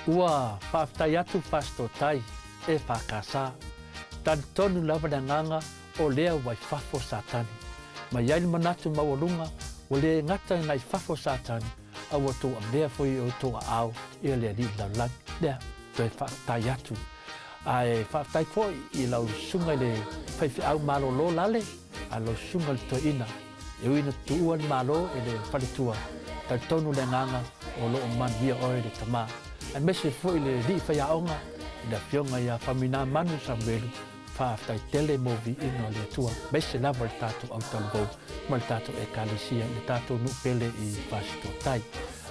Ua faafetai atu Fasitotai EFKS. Talitonu lava le agaga o lea ua i fafo Satani. Ma i ai le manatu maualuga ua le gata ina i fafo Satani, a ua outou avea foi i outou aao ia le Alii lalolagi. Lea, toe faafetai atu. Ae faafetai foi i lau susuga i le faifeau malolo Lale, a lau susuga i le toeaina. E ui ina tuua le Malo e le faletua, talitonu le agaga o lo o manuia oe le tama, aemaise foi le alii faiaoga i le afioga ia Faumuina Manu Samuelu, faafetai tele mo viiga o le Atua, aemaise lava le tatou autalavou ma le tatou Ekalesia i le tatou nuu pele i Fasitotai.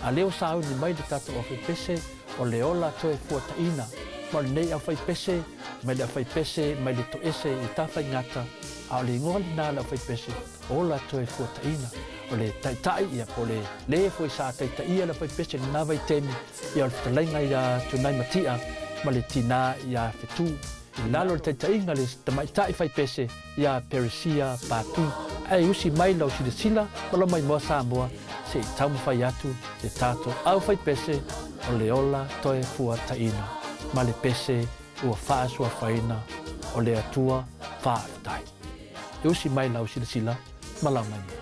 A lea ua sauni mai le tatou aufaipese o le ola toe fuataina ma o lenei aufaipese mai le aufaipese mai le toese i Tafaigata, a o le igoa lena o le aufaipese, ola toe fuataina. O le taitai, ia, po o le le foi sa taitaia le aufaipese i lena vaitaimi, ia, o le fetalaiga ia Tunai Matia ma le tinā ia Fetu. I lalo o le taitaiga le tamaitai faipese ia Peresia Patu. Ae usi mai lau silasila ma lau maimoa Samoa se i taumafai atu le tatou aufaipese o le ola toe fuataina ma le pese ua faasuafaina o le Atua faafetai. E usi mai lau silasila ma lau maimoa.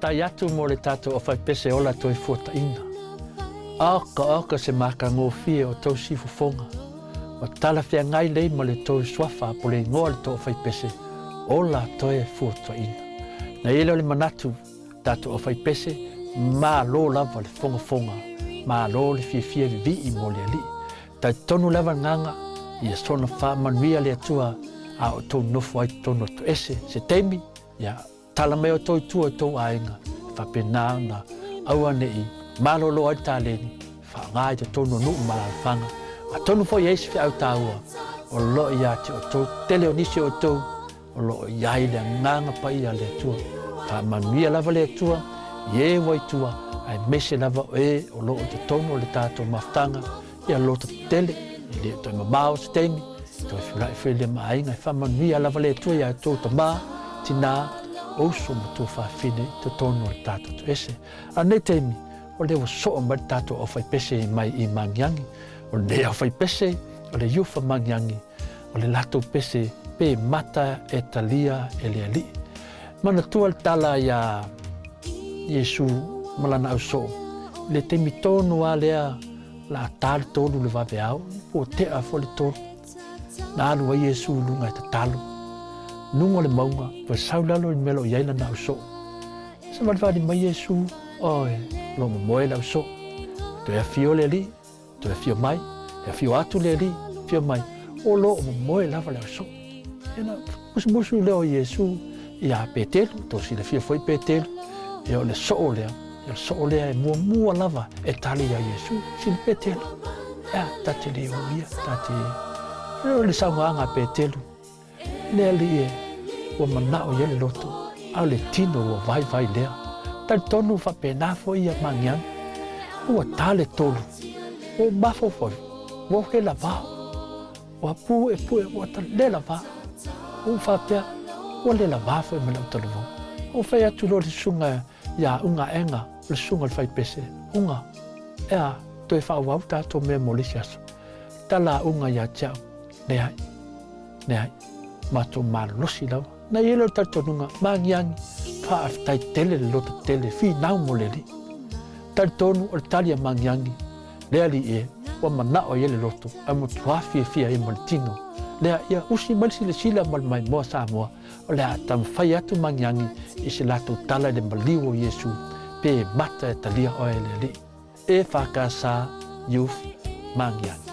Faafetai atu mo le tatou aufaipese ola toefuataiga. Oka oka se matagofie o tou sifufoga. Ua talafeagai lei ma le tou suafa po le igoa o le tou aufaipese ola toefuataiga. Na i ai lea o le manatu, tatou aufaipese, malo lava le fogafoga, malo le fiafia vivii mo le Alii. Talitonu lava le agaga, ia soona faamanuia le Atua a o outou nofo ai totonu o toese se taimi, ia tala mai outou i tua i tou aiga, e faapena ona aua ne i malolo ai le taleni, faaaoga i totonu o nuu ma alaalafaga. Atonu foi e i ai se feau taua o lo o ia te outou, tele o nisi o outou o lo o i ai le agaga paia a le Atua. Faamanuia lava le Atua i e ua i tua, aemaise lava o e o lo o i totonu o le tatou mafutaga, ia loto tetele, e le o toe mamao se taimi, toe feulai foi lea ma aiga. E faamanuia lava le Atua ia outou tama, tina, uso ma tuafafine i totonu o le tatou toese. A o lenei taimi, o lea ua soo mai le tatou aufaipese mai i Magiagi. O lenei aufaipese, o le Youth Magiagi, o le latou pese pe mata e talia e le Alii. Manatua le tala iā Iesu ma lana ausoo, i le taimi tonu lava lea la ta le tolu le vaveao, ua tea foi le tolu. Na alu ai Iesu i luga e tatalo. Luga o le mauga, toe sau lalo i le mea o lo o i ai lana ausoo. Savalivali mai Iesu, Oe, o lo o momoe le ausoo. Toe afio le Alii, Toe afio mai, e afio atu le Alii, afio mai, o lo o momoe lava le ausoo. Ia na musumusu lea o Iesu iā Petelu, tou silafia foi Petelu, ia o le soo lea, ia o le soo lea e muamua lava e tali iā Iesu, sili Petelu, ea, ta te le o ia, ta te... O le saunoaga a Petelu, Le Alii e, ua manao i ai le loto, a o le tino ua vaivai lea. Talitonu faapena foi ia Magiagi. Ua ta le tolu, ua ou mafaufau, ua ou helavao. Ua puepue, ua ta lelavā. Ua ou faapea, ua lelavā foi ma lau talavou. Ua ou fai atu loa i le susuga ia Uga Aega, o le susuga i le faipese, Uga, ea, toe faaauau tatou mea mo le isi aso. Tala a Uga ia te au, Leai. Leai, matou malosi lava. Na i ai lea o le talitonuga, maagiagi, faafetai tele le loto tele, finau mo le Alii. Talitonu o le tali a maagiagi, le Alii e, ua manao i ai le loto, ae matua fiafia ai ma le tino. Lea, ia usi mai le silasila ma le maimoa Samoa, o le a taumafai atu maagiagi i se latou tala i le maliu o Iesu, pe mata e talia oe e le Alii. EFKS Youth Maagiagi.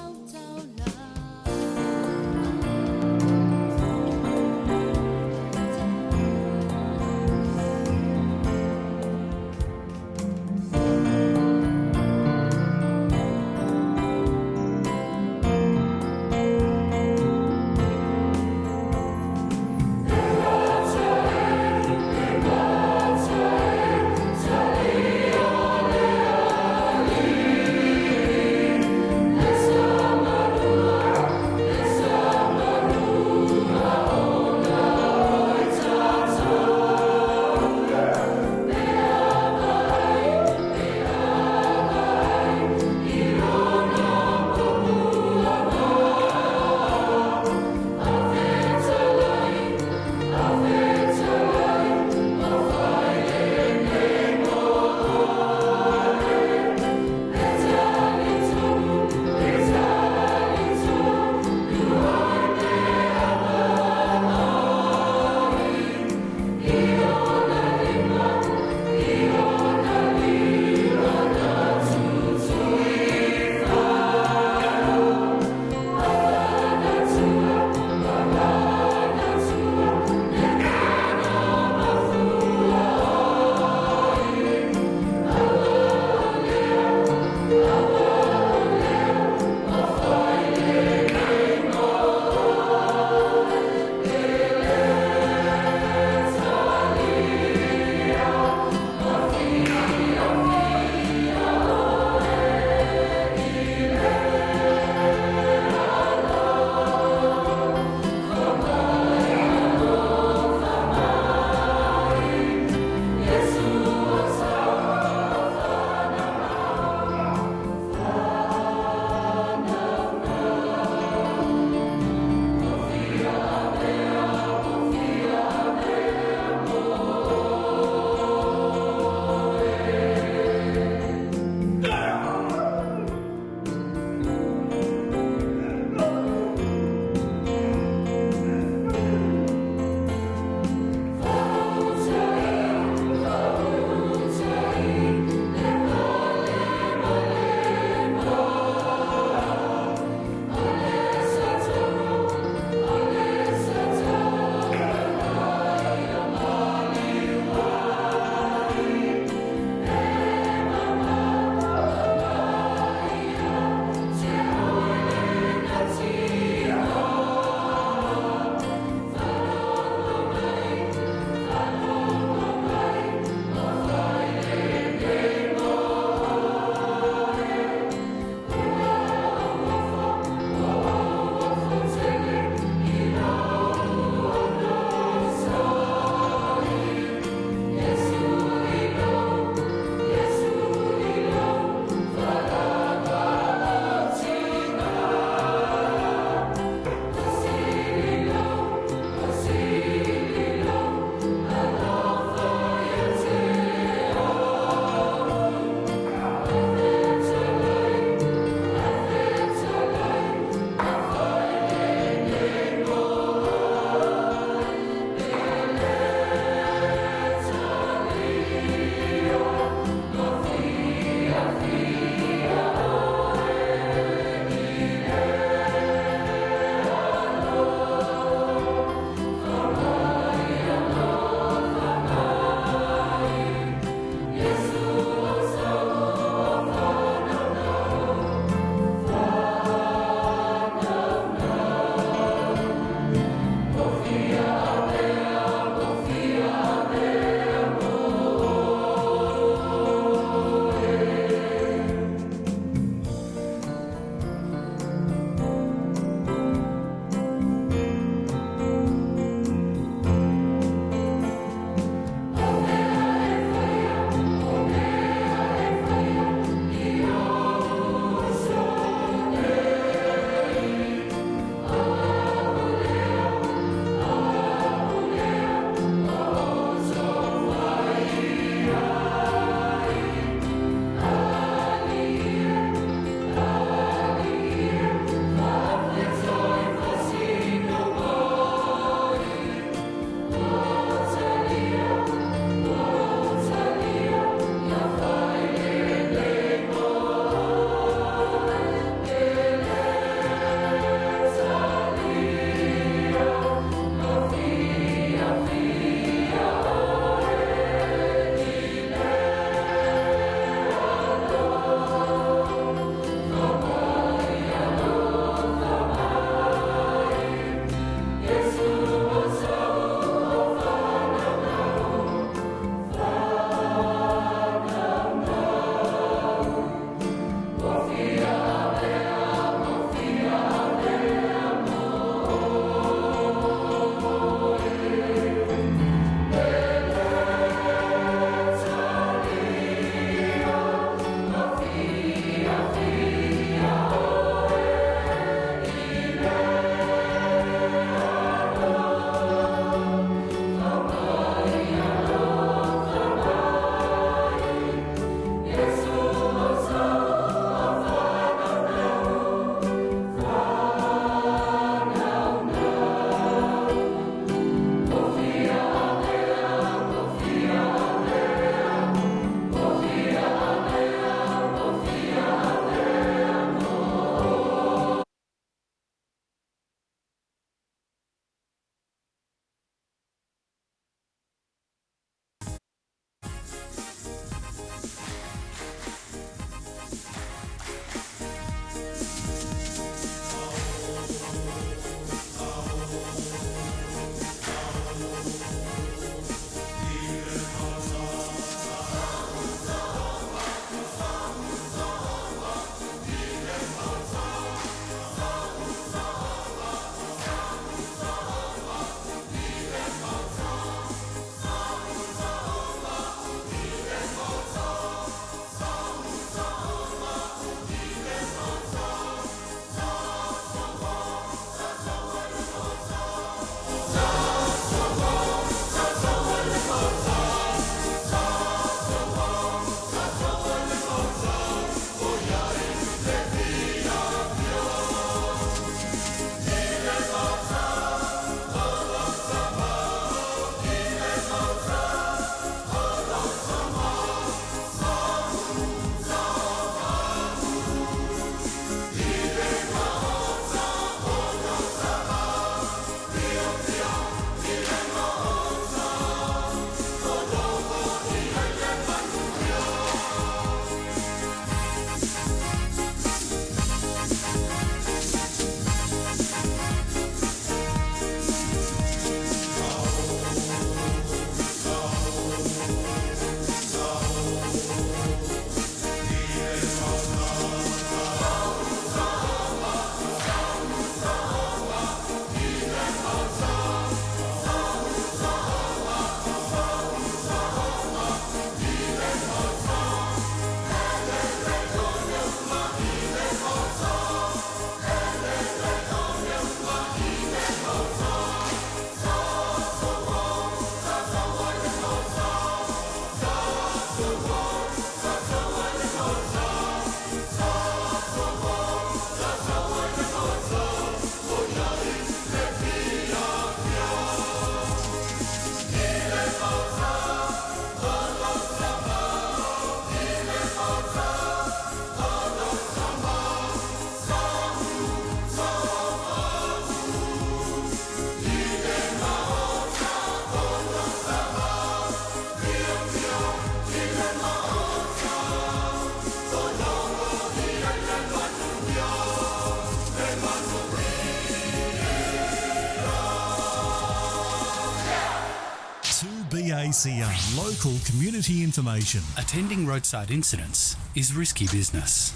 2BACR, local community information. Attending roadside incidents is risky business,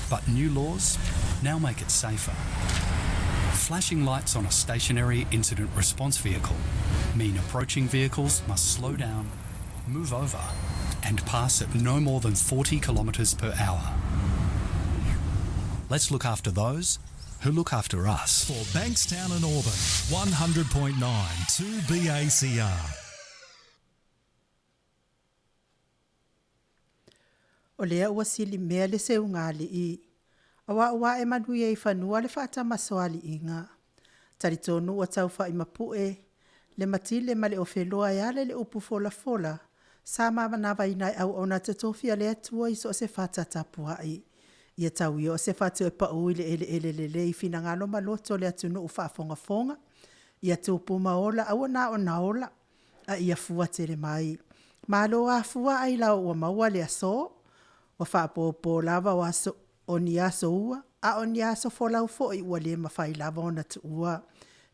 but new laws now make it safer. Flashing lights on a stationary incident response vehicle mean approaching vehicles must slow down, move over, and pass at no more than 40 kilometres per hour. Let's look after those who look after us. For Bankstown and Auburn, 100.9 2BACR. O lea ua silimea le seuga alii, auā ua ae manuia i fanua le faatamasoaliiga. Talitonu ua tau fai mapue le matile ma le ofeloa e ala i le upu folafola sa manavaina e auauna totofi a le Atua i so o se fata tapuai. Ia tau ia o se fatu e pau i le eleele lelei i finagalo ma loto o le atunuu faafogafoga, ia tupu ma ola, aua na ona ola, a ia fua tele mai. Malo afua ailao ua maua le aso, ua faapopo lava o aso o ni aso ua, a o ni aso folau foi ua le mafai lava ona tuua.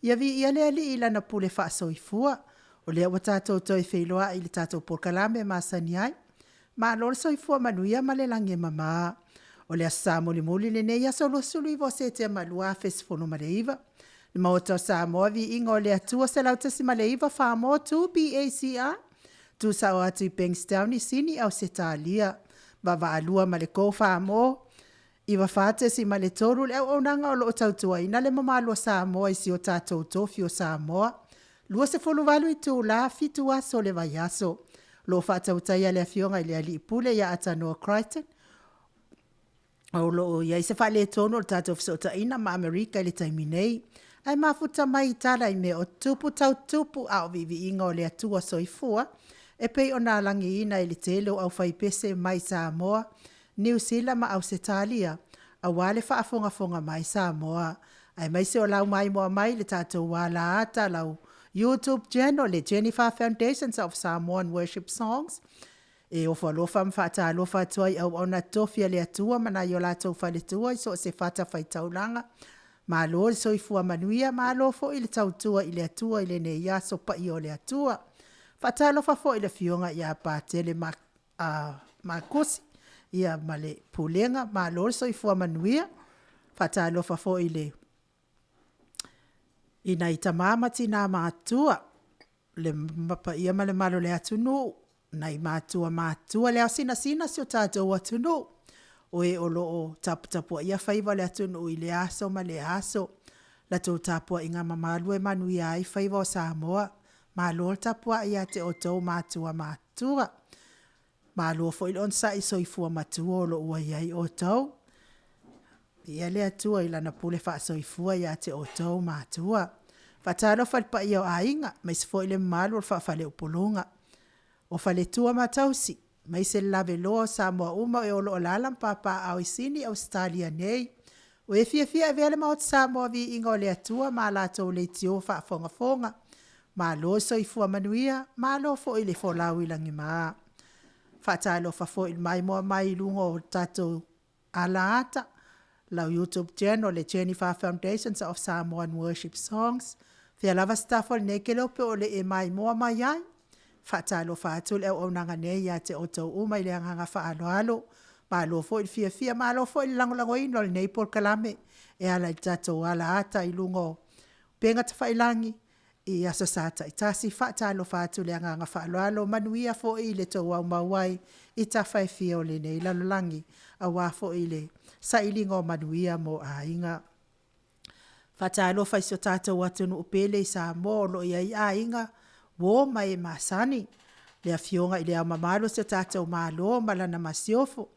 Ia viia le Alii i Lana pule faasoifua, o lea ua tatou toe feiloai i le tatou polokalame masani ai. Malo le soifua manuia ma le lagi e mama. O le Aso Sa mulimuli lenei, aso 29 o Setema 2019, le Maota o Samoa, viiga o le Atua 101.4 2BACR, tuusao atu i Bankstown i Sini Ausetalia. Vaavaalua ma le Go Samoa 94.3 le auaunaga o lo o tautuaina le mamalu o Samoa i si o tatou tofi o Samoa. 28 itula, 7 aso o le vaiaso. O lo o faatautaia e le Afioga i le Alii Pule ia Atanoa Crichton. O lo o i ai se faaletonu o le tatou fesootaiga ma Amerika i le taimi nei, ae mafuta mai i tala i mea o tutupu tau tutupu, a o viiviiga o le Atua Soifua e pei ona alagiina e le tele o aufaipese mai Samoa, Niu Sila ma Ausetalia, aua le faafogafoga mai Samoa, aemaise o lau maimoa mai i le tatou alaata, lau YouTube Channel le Jennifer Foundation of Samoan Worship Songs. E ofo alofa ma faatalofa atu ai i auauna totofi a le Atua ma nai o latou faletua i so o se fatafaitaulaga, malo le soifua manuia, malo foi le tautua i le Atua i lenei aso paia o le Atua. Faatalofa foi i le Afioga ia Patele Makuse ma le Pulega, malo le soifua manuia. Faatalofa foi i nai tama ma tina matutua, le paia ma le mamalu o le atunuu, nai matua matutua, le ao sinasina o si o tatou atunuu, o e o lo o taputapuaia faiva o le atunuu i lea aso ma lea aso. Le latou tapuaiga mamalu e manuia ai faiva o Samoa. Malo le tapuai ia te outou matua matutua. Malo foi le onosai i le soifua matua o lo o ua i ai outou. Viia le Atua i Lana pule faasoifua ia te outou matua. Faatalofa i le paia o aiga aemaise foi le mamalu o le faa-faleupoluga, o faletua ma tausi, aemaise le lavaloa o Samoa uma o lo o alaala ma papaaao i Sini, Ausetalia nei. Ua e fiafia e avea le Maota o Samoa i viiga o le Atua ma latou leitio faafogafoga. Malo le soifua manuia, malo foi le folau i lagima. Faatalofa foi i le maimoa mai i luga o tatou alaata, lau YouTube Channel le Jennifer Foundation of Samoan Worship Songs, o fea lava se tafa o lenei e te le iloa po o le e maimoa mai ai. Faatalofa atu le auaunaga nei ia te outou uma i le agaga faaaloalo, malo foi le fiafia malo foi le lagolagoina o lenei polokalame e ala i le tatou alaata i luga o upega tafailagi i Aso Sa taitasi. Faatalofa atu i le agaga faaaloalo, manuia foi le tou aumau ai i tafa e fia o lenei lalolagi aua foi le sailiga o manuia mo aiga. Faatalofa i si o tatou atunuu pele i Samoa o lo o i ai aiga, uo ma e masani, le Afioga i Le Ao Mamalu o si o tatou Malo ma lana Masiofo,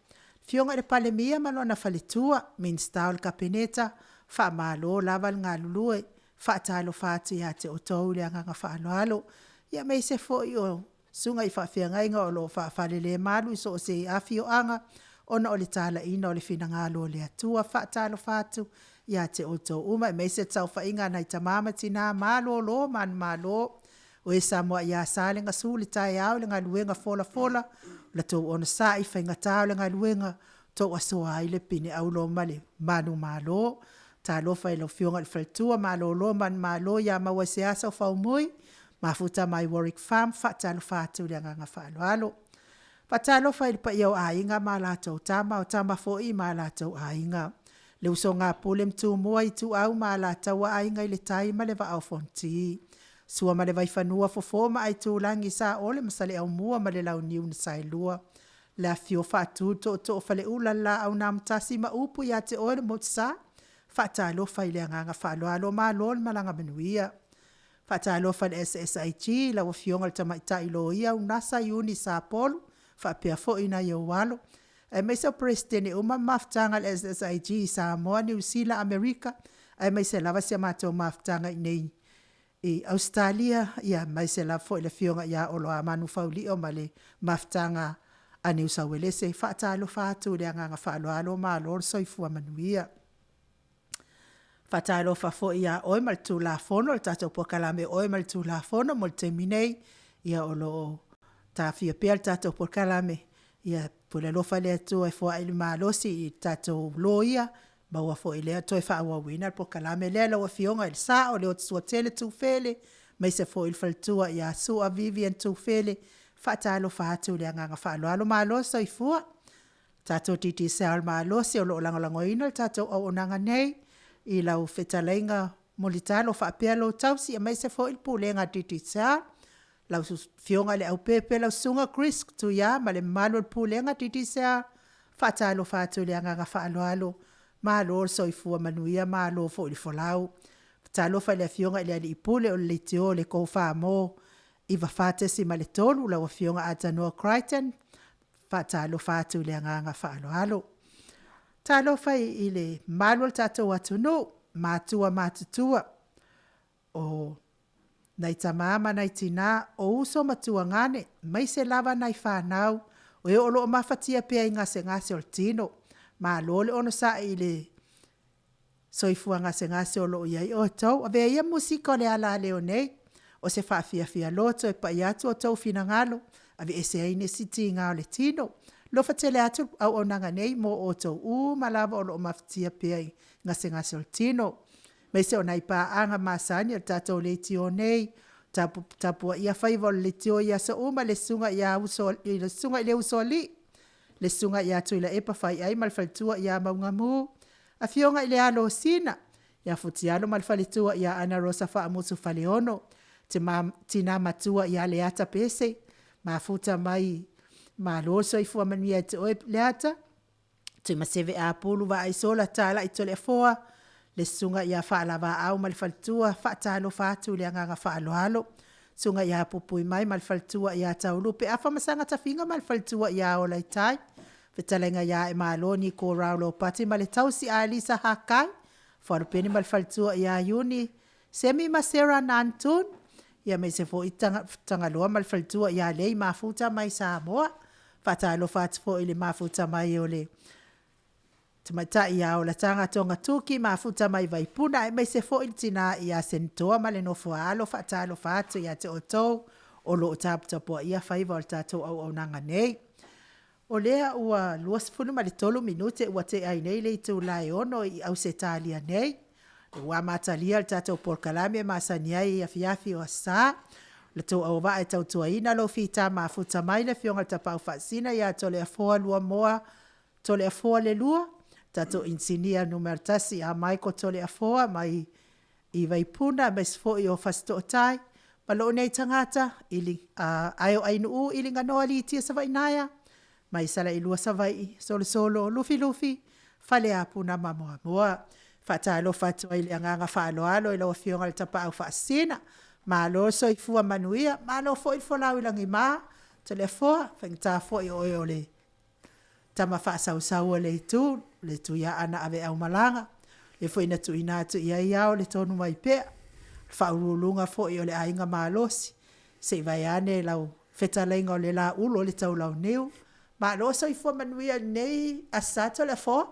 Afioga i le Palemia ma lona faletua, Minisita o le Kapeneta, faamalo lava le galulue. Faatalofa atu ia te outou i le agaga faaaloalo, aemaise foi o Susuga i Faafeagaiga o lo o faafalelemalu i so o se afioaga ona o le talaiina o le finagalo o le Atua. Faatalofa atu ia te outou uma aemaise le saofaiga a nai tama ma tina malolo manumalo, o e samoa ia sa le gasu i le taeao i le galuega folafola, la outou onosai i faigata o le galuega, ua outou asoa ai le pine auro ma le manumalo. Talofa i lau Afioga i le faletua malolo manumalo ia maua e se a sau faumui. Mafuta mai Warwick Farm, faatalofa atu i le agaga faaaloalo. Faatalofa i le paia o aiga ma latou tama, o tama foi ma latou aiga. Le usoga a Pule ma Tumua, Ituau ma Alataua, Aiga i le Tai ma le Vaa o Fonoti. Sua ma le Vaifanua, Fofo ma Aitulagi, Saole ma Saleaaumua ma le Launiu na Saelua. Le afifio o Faatu ma Tootoo o Faleula, le Laau na Amotasi ma upu ia te oe le Motusa. Faatalofa i le agaga faaaloalo, malo le malaga manuia. Faatalofa i le SSIG lau afioga i le Tamaitai Loia Unasa Iuni Sapolu faapea foi nai ou alo, aemaise o Peresetene uma ma mafutaga a le SSIG i Samoa, Niu Sila, Amerika, aemaise lava si a matou mafutaga i inei i Ausetalia, aemaise lava foi le afioga ia Oloamanu Faulio ma le mafutaga a Niu Sauelese. E faatalofa atu i le agaga faaaloalo, malo le soifua manuia. Faatalofa foi ia oe ma le Tulafono, le tatou polokalame o Oe ma le Tulafono mo le taimi nei, ia o lo o taofia pea le tatou polokalame, ia pule alofa le Atua e foai le malosi i tatou loia, maua foi i lea toe faaauauina le polokalame lea. Lau Afioga i le Sao Liotusuatele Tufele aemaise foi le faletua ia Sua Vivian Tufele, faatalofa atu i le agaga faaaloalo, malo le soifua. Le tatou Digicel malosi o lo o lagolagoina le tatou auaunaga nei i lau fetalaiga Mulitalo faapea lou tausi aemaise foi le Pulega a le Digicel, lau Afioga i le Leaupepe lau Susuga Chris Tuia ma le mamalu o le Pulega a le Digicel, faatalofa atu i le agaga faaaloalo, malo le soifua manuia malo foi le folau. Talofa i le Afioga i le Alii Pule o le Leitio le Tofa Mo 94.3 lau Afioga Atanoa Crichton, faatalofa atu i le agaga faaaloalo. Talofa i le mamalu o le tatou atunuu, matua matutua o nai tama ma nai tina, o uso ma tuagane, aemaise lava nai fanau o e o lo o mafatia pea i gasegase o le tino. Malo le onosai i le soifua gasegase o lo o i ai outou. Avea ia musika o le ala leo nei o se faafiafia loto e pai atu outou finagalo, aveese ai nisi tiga o le tino. Alofa tele atu le auaunaga nei mo outou uma lava o lo o mafatia pea i gasegase o le tino, aemaise o nai paaga masani a le tatou leitio nei, tapuaia faiva o le leitio i aso uma, le susuga i le Usoalii, le susuga ia Tuilaepa Faiai ma le faletua ia Maugamu, afioga i le alo o Sina ia Futialo ma le faletua ia Ana Rosa Faamusu Faleono, tina matua ia Leata Pese, mafuta mai malo le soifua manuia ia te oe Leata, Tuimaseve Apulu Vaa'isola Talai Toleafoa, le susuga ia Faalavaau ma le faletua, faatalofa atu i le agaga faaaloalo. Susuga ia Puipuimai ma le faletua ia Taulupe Afamasaga Tafiga ma le faletua ia Olaitai, fetalaiga ia Aemalo Niko Raulo Pati ma le tausi Alisa Hakai, Fualupeni ma le faletua ia Iuni Semi ma Sera Nanton, ia aemaise foi Tagaloa ma le faletua ia Lei Mafuta mai Samoa. Faatalofa atu foi i le mafuta mai o le tamaitai ia Olataga Togatuki mafuta mai Vaipuna aemaise foi le tina ia Senetoa ma le nofo-a-alo, faatalofa atu ia te outou o lo o taputapuaia faiva o le tatou auaunaga nei. O lea ua 23 minute ua tea ai nei le itula e 6:00 i Ausetalia nei, ua amatalia le tatou polokalame masani ai i afiafi o Aso Sa. O le tou auvaa e tautuaina lou fita mafuta mai le afioga i le Tapaau Faasisina ia Toleafoa Luamoa Toleafoa le II, tatou inisinia numera 1 ia Michael Toleafoa mai i Vaipuna aemaise foi o Fasitootai ma lou nei tagata Aeoainuu Iliganoa Litia Savaiinaea mai Salailua Savaii, Solosolo Lufilufi Faleapu ma Moamoa. Faatalofa atu ai i le agaga faaaloalo i lau Afioga i le Tapaau Faasisina, malo le soifua manuia, malo foi le folau i lagima Toleafoa, faigata foi o oe o le tama faasausau o le itu, le Tuiaana aveaumalaga, le foi na tuuina atu i ai ao le tonu mai pea, faauluuluga foi o le Aiga Malosi, se i vaeane lau fetalaiga o le Laulu o le Taulauniu. Malo le soifua manuia i lenei Aso Sa Toleafoa.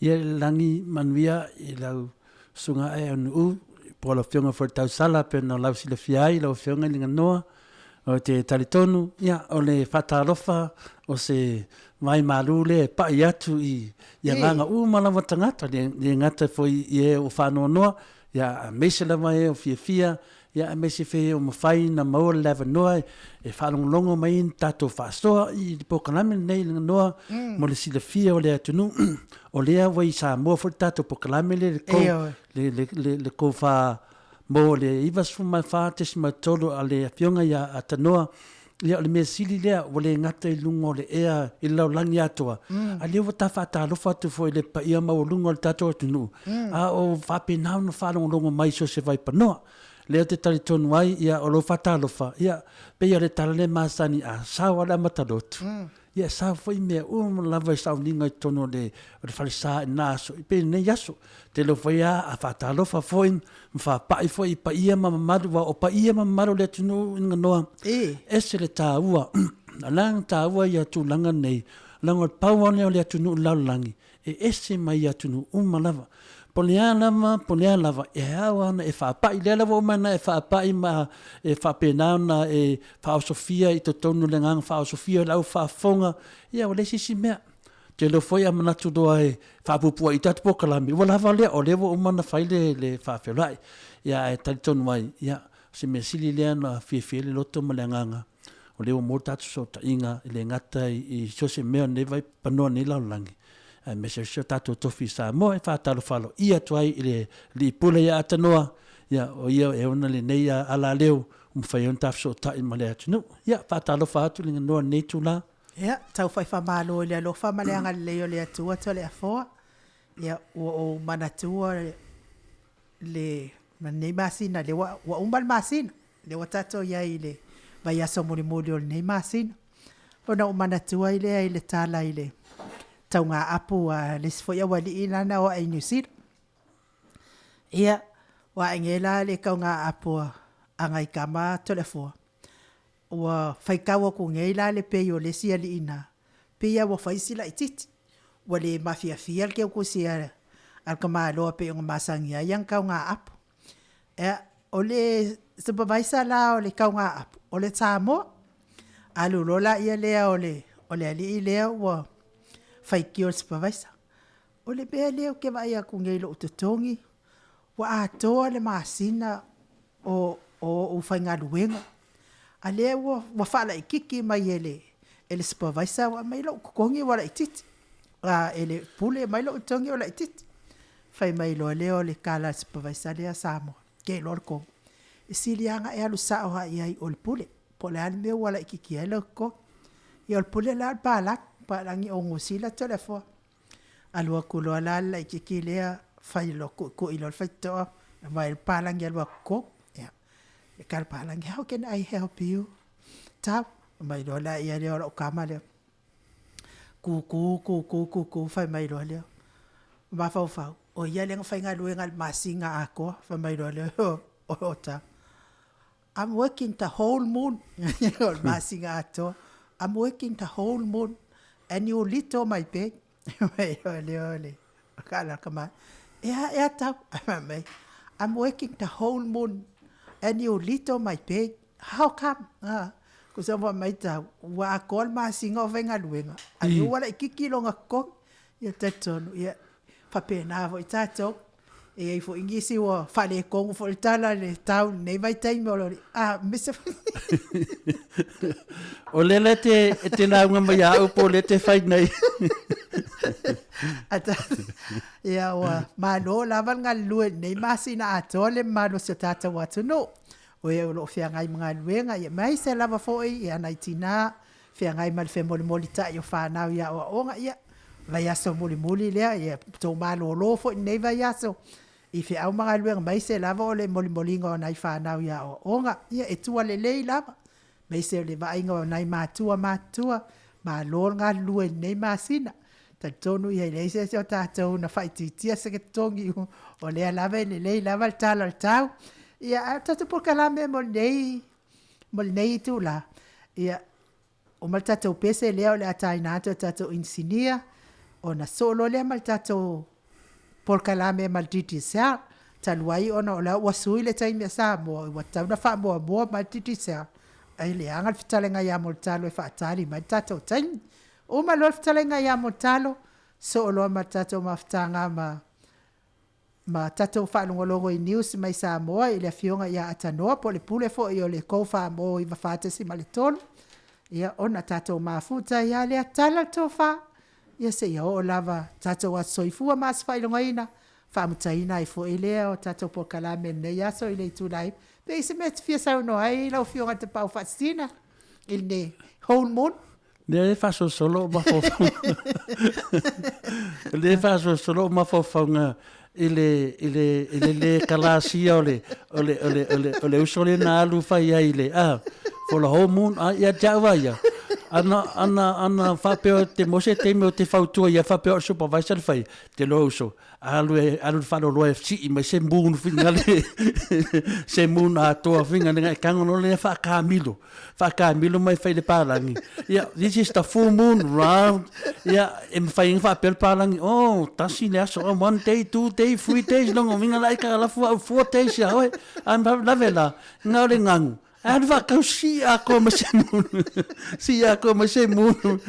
Ia i le lagi manuia i lau Susuga Aeaunuu po o lau Afioga foi i le Tausala pei ona lausilafia ai lau Afioga i le Ganoa. Ou te talitonu, ia, o le faatalofa o se vai malu lea e pai atu i agaga uma lava tagata, le gata foi i e ua faanoanoa, ia, aemaise lava e o fiafia. Ia aemaise foi ua mafai ona maua le avanoa e faalogologo mai ai ni tatou faasoa i le polokalame lenei i Laganoa mo le silafia o le atunuu. O lea ua i Samoa foi le tatou polokalame lea i le le le Kofa mo le 94.3 a le Afioga ia Atanoa. Ia o le mea sili lea, ua le gata i luga o le ea i le lalolagi atoa, a lea ua ta faatalofa atu foi i le paia maualuga o le tatou atunuu, a o faapena ona faalogologo mai i so o se vaipanoa. Lea ou te talitonu ai, ia, o lou faatalofa, ia, pei o le tala lea e masani, a sao lava le amata lotu, ia e sao foi mea uma lava i sauniga i totonu o le falesa i lena aso, pei lenei aso. Tele foi lava a faatalofa foi ma faapai foi i paia ma mamalu, aua o paia ma mamalu o le atunuu i Ganoa, e ese le taua. O le agaga taua ia tulaga nei, leaga o le pau lava lenei o le atunuu i le lalolagi, e ese mai atunuu uma lava. Po o le a lava, po o le a lava, e ao lava ona e faapai. O lea la ua uma ona e faapai ma e faapena ona e faaosofia i totonu o le agaga faaosofia o le au faafofoga, ia ua leai se isi mea. Ou te iloa foi a manatu loa e faapuupuu ai i tatou polokalame, ua lava lea, o lea ua uma ona fai le faafeiloai. Ia ae talitonu ai, ia, o se mea sili lea ona fiafia ai le loto ma le agaga, o lea ua maua le tatou fesootaiga, e le gata i so o se mea o lenei vaipanoa o lenei lalolagi, aemaise ai si o tatou tofi i Samoa. E faatalofa aloaia atu ai i le Alii Pule ia Atanoa, ia, o ia e ona lenei alaleo ua mafai ai ona ta fesootai ma le atunuu. Ia, faatalofa atu Liganoa i lenei itula. Ia, tau fai faamalo i le alofa ma le agalelei o le Atua Toleafoa. Ia, ua ou manatua le, lenei masina, lea ua uma le masina, lea ua tatou i ai i le vaiaso mulimuli o lenei masina. Ona ou manatua ai lea i le tala i le taugaapu a le isi foi aualii la na o ae i Niu Sila. Ia, ua ae nei la le taugaapu a nai tama Toleafoa, ua faitau atu nei la le pay o le isi alii na, pei lava ua fai si laitiiti, ua le mafiafia le teutusi a le tamaloa pei ona masani ai ana taugaapu. Ia, o le supervisor la o le taugaapu, o le Samoa. Alu loa lea o le alii lea ua faitio i le supervisor, o le mea lea ou te vaai atu nei i lou totogi, ua atoa le masina o ou faigaluega, a o lea ua faalaitiiti mai e le supervisor ua aumai lou totogi ua laitiiti, e le Pule aumai lou totogi ua laitiiti. Fai mai loa lea o le tala a le supervisor lea Samoa, te iloa le tonu, e sili lava ona e alu sao lava i ai i o i le Pule, po o le a le mea ua laitiiti ai lou totogi. Ia o le Pule la o le palagi, palagi o Niu Sila Toleafoa. Alu atu loa la le laitiiti lea fai loa, tuitui loa le faitotoa aumai le palagi e alu atu i totonu. Ia, tala i le palagi, how can I help you? Tau, fai mai loa lea o lau tama lea, tutu, tutu, tutu, fai mai loa lea, mafaufau, o ia lea na faigaluega i le masina atoa. Fai mai loa lea o Tau, I'm working the whole moon, o le masina atoa. I'm working the whole moon and you little my pay. Fai mai loa lea o le tama, e a ea Tau? Fai mai, I'm working the whole moon and you little my pay. How come? Tusa ua matau, ua atoa le masina o faigaluega, a o lea ua laitiiti lona totogi. Ia talitonu, ia faapena foi tatou. E i ai foi nisi ua faaletonu foi le tala i le tau i lenei vaitaimi o le a aemaise foi. O lea la e te lauga mai ia au po o lea e te fai nei. Ia ua malo lava le galulue i lenei masina atoa le mamalu o si o tatou atunuu. O e o lo o feagai ma galuega, ia aemaise lava foi ia nai tina feagai ma le femolimolitai o fanau i aoaoga, ia vaiaso mulimuli lea, ia outou malolo foi i lenei vaiaso i feau ma galuega, aemaise lava o le molimoliga o nai fanau i aoaoga. Ia e tua lelei lava, aemaise o le vaaiga o nai matua matutua, malo le galulue i lenei masina. E talitonu e leai se isi o tatou na faaitiitia se totogi, o lea lava e lelei lava le tala o le tau. Ia, a o le tatou polokalame mo lenei itula, ia, uma le tatou pese lea o le a taina atu e le tatou inisinia, ona sosoo loa lea ma le tatou polokalame ma le Digicel. Talu ai ona o la ua sui le taimi a Samoa, ua tatau ona faamuamua mai le Digicel, ae leaga le fetalaiga ia Mulitalo e faatali mai le tatou taimi. Uma loa le fetalaiga ia Mulitalo, sosoo loa ma le tatou mafutaga ma ma tatou faalogologo i news mai Samoa i le afioga ia Atanoa po o le pule foi o le Go Famo 94.3, ia ona tatou mafuta ai lava lea, tala le tofa, ia seia oo lava i tatou aso soifua ma aso faailogaina, faamutaina ai foi lea o tatou polokalame i lenei aso i le itula e 9:00. Pe i ai se mea e te fia saunoa ai lau Afioga i le Tapaau Faasisina i le whole moon? Lea e faasolosolo ou mafaufauga lea e faasolosolo ou mafaufauga i le i le i le le kalasia o le o le o le o le o le uso lea na alu fai ai i le a for the whole moon a ia te au a ia ana ana ana faapea o te maua se taimi ou te fautua ia faapea o le supervisor le fai te loa uso alu e alu le faaloloa e sii mai se moon fingale se moon atoa fingale e tago loa lea faakamilo faakamilo mai fai le palagi ia this is the full moon round ia e mafai ona faapea le palagi oh tasi le aso oh, one day two day three days longa uiga la ika lafu au four days ia oe a lave la na o le gagu alu faatau sii atoa mai se moon sii atoa mai se moon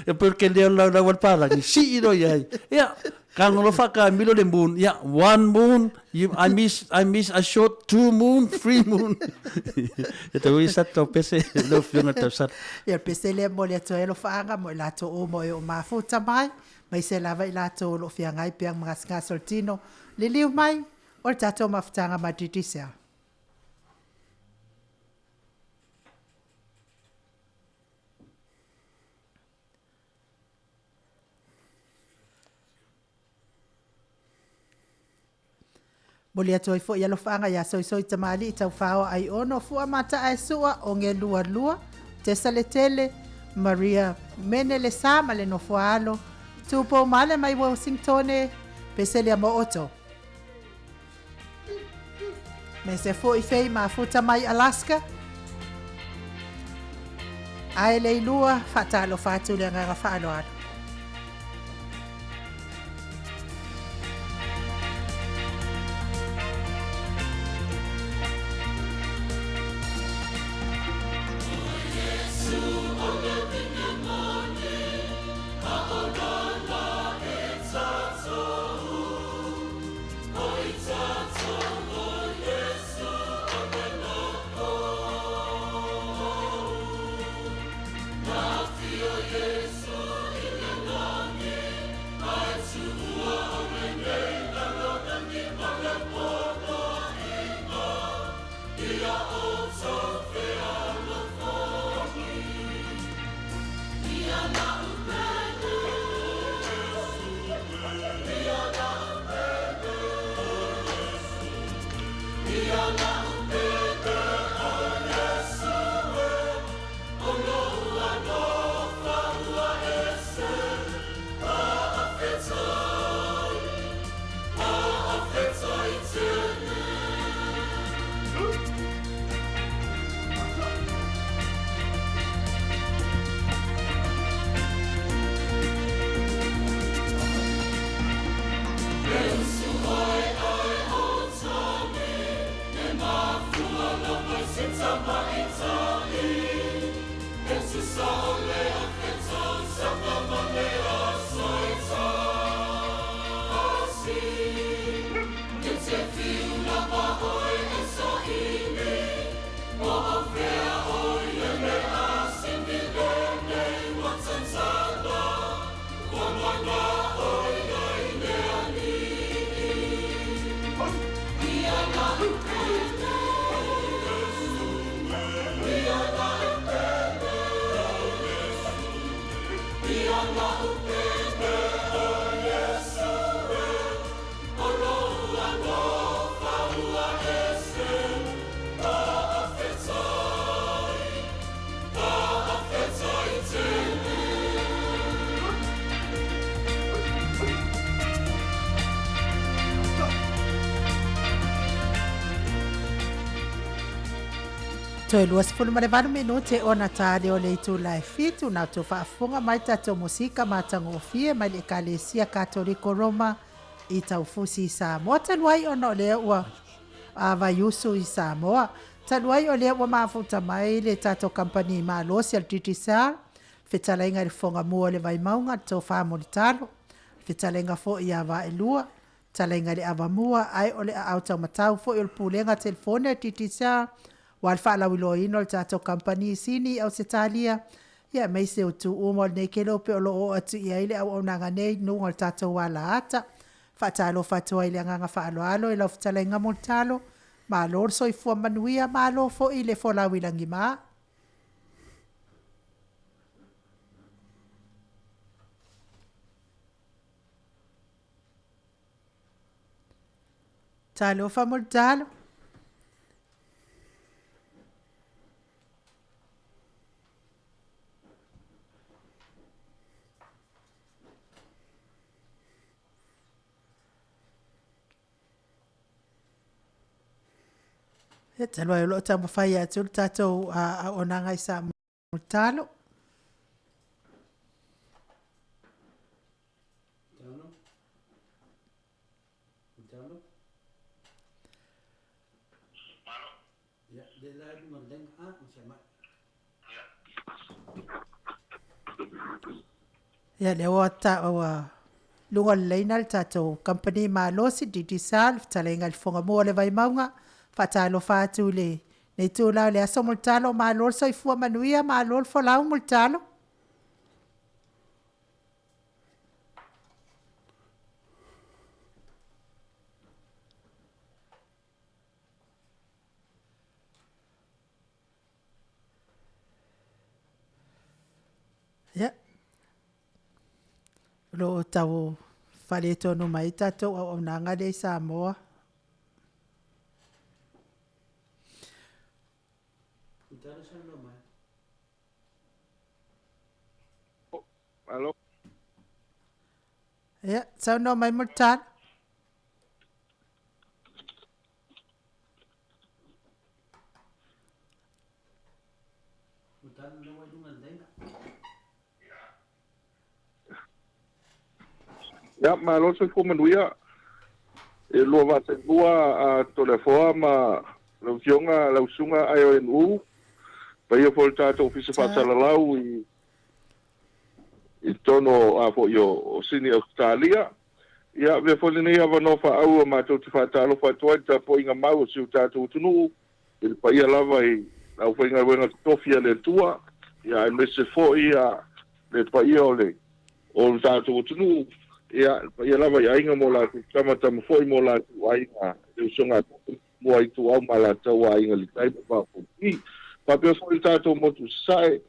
e porque leo lau lau le palagi sii loa iai ia Kagolo faakamilo le moon, ia, one moon, you, I miss, I miss, I short two moon, three moon. E tau i sa tau pese, lau afioga tau sala. Ia, le pese lea e momoli atu ai alofaaga mo i latou uma o e oo mafuta mai, aemaise lava i latou o lo o feagai pea ma gasegase o le tino. Liliu mai, o le tatou mafutaga ma Digicel. Momoli atu ai foi alofaaga ia Soisoi Tamalii Taufao Aiono Fua Matae Sua Ogelualua Tesaletele Maria Mene Lesa ma le Nofoaalo Tupou Male mai Washingtone Peselia Mooto. Me se foi fei mafuta mai Alaska. Ae le ilua faatalofa atu le agaga faaaloalo. Toe 28 minute ona ta lea o le itula e fitu na outou faafofoga mai tatou musika matagofie mai le Ekalesia Katoliko Roma i Taufusi i Samoa talu ai ona o lea ua a Vaiusu i Samoa talu ai o lea ua mafuta mai le tatou kamupani malosi a le Digicel fetalaiga i le Fofoga Mua o le Vaimauga le Tofa Mulitalo fetalaiga foi ia Vaaelua. Fetalaiga i le Avamua, ae o le aao taumatau foi o le Pulega Telefoni a le Digicel, aua le faalauiloaina o le tatou kamupani i Sini i Ausetalia, ia aemaise o itu uma o lenei kelope o lo o oo atu i ai le auaunaga nei i luga o le tatou alaata. Faatalofa atu ai i le agaga faaaloalo i lau Fetalaiga Mulitalo, malo le soifua manuia, malo foi le folau i lagima. Talofa Mulitalo. Ia, talu ai o lo o taumafai atu le tatou auaunaga i Sa Mulitalo. Ia, lea ua ta, ua luga o le laina le tatou kamupani malosi, Digicel, le fetalaiga i le Fofoga o le Vaimauga. Faatalofa atu i lenei itula o le aso Mulitalo, malo le soifua manuia, malo le folau Mulitalo. Ia, o lo o tau faaletonu mai tatou auaunaga lea i Samoa. Alo. Ia, saunoa mai Mulitalo. Ia, malo le soifua manuia. E lua vaasailua a Toleafoa ma lau Afioga lau Susuga IONU, paia foi o le tatou Ofisa Faasalalau i i totonu o a foi o Sini Ausetalia. Ia, avea foi lenei avanoa faaauro matou te faatalofa atu ai i le tapuaiga mau a si o tatou atunuu, i le paia lava i le aufaigaluega totofi a le Atua, ia aemaise foi le paia o le o le tatou atunuu, ia, le paia lava i Aiga ma o latou Tama, Tama foi ma o latou Aiga, le usoga a Tumua, Ituau ma Alataua, Aiga i le Tai ma le Vaa o Fonoti. Faapea foi le tatou motu i Sasae,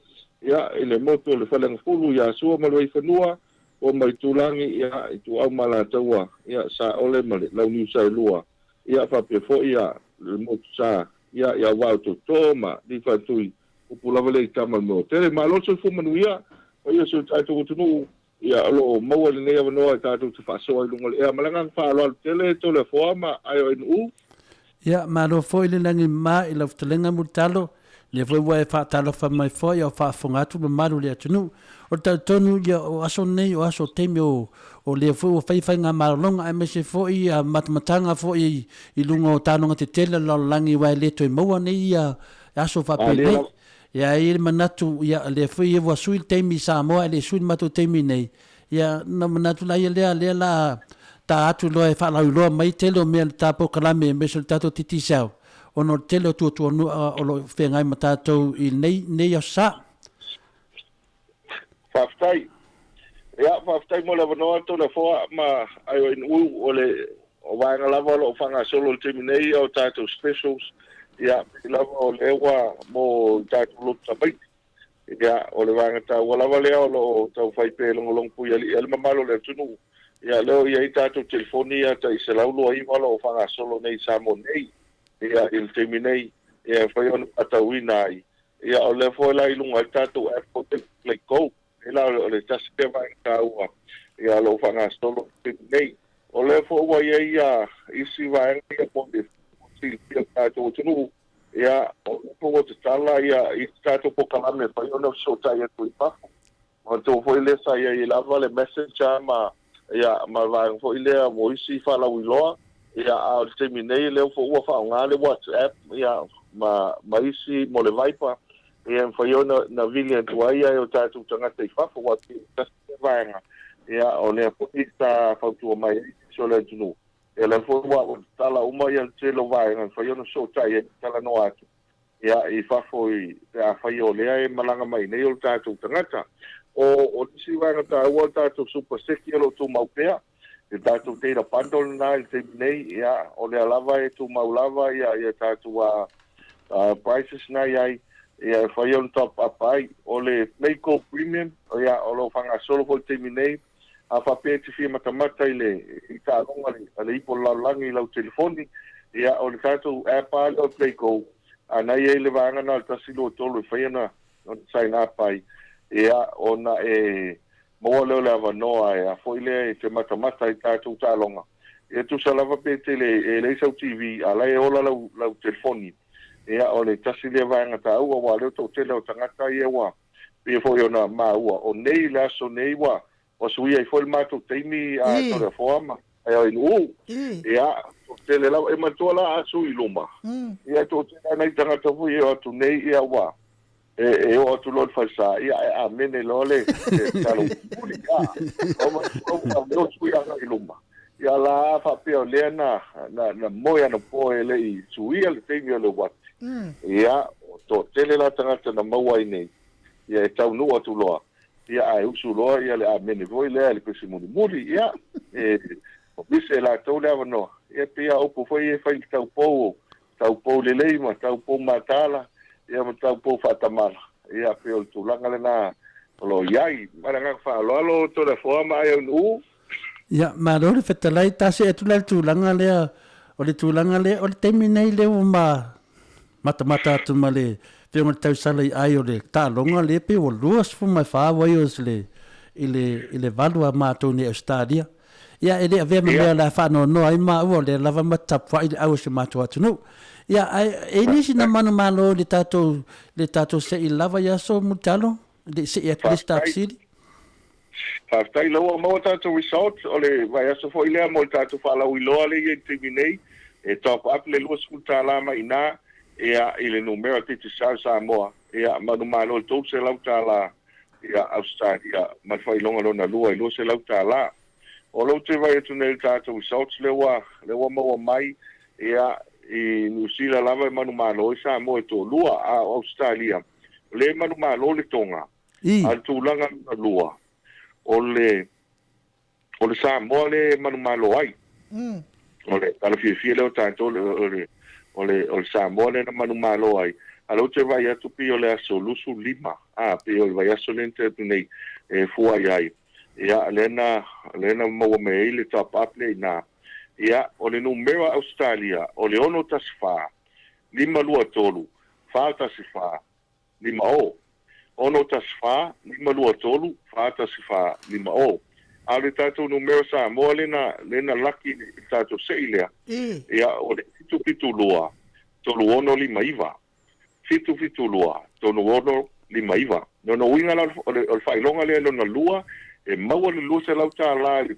ia, i le motu o le Faleagafulu ia Sua ma le Vaifanua, Fofo ma Aitulagi, ia, Ituau ma Alataua, ia, Saole ma le Launiu Saelua, ia, faapea foi le motu sa, ia, i Auvaa o Tootoo ma Nifaatui, upu lava lea i tama o le Manuatele. Malo le soifua manuia, paia o si o tatou atunuu, ia, o lo o maua lenei avanoa e tatou te faasoa i luga o le ea. Ma le agaga faaaloalo tele, Toleafoa ma IONU. Ia, malo foi le lagi ma i lau fetalaiga Mulitalo, lea foi ua e faatalofa mai foi a o faafofoga atu le mamalu o le atunuu. O le talitonu ia o aso nei o aso o taimi o o lea foi ua fai faigamalologa aemaise foi ia matamataga foi i luga o taaloga tetele a le lalolagi aua e le toe maua nei ia aso faapenei. Ia e i ai le manatu ia lea foi ua sui le taimi i Samoa ae le sui le matou taimi nei, ia ona manatu laia lea lea la ta atu loa e faalauiloa mai tele o mea le ta polokalame aemaise o le tatou Digicel ona o le tele o tuatuanua o lo o feagai ma tatou i lenei nei aso sa. Faafetai. Ia, faafetai mo le avanoa Toleafoa ma IONU. O le vaega lava o lo o faagasolo i le taimi nei o tatou specials, ia, pei lava o lea ua mo i tatou lotu tamaiti. Ia, o le vaega taua lava lea o lo o taufai pea e logologo puialii ai le mamalu o le atunuu. Ia, lea ua i ai tatou telefoni ia tai 129 o lo o faagasolo nei i Samoa nei, ia, i le taimi nei, ia, e mafai ona faatauina ai. Ia, o lea foi la i luga ai le tatou app foi lea Play Go. E la o le tasi lea vaega taua ia o lo o faagasolo i le taimi nei. O lea foi ua i ai ia isi vaega ia mo le silafia e le tatou atunuu, ia o lea foi ua tatala ia isi tatou polokalame e mafai ona fesootai atu ai i fafo. Manatua foi lea sa i ai lava le messenger ma ia ma le vaega foi lea mo isi faalauiloa, ia a o le taimi nei lea foi ua faaaoga le WhatsApp ia ma ma isi mo le Viber, ia e mafai ona na vili atu ai ia o tatou tagata i fafo aua e pei e tasi lea vaega ia o lea foi sa fautua mai ai nisi o le atunuu. Ia lea foi ua ua tatala uma ia le tele o vaega e mafai ona fesootai ai ma talanoa atu ia i fafo i pe afai o lea e malaga mai nei o le tatou tagata. O o le isi vaega taua o le tatou super seki o lo o tumau pea, le tatou data bundle lena i le taimi nei, ia o lea lava e tumau lava ia ia tatou prices na i ai, ia e fai ona top up ai. O le Playgo Premium, ia o lo o faagasolo foi i le taimi nei, A faapea e te fia matamata i le i taaloga a le ipu o le lalolagi i lau telefoni, ia o le tatou app lava lea o le PlayGo, a na i ai le vaega lena o le 1, 2, 3 e fai ona sign up ai, ia ona e maua lea o le avanoa e a foi lea e te matamata ai i tatou taaloga. Ia tusa lava pe tele e leai sau TV, a la e ola lau lau telefoni. Ia o le tasi lea vaega taua aua o lea o toatele o tagata ia ua pei foi ona maua, o nei le aso nei ua ua suia ai foi le matou taimi a Toleafoa ma Nu'u. Ia, toatele lava, e manatua la a sui i luma, ia e toatele lava nai tagata foi e o atu nei, ia ua e oo atu loa i le falesa, ia ae amene loa le tala mulimuli. Ia, ua lea ua sui agai i luma. Ia la faapea o lea na na moe anapo e le i suia le taimi o le uati. Ia, ua toatele la tagata na maua ai nei, ia e taunuu atu loa, ia ae usu loa ia le amene foi lea i le pese mulimuli. Ia, e misi e latou le avanoa. Ia e pei lava o upu foi ia e fai i le taupou, taupou lelei ma taupou mataala, ia ma taupou faatamala. Ia, pei o le tulaga lena o lo o i ai. Ma le agaga faaaloalo, Toleafoa ma Aiaunuu. Ia, malo le fetalai, ta see atu la i le tulaga lea, o le tulaga lea, o le taimi nei lea ua ma matamata atu ma le Afioga i le Tausala i ai o le taaloga lea pei ua 24 Wales le, i le, i le valu a matou nei i Ausetalia. Ia, e le avea ma mea o le a faanoanoa ai maua, o lea lava ma tapuai le au o si o matou atunuu. Ia, ae e i ai nisi na manumalo i le tatou, le tatou se'i lava i aso Mulitalo, le i se'i atu le isi ta fesili? Faafetai la ua maua tatou result o le vaiaso foi lea mo le tatou faalauiloa lea e i ai i le taimi nei e top up le $20 mai i ina ia i le numera Digicel Samoa ia manumalo i le $300 ia Ausetalia ma le faailoga lona lua i $200. O lou te vaai atu nei i le tatou results lea ua lea ua maua mai ia i Niu Sila lava e manumalo ai Samoa e toalua a o Ausetalia o lea e manumalo le Toga A o le tulaga lona lua, o le, o le Samoa lea e manumalo ai. O le tala fiafia lea o tatou, o le, o le, o le Samoa lea na manumalo ai. A o lea ou te vaai atu pei o le aso 25, a, pei o le vaiaso lea na tea atu nei e fua i ai. Ia, lea na, lea na maua mai ai le top up lea i ina. Ia, o le numera Ausetalia, o le 614 523 414 5 0 6 1 4 5 2 3 4 1 4 5 0. A o le tatou numera Samoa lea na, lea na laki i le tatou sei lea, ia, o le 7 7 2 3 6 5 9. 7 7 2 3 6 5 9. Lona uiga la o le, o le faailoga lea lona lua, e maua le $200 i le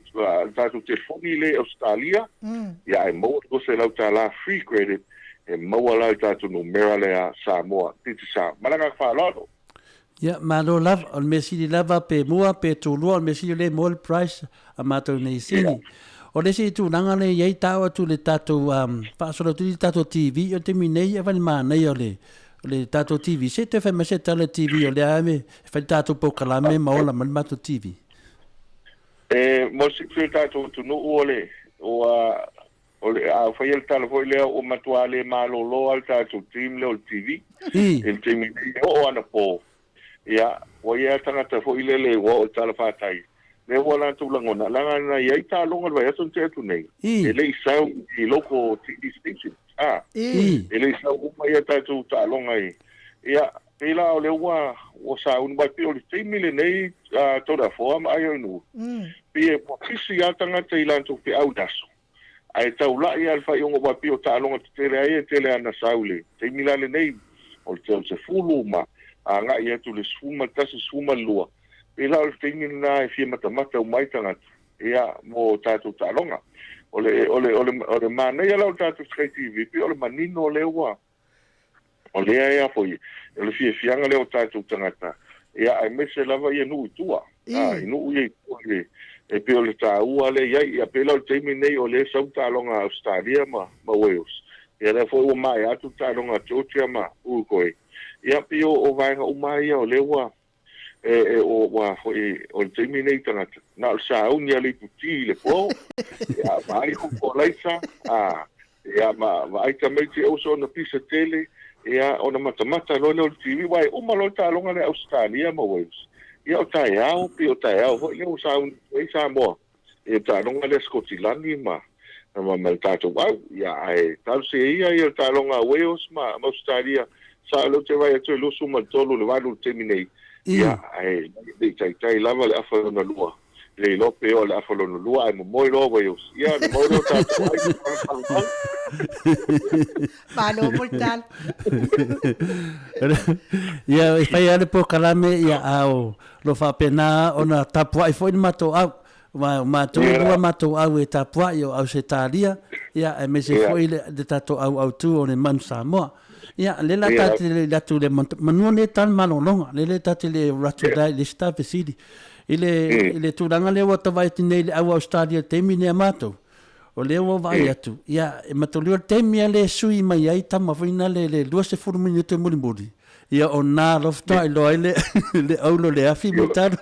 tatou telefoni lea i Ausetalia, ia ae maua le $200 free credit E maua la i le tatou numera lea Samoa Digicel. Ma le agaga faaaloalo. Ia, malo lava. O le mea sili lava pe mua pe tulua, o le mea sili o lea e maua le price a matou nei i Sini. O le isi tulaga lea e i ai, tau atu i le tatou faasolo atu i le tatou TV, o le taimi nei e avane manaia o le o le tatou TV, se i toe fai mai se tala i le TV, o lea lava e fai le tatou polokalame ma ola mai le matou TV. E mo le silafia e le tatou atunuu o le ua O le a faia le tala foi lea ua matua le malolo lava le tatou team lea o le TV i le taimi nei e oo anapo ia ua i ai lava tagata foi lele ua oo i le talafatai lea ua latou lagona leaga na i ai taaloga i le vaiaso na tea atu nei e le i sau i local TV stations a e le i sau uma ia tatou taaloga i ia pei la o lea ua ua sauni mai pei o le taimi lenei a Toleafoa ma Aioinuu pei e ua pisi lava tagata i latou feau i le aso Ae taulai lava le faaiuga aua pei o taaloga tetele lava ia e tele lava ina sau i le taimi la lenei o le 30 ma agai atu i le 11, 12. Pei la o le taimi lena e fia matamata uma ai tagata ia mo tatou taaloga. O le o le o le o le manaia la o le tatou Sky TV pei o le manino lea ua O lea e a foi, o le fiafiaga lea o tatou tagata, ia aemaise lava ia nuu i tua, a, i nuu ia i tua i le, E pei o le taua lea i ai. Ia pei la o le taimi lenei o lea e sau le taaloga a Ausetalia ma ma Wales, ia lea foi ua maea atu le taaloga a Georgia ma Uruguay. Ia pei o o vaega uma lava ia o lea ua e e o ua foi o le taimi lenei tagata, na o le sauni lava o le iputi i le po, ia vaai kolaisa, a Ia, ma vaai tamaiti e oso ona pisa tele, ia, ona matamata loa lea o le TV, aua e uma loa le taaloga lea a Ausetalia ma Wales, ia o taeao, pei o taeao foi lea ua sauni atu ai Samoa i le taaloga lea a Sikotilani ma, ma, ma le tatou au. Ia, ae talosia ia ia le taaloga a Wales ma, ma Ausetalia, sao lea ou te vaai atu e 23 i le 8 i le taimi nei, ia, ae le i taitai lava le afa lona lua. Le iloa pe oo i le afa lona lua ae momoe loa Wales. Ia ona maua lea o tatou ai ma faafaufau. Malo mo le tala. Ia, e fai lava le polokalame, ia, a o lo faapena ona tapuai foi le matou au. Aua o matou e lua matou au e tapuai, o Ausetalia, ia, aemaise foi le, le tatou au autu o le Manu Samoa. Ia, lea la ta te le atu le manua nei ta le malologa, lea le ta te le alu atu la i le isi ta fesili. I le, i le tulaga lea ua tavae atu nei i le au Australia i le taimi nei a matou, o lea ua vaai atu, ia, e mataulia o le taimi lava lea e sui mai ai tama foi na le, le 20 minute mulimuli, ia o na loa faatoa iloa ai le, le auro o le afi ma talo.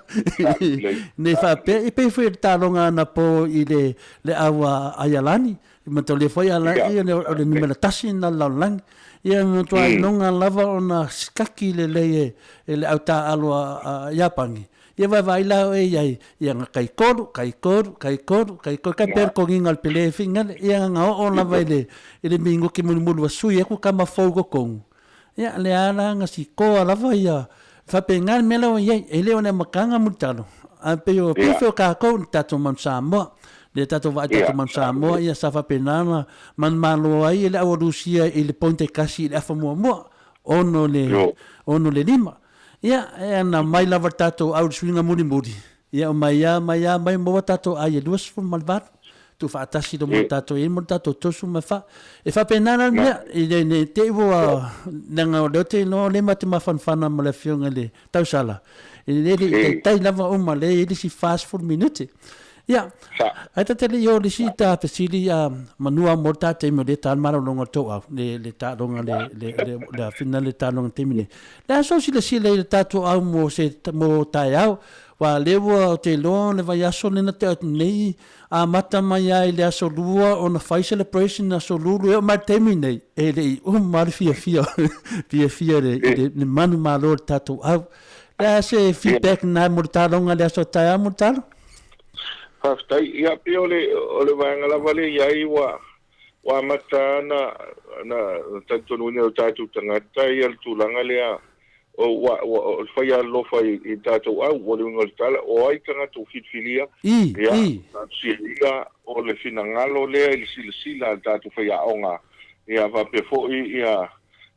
Nei faapea, e pei foi o le taaloga anapo i le, le au a Aialani, Mataulia foi a la ia o le numera tasi na le lalolagi. Ia e matua iloga lava ona sikaki lelei e e le au taaalo a Iapani. Ia vaevaai la oe i ai, ia na kai kolu, kai kolu, kai kolu, kai kolu, kai pea le kogiga o le pele e figale. Ia na oo lava i le i le minute mulimuli ua sui aku tama fou i totonu. Ia, lea la na sikoa lava ia, faapena le mea la ua i ai, e le o le amataga mulitalo, ae pei o, pei foi o tatou, le tatou Manu Samoa, le tatou vaai tatou Manu Samoa, ia sa faapena ona manumalo ai le au a Rusia i le point e tasi i le afa muamua, 6 le, 6 le 5. Ia, e ana mai lava le tatou au i le suiga mulimuli, Ia omai a, omai a, omai maua tatou ai e 28, tuufaatasi loa ma tatou i ai mo le tatou 34. E faapena la le mea, i le ne i te i ua, leaga o lea ou te iloa o lea ma te mafanafana ma le Afioga i le Tausala, e le i taitai lava uma lea e i ai le isi 40 minute. Ia, ae ta te le i oo i le isi ta fesili, a, manua mo le ta taimi o lea e ta le malologa o le tou au, le taaloga le, le, le, le afina le taaloga i le taimi nei. Le a sou silasila i le tatou au mo se, mo taeao, Aua lea ua ou te iloa o le vaiaso lea na tea atu nei, amata mai lava i le aso Lua ona fai celebration aso Lulu e oo mai i le taimi nei, e le i uma lava le fiafia, fiafia i le, le manumalo o le tatou au. O le a se feedback lena mo le taaloga i le aso taeao Mulitalo? Faafetai. Ia, pei o le, o le vaega lava lea i ai ua, ua amata na, na talitonuina e o tatou tagata ia le tulaga lea O, ua, ua, o le fai alolofa i, i tatou au, ua le uiga o le tala, o ai tagata ua filifilia, I, ia, i. tatou silafia o le finagalo lea i le silasila a le tatou faiaoga, ia, faapea foi ia,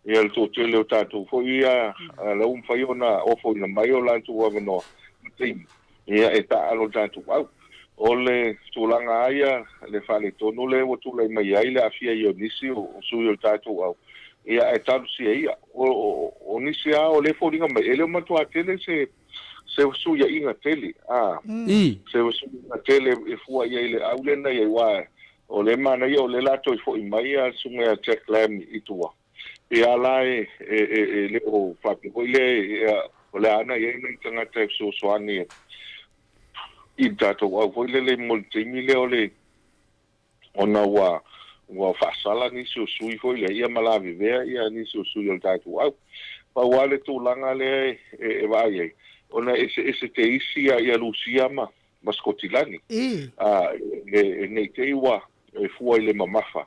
ia le toatele o tatou foi ia, la ua mafai ona ofoina mai o latou avanoa ma taimi, ia, e taaalo i le tatou au. O le tulaga lava ia, le faaletonu lea ua tulai mai ai le aafia ai o nisi o sui o le tatou au, ia ae talosia ia. O, o nisi lava o lea e foliga mai, e le o matua tele se, se fesuiaiga tele, a, I. se fesuiaiga tele e fua i ai i le au lea na i ai, aua o lea e manaia o lea o le a toe foi mai le susuga ia Jack Lam i tua. Pei lava la e, e, e, e le o faapea foi lea, o le a na i ai nai tagata e fesoasoani i le tatou au foi lele mo le taimi lea o le ona ua ua faasala nisi o sui foi lea ia ma lavevea ia nisi o sui o le tatou au. Pau lava le tulaga lea e, e, e vaai ai, ona e eseese te isi ia, ia Lusia ma, ma Sikotilani. I. A, e, e, nei te i ua e fua i le mamafa.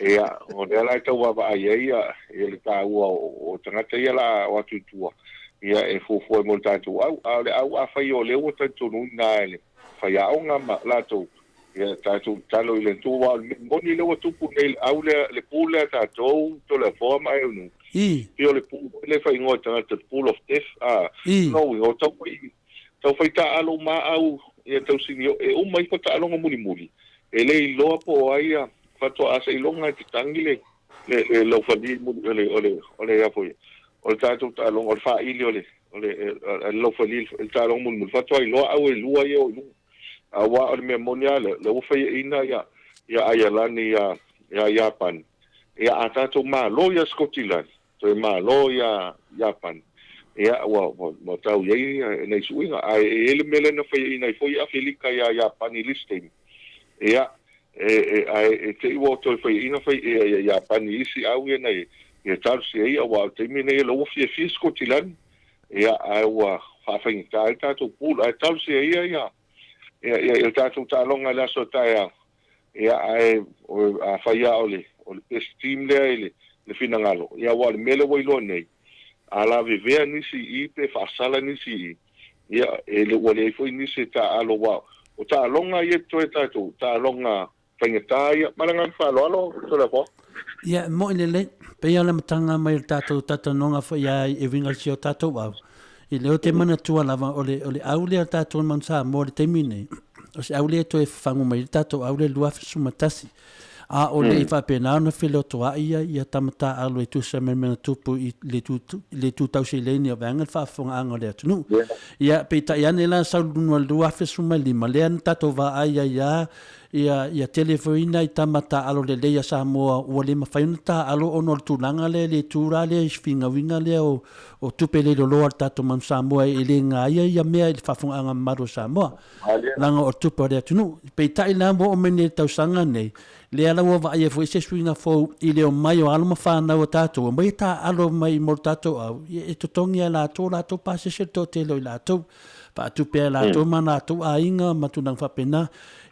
Ia, o lea la e tau vaavaai ai ia, ia le taua o, o tagata ia la o atu i tua, ia e fuafua mo le tatou au. A o le au afai o lea ua talitonuina e le faiaoga ma latou, ia tatou tatalo i le Atua, aua o le mea moni lea ua tupu nei i le au lea, le pool lea a tatou, Toleafoa ma Aeonuu, I. pei o le pool foi lea e faaigoa e tagata, the pool of death, a, I. no, o tau fai, tau fai taaalo uma lava au ia tausini e uma ifo taaloga mulimuli, e le iloa po o ai ia faatoa seiloga e tatagi le le le laufali muli o le o le o le a foi o le tatou taaloga o le faili o le o le laufali le taaloga mulimuli faatoa iloa au e lua ia o i luga. Auā o le mea moni lava lea, o lea ua faiaina ia ia Aialani ia ia Iapani, ia a tatou malo ia Sikotilani, toe malo ia Iapani, ia ua ua ua tau i ai nai suiga. Ae e i ai le mea lea na faiaina ai foi Afelika ia Iapani i le isi taimi, ia e e ae e te i ua toe faiaina fai ia ia Iapani i isi au ia na ia talosia ai, auā o le taimi lenei o lea ua fiafia Sikotilani, ia ae ua faafaigata ai le tatou pule. Ae talosia ia ia ia ia le tatou taaloga i le aso a taeao, ia ae afai lava o le o le best team lea i le le finagalo, ia aua o le mea lea ua iloa nei, a lavevea nisi i i pe faasala nisi i i, ia e le ua leai foi nisi e taaalo aua o taaloga ia e totoe tatou, taaloga faigata ia. Ma le agaga faaaloalo Toleafoa. Ia, e moni lelei, pei lava o le amataga mai o le tatou talatalanoaga foi lava e uiga i si o tatou au, i lea ou te manatua lava o le, o le au lea o le tatou Manu Samoa i le taimi lenei, o se au lea e toe fafagu mai ai le tatou au lea i le 2011. A o le i faapena ona felotoai ia, ia tama taaalo e tusa ma le mea na tupu i le itu, i le itu tau seleni o vaega le faafofogaaga o le atunuu. Ia, peitai ane la sau i luga o le 2015, lea na tatou vaai ai lava Ia, ia tele foi nai tama taaalo lelei a Samoa ua le mafai ona taaalo ona o le tulaga lea i le itu la lea i se finauina lea o, o tupe leiloloa a le tatou Manu Samoa e le gaia ia mea i le faafofogaaga mamalu a Samoa, leaga o tupe a le atunuu. Peitai la ua oo mai nei i le tausaga nei, lea la ua vaaia foi se suiga fou i le omai o alo ma fanau a tatou, omai e taaalo mai mo le tatou au, ia e totogi lava e latou o latou pasese le toatele o i latou. Faatupe ai latou ma latou aiga ma tulaga faapena.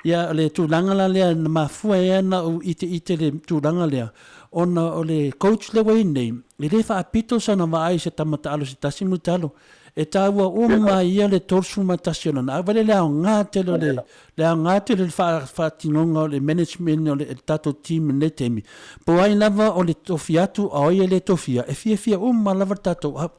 Ia, o le tulaga la lea na mafua ai ona ou iteite i le tulaga lea, ona o le coach lea ua i ai nei, e le faapito sana vaai i se tama taalo se tasi mulitalo. E taua uma ai ia le 31 o lana au. Vaai le aoga tele o le, le aoga tele o le faatinoga o le management o le tatou team i lenei taimi. Po o ai lava o le tofi atu a o ai e le tofia, e fiafia uma lava le tatou au.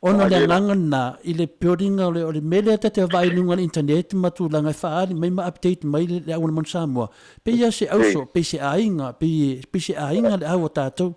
Ona o le agaga lena i le building o le, o le mea lea ta te vaai i luga o le internet ma tulaga e faaali mai ma update mai le, le auala Manu Samoa, pei lava se auso, pei se aiga, pei, pei se aiga le au a tatou.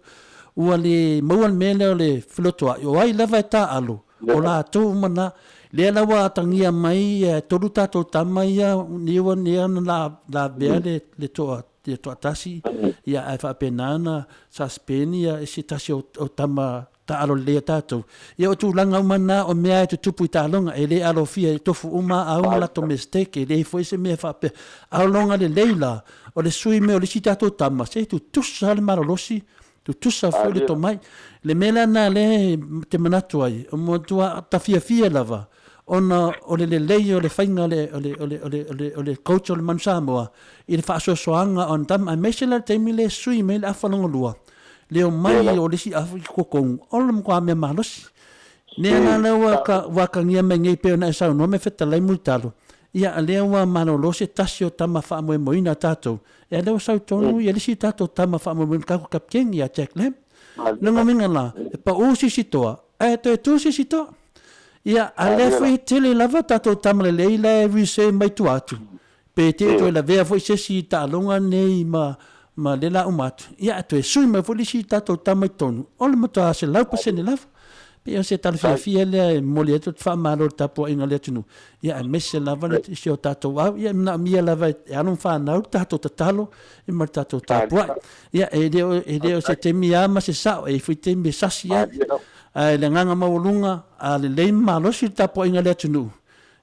Ua le maua le mea lea o le felotoai, o ai lava e taaalo, o latou uma na. Lea la ua atagia mai e tolu tatou tama ia, nei ua nei ona la, lavea le, le toa, le toatasi, ia ae faapena ona suspend ia se tasi o, o tama Taalo lelei a tatou. Ia o tulaga uma na o mea e tutupu i taaloga, e le alofia e tofu uma a uma latou mistake, e leai foi se mea faapea. A o loga lelei la, o le sui mea o le isi tatou tama, se tutusa le malolosi, tutusa foi le tomai. Le mea la na lea te manatu ai, o matua tafiafia lava, ona o le lelei o le faiga o le, o le, o le, o le, o le, o le coach o le Manu Samoa i le faasoasoaga o ana tama, aemaise la le taimi lea e sui mai le afa lona lua, Leo mai o le isi afu i totonu, o le matua mea malosi. Lea la lea ua ka, ua atagia mai nei pei ona e saunoa me fetalai Mulitalo, ia lea ua malolo se tasi o tama faamoemoeina a tatou, ia lea ua sau tonu ia le isi tatou tama faamoemoeina, tatou kapiteni ia Jack Lam. Lona uiga la, e pau se isi toa, ae toe tu se isi toa. Ia, a lea foi e tele lava tatou tama lelei la e reserve mai tua atu, Pe te i toe lavea foi se isi taaloga nei ma ma le la uma atu, ia ae toe sui mai foi le isi tatou tama i totonu, o le matua 100% lava. Pei o se tala fiafia lea e momoli atu le faamalo i le tapuaiga a le atunuu, ia aemaise lava le si o tatou au, ia e manaomia lava e alo ma fanau le tatou tatalo ma le tatou tapuai. Ia e le o, e le o se taimi lava ma se sao, e i ai foi taimi e sasi ai, ae le agaga maualuga, a lelei ma malosi le tapuaiga a le atunuu,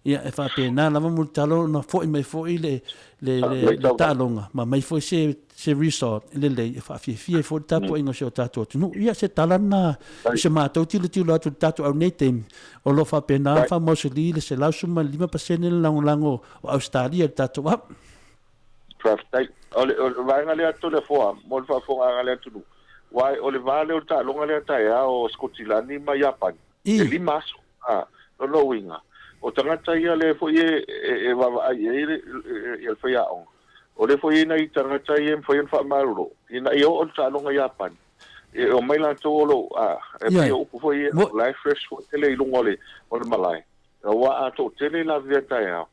Ia, e faapena lava Mulitalo ona foi mai foi le, le, le, le taaloga ma mai foi se, se result lelei e faafiafia ai foi le tapuaiga o si o tatou atunuu. Ia, se tala lena i se matou tilotilo atu i le tatou au nei taimi, o lo o faapena ona faamausali le 115% le lagolago o Ausetalia i le tatou au. Faafetai. O le, o le vaega lea Toleafoa, mo le faafofogaaga a le atunuu, aua o le va lea o le taaloga lea taeao o Sikotilani ma Iapani, e lima aso. A, lona uiga, o tagata ia lea foi e, e, e vaavaai i ai le, le faiaoga, o lea foi e i ai nai tagata ia e mafai ona faamalolo, ina ia oo le taaloga i Iapani, e omai latou o lo o, a, e pei o upu foi ia, o la e fresh foi tele i luga o le, o le malae. Aua a toatele lavevea taeao,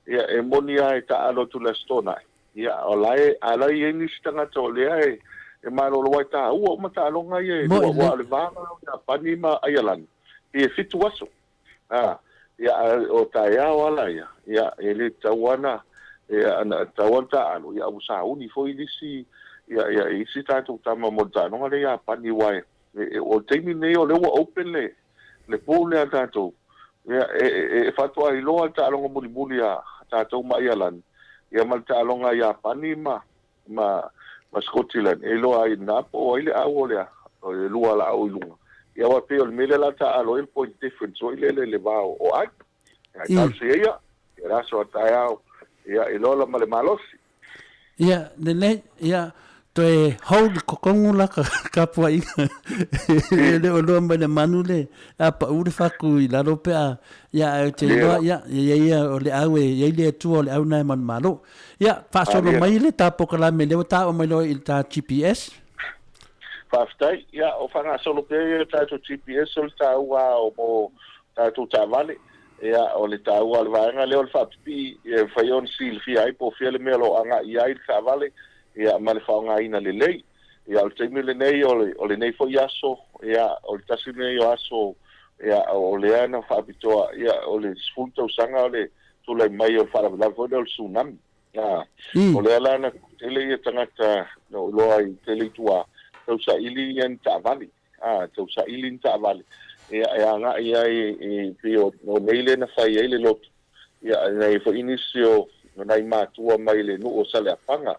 ia, e moni lava e taaalo atu i le Aso Toonai, Ia, o la e, a la e i ai nisi tagata o lea e, e malolo ai taua uma taaloga ia e lua, aua o le va o Iapani ma Aialani, pei e fitu aso. A, ia, a o taeao lava la ia, ia, e le tatau lava ona, Ia, na tatau lava ona taaalo, ia a ua sauni foi nisi, ia, ia, isi tatou tama mo le taaloga lea i Iapani, aua e, e, o le taimi lenei o lea ua open le, le pool lea a tatou, ia, e, e, e faatoa iloa le taaloga mulimuli a tatou ma Aialani, ia ma le taaloga a Iapani ma, ma, ma Sikotilani, e iloa ai i ina po o ai le au o le, o le lua laau i luga. Ia aua e pei o le mea lea o le a taaalo ai le point difference foi lele i le va o Ai. Ae talosia ia, ia le aso a taeao, ia i lola ma le malosi. Ia, lelei, ia, toe hold kokongu la ka kapuaiga. E le o loa mai le manu le, a pau le faku i lalo pe a, ia, ae ou te iloa, ia, ia, ia, o le au e i ai le Atua o le au na e manumalo. Ia, faasolo mai le ta pokalame lea ua ta oo mai loa i le ta GPS. Faafetai. Ia, o faagasolo pea ia tatou GPS o le taua o mo tatou taavale. Ia, o le taua o le vaega lea o le faapipii e mafai ona silafia ai po o fea le mea o lo o agai i ai le taavale, ia, ma le faaaogaina lelei. Ia, o le taimi lenei, o le, o lenei foi aso, ia, o le tasi lenei o aso, ia, o lea na faapitoa, ia, o le 10 tausaga o le tulai mai o le faalavelave foi lea o le tsunami. A, o lea la na tele ia tagata na ou iloa ai tele i tua, tausaili ia ni taavale, a, tausaili ni taavale, ia, e agai ai i, pei o, o nei lea na fai ai le lotu, ia, na i ai foi nisi o nai matua mai le nuu o Saleapaga,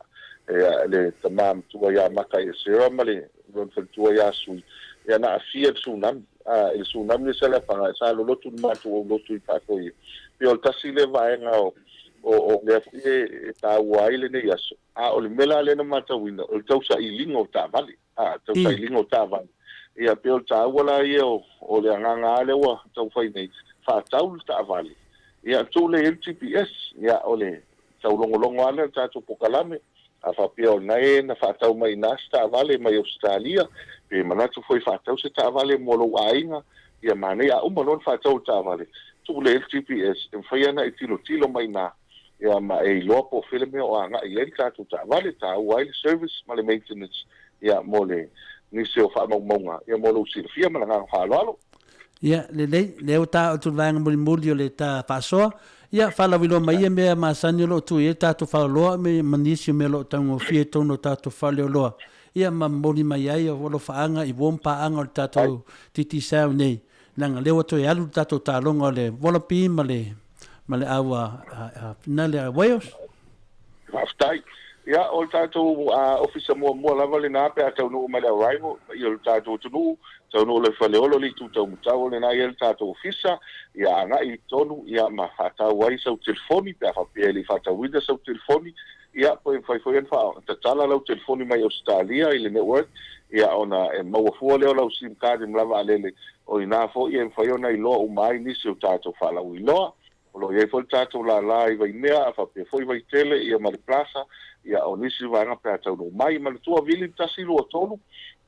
ia, le tama matua ia Maka Esera ma le lona faletua ia Sui, ia, na aafia i le tsunami, a, i le tsunami o Saleapaga, sa lolotu le matou aulotu i Faatoia. Pei o le tasi lea vaega o, o, o lea foi e, e taua ai lenei aso. A o le mea la lea na matauina, o le tausailiga o taavale, a, tausailiga o taavale. Ia, pei o le taua la ia o, o le agaga lava lea ua taumafai nei, faatau le taavale, ia, tuu lea i ai le GPS. Ia, o le taulogologo lava lea o le tatou pokalame, a faapea o lena e na faatau mai i ina se taavale mai Ausetalia, pe manatu foi e faatau se taavale mo lou aiga, ia manaia. A uma loa ona faatau le taavale, tuu lea i ai le GPS e mafai ona e tilotilo mai i ina, ia ma e iloa po o fea le mea o agai i ai le tatou taavale, taua ai le service ma le maintenance, ia mo le nisi o faamaumauga, ia mo lou silafia ma le agaga faaaloalo. Ia, lelei, lea ua ta atu le vaega mulimuli o le ta faasoa. Ia, faalauiloa mai ia mea masani o lo o tuu i ai le tatou faleoloa ma nisi o mea o lo o taugofie i totonu o tatou faleoloa. Ia, ma momoli mai ai o alofaaga i warm paaga o le tatou Digicel nei, leaga lea ua toe alu le tatou taaloga o le Wallaby ma le ma le au a, a, a, a le Wales. Faafetai. Ia, o le tatou ofisa muamua lava lena pe a taunuu mai le arrival i le tatou atunuu, taunuu loa i Faleolo le itu taumatau o lena e i ai le tatou ofisa, ia agai i totonu ia ma faatau ai sau telefoni pe a faapea e le i faatauina sau telefoni, ia pe mafai foi ona faatatala lau telefoni mai Ausetalia i le network, ia ona e maua fua lea o lau sim card i Malaevaalele, o i ina foi e mafai ona iloa uma ai nisi o tatou faalauiloa. O lo o i ai foi le tatou lala i Vaimea, a faapea foi Vaitele, ia ma le Plaza, ia o nisi vaega pe a taunuu mai. Manatua vili le 1, 2, 3,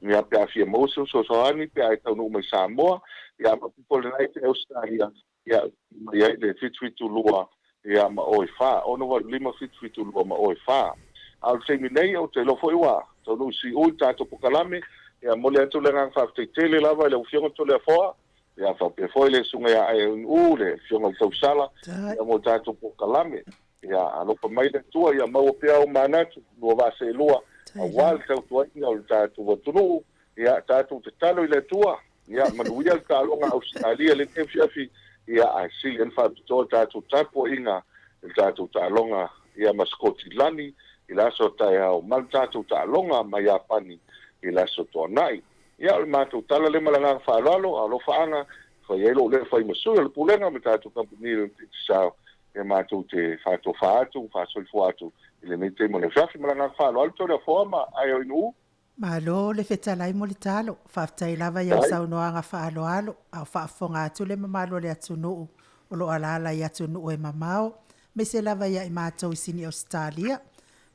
ia pe a fia maua se fesoasoani pe a e taunuu mai Samoa, ia ma pito lena i te Ausetalia, ia mai ai le 772 ia ma o e 4, 685 772 ma o e 4. A o le taimi nei, ou te iloa foi ua taunuu i siui le tatou pokalame, ia momoli atu le agaga faafetai tele lava i lau Afioga Toleafoa, Ia faapea foi le Susuga ia Aeau, le Afioga i le Tausala, ia mo tatou polokalame. Ia alofa mai le Atua ia maua pea ou manatu, lua vaa seelua, aua le tautuaina o le tatou atunuu. Ia tatou tatalo i le Atua, ia manuia le taaloga a Ausetalia i lenei afiafi, ia ae sili ona faapitoa le tatou tapuaiga i le tatou taaloga ia ma Sikotilani i le aso taeao ma le tatou taaloga ma Iapani i le aso Toonai. Ia, o le matou tala lea ma le agaga faaaloalo, alofaaga, e fai ai lou leo fai ma sui o le Pulega ma le tatou kamupani o le Digicel, ia matou te faatofa atu, faasoifua atu i lenei taimi o le afiafi. Ma le agaga faaaloalo, Toleafoa ma Aioinuu. Malo le fetalai mo le talo. Faafetai lava i au saunoaga faaaloalo, a o faafofoga atu le mamalu o le atunuu o lo o alaala i atunuu e mamao, aemaise lava ia i matou i Sini Ausetalia.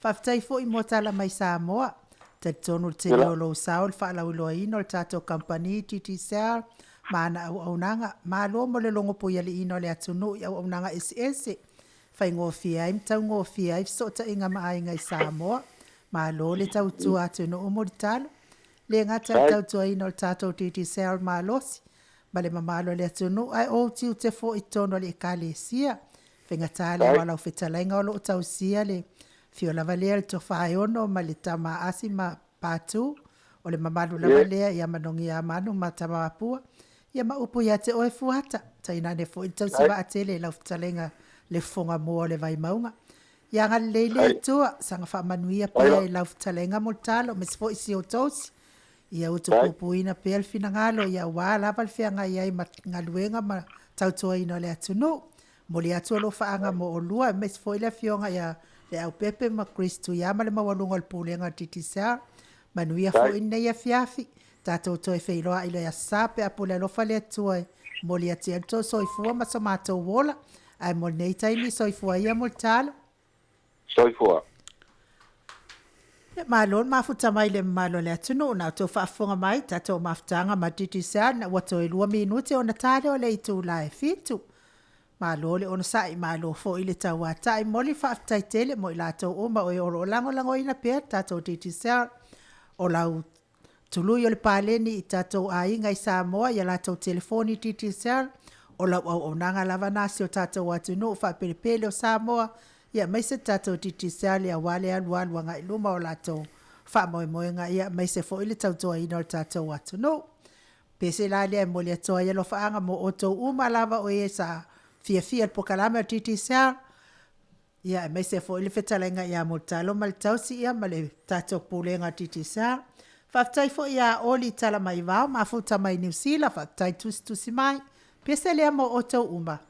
Faafetai foi mo tala mai Samoa. Talitonu le tele o lou sao i le faalauiloaina o le tatou kamupani Digicel ma ana auaunaga. Malo mo le logopuialiiina o le atunuu i auaunaga eseese, faigofie ai ma taugofie ai fesootaiga ma aiga i Samoa. Malo le tautua atunuu mo le talo. Le gata i le tautuaina o le tatou Digicel malosi ma le mamalu o le atunuu ae ou tiute foi i totonu o le Ekalesia. Faigata lea aua o lau fetalaiga o lo o tausia le afio lava lea o le Tofaeono ma le tama a Asi ma Patu, o le mamalu lava lea ia Manogiamanu ma Tamapua, ia ma upu ia te oe Fuata, tainane foi le tausi vaatele i lau fetalaiga le Fofogamua o le Vaimauga. Ia agalelei le Atua, saga faamanuia pea i lau fetalaiga Mulitalo aemaise foi si ou tausi, ia utupupuina pea le finagalo ia aua lava le feagai ai ma galuega ma tautuaina o le atunuu. Momoli atu alofaaga mo oulua aemaise foi le afioga ia Leaupepe ma Chris Tuiama ma le maualuga o le Pulega a le Digicel. Manuia foi lenei afiafi, tatou toe feiloai i le Aso Sa pe a pule alofa le Atua e momoli atu ai lo outou soifua ma so matou ola. Ae mo lenei taimi, soifua ia Mulitalo. Soifua. Ia, malo le mafuta mai i le mamalu o le atunuu na outou faafofoga mai tatou mafutaga ma Digicel ina ua toe 2 minute ona ta lea o le itula e 7. Malo le onosai, malo foi le tauatai. Momoli le faafetai tele mo i latou uma o e o lo o lagolagoina pea le tatou Digicel. O lau tului o le paleni i tatou aiga i Samoa i a latou telefoni Digicel, o lau auaunaga lava lena a si o tatou atunuu faapelepele o Samoa, ia aemaise le tatou Digicel aua le alualu agai i luma o latou faamoemoega, ia aemaise foi le tautuaina o le tatou atunuu. Pese la lea e momoli atu ai alofaaga mo outou uma lava o e sa fiafia i le polokalame a le Digicel, ia aemaise foi le fetalaiga ia Mulitalo ma le tausi ia ma le tatou Pulega a le Digicel. Faafetai foi ia Oli Talamaivao, mafuta mai Niu Sila, faafetai tusitusi mai. Pese lea mo outou uma.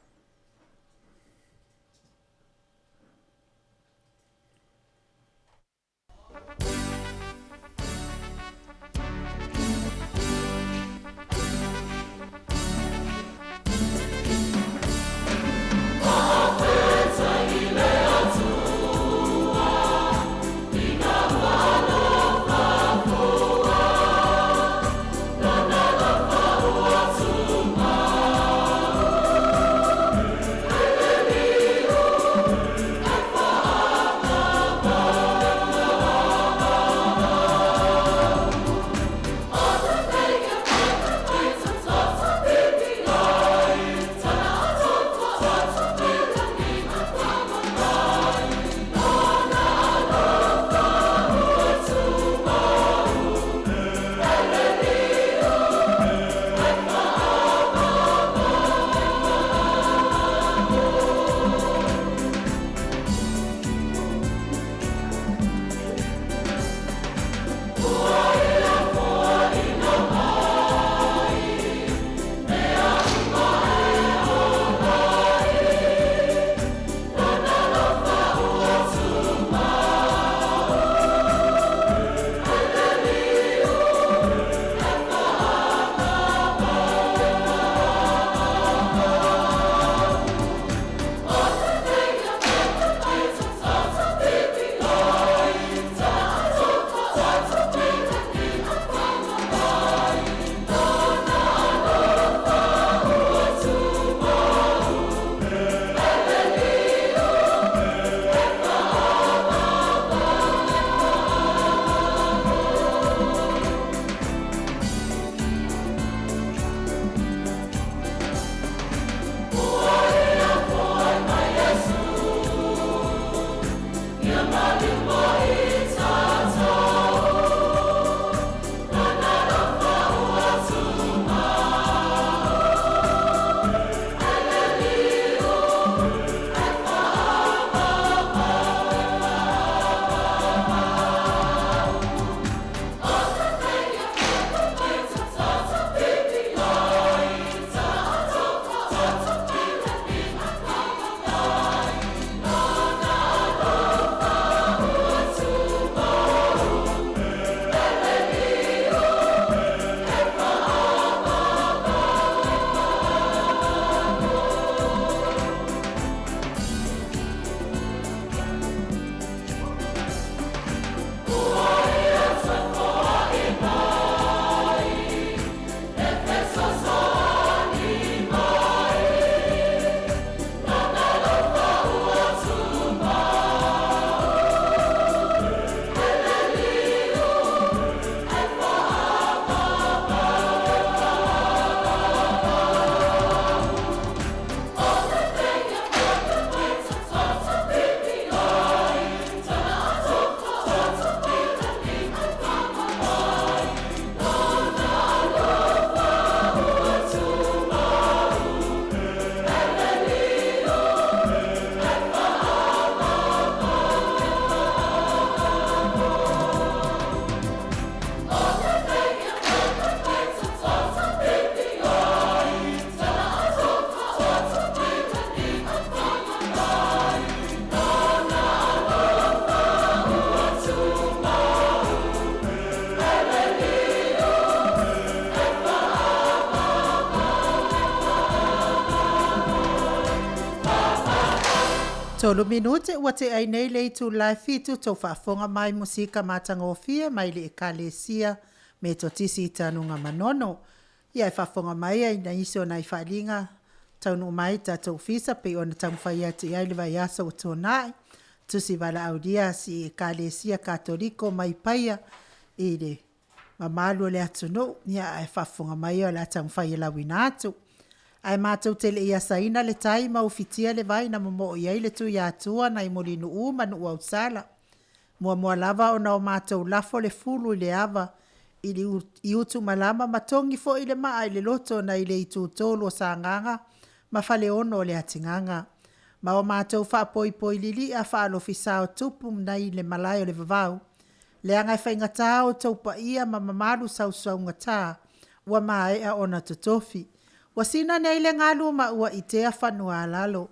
Tolu minute ua tea ai nei le itula e fitu tou faafofoga mai musika matagofie mai le Ekalesia Metotisi i Tanuga Manono. Ia e faafofoga mai ai na isi o nai faaaliga taunuu mai i tatou ofisa pei ona taumafai atu i ai le vaiaso ua tuanai. Tusi valaaulia a si Ekalesia Katoliko mai Paia i le mamalu o le atunuu, ia ae faafofoga mai o le a taumafai e lauina atu. Ae matou te le i asaina le tai ma ufitia le vai na momoo i ai le Tuiatua nai Mulinuu ma Nuuausala. Muamua lava ona o matou lafo le fulu i le ava i, le, i utumalama ma togi foi le maa i le loto nai le itutolu o Sagaga ma Faleono o le atigaga. Ma o matou faapoipoi lilia faalofisao tupu nai le malae o le vavau, leaga e faigata outou paia ma mamalu sausaugata ua maea ona totofi. Ua sina nei le galu ma ua itea fanua-a-lalo.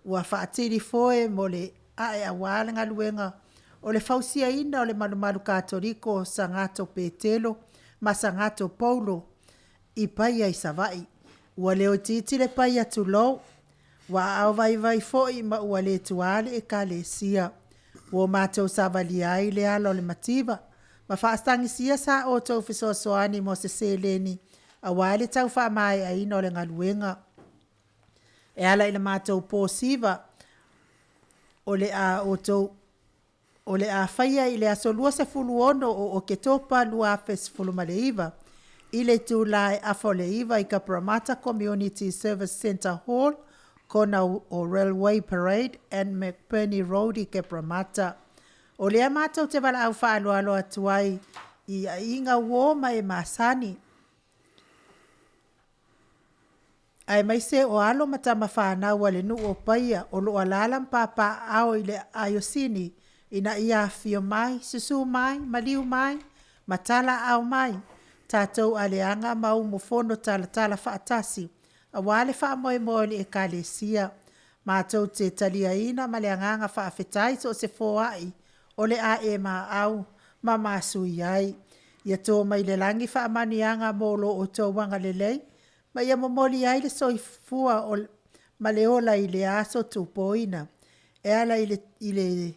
Ua faatilifoe mo le ae aua le galuega o le fausiaina o le malumalu Katoliko o Sagato Petelo ma Sagato Paulo i Paia i Savaii. Ua leo itiiti le paia tulou, ua aao vaivai foi ma ua le tuā le Ekalesia. Ua matou savalia ai le ala o le mativa ma faatagisia sa outou fesoasoani mo se seleni aua le tau faamaeaina o le galuega. E ala i le matou po siva o le a outou o le a faia i le aso 26 o Oketopa 2019 i le itula e 8:30 i Cabramatta Community Service Centre Hall, kona o Railway Parade and McBurney Road i Cabramatta. O lea matou te valaau faaaloalo atu ai i aiga uo ma e masani, aemaise o alo ma tama fanau a le nuu o Paia o lo o alaala ma papaaao i le aai o Sini ina ia afifio mai, susu mai, maliu mai ma talaaao mai, tatou aleaga ma umufono talatala faatasi aua le faamoemoe o le Ekalesia. Matou te taliaina ma le agaga faafetai so o se foai o le a e maau ma masui ai. Ia to mai le lagi faamanuiaga mo lo outou agalelei ma ia momoli ai le soifua o, ma le ola i le aso tupoina e ala i le, i le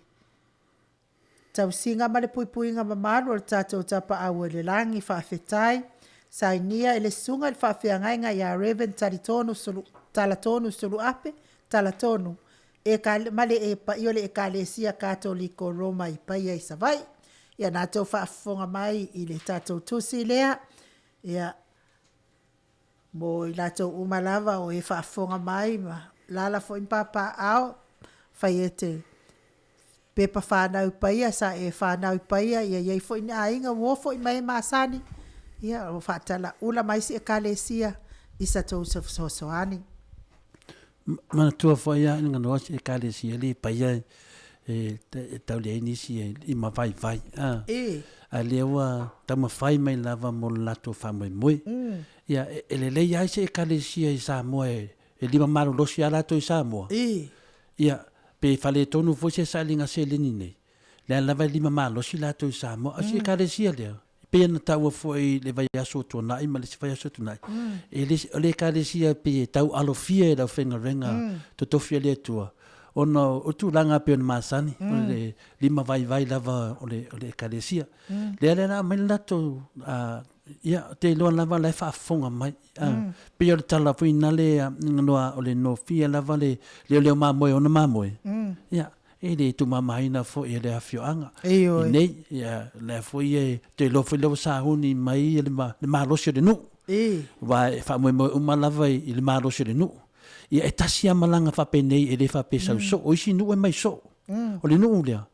tausiga ma le puipuiga mamalu o le tatou Tapaau i le Lagi. Faafetai. Sainia e le Susuga i le Faafeagaiga ia Rev Talitonu Sulu, Talatonu Suluape Talatonu e ma le e paia o le Ekalesia Katoliko Roma i Paia i Savaii. Ia na tou faafofoga mai i le tatou tusi lea. Ia mo i latou uma lava o e faafofoga mai ma lala foi ma papaaao, fai e te pepa fanau i Paia sa e fanau i Paia, ia i ai foi ni aiga ua o foi mai e masani, ia o faatalaula mai si ekalesia i sa tou fesoasoani. Manatua foi a ina noa si ekalesia le Paia e tau leai nisi e lima vaivai a. E. A lea ua taumafai mai lava mo le latou faamoemoe. Ia e lelei ai se ekalesia i Samoa e lima malolosi lava latou i Samoa. E. Ia pe faaletonu foi se sailiga seleni nei, lea lava e lima malosi latou i Samoa. A o si ekalesia lea, e pei ona taua foi i le vaiaso ua tuanai ma le isi vaiaso ua tuanai, e le, o le ekalesia e pei e tau alofia e le aufaigaluega totofi a le Atua, ona o tulaga e pei ona masani, o le lima vaivai lava o le, o le ekalesia. Lea la aumai le latou, ia, ou te iloa lava o la e faafofoga mai. Pei o le tala foi nale o le nofia lava le leoleo mamoe e ona mamoe, ia, e le tuumamaina foi e le afioaga i nei. Ia, lea foi e te iloa foi lea ua sauni mai le malosi o le nuu. Aua e faamoemoe uma lava i le malosi o le nuu. Ia, e tasi lava malaga faapenei e le faapea e sau soo. O isi nuu e mai soo. O le nuu lea,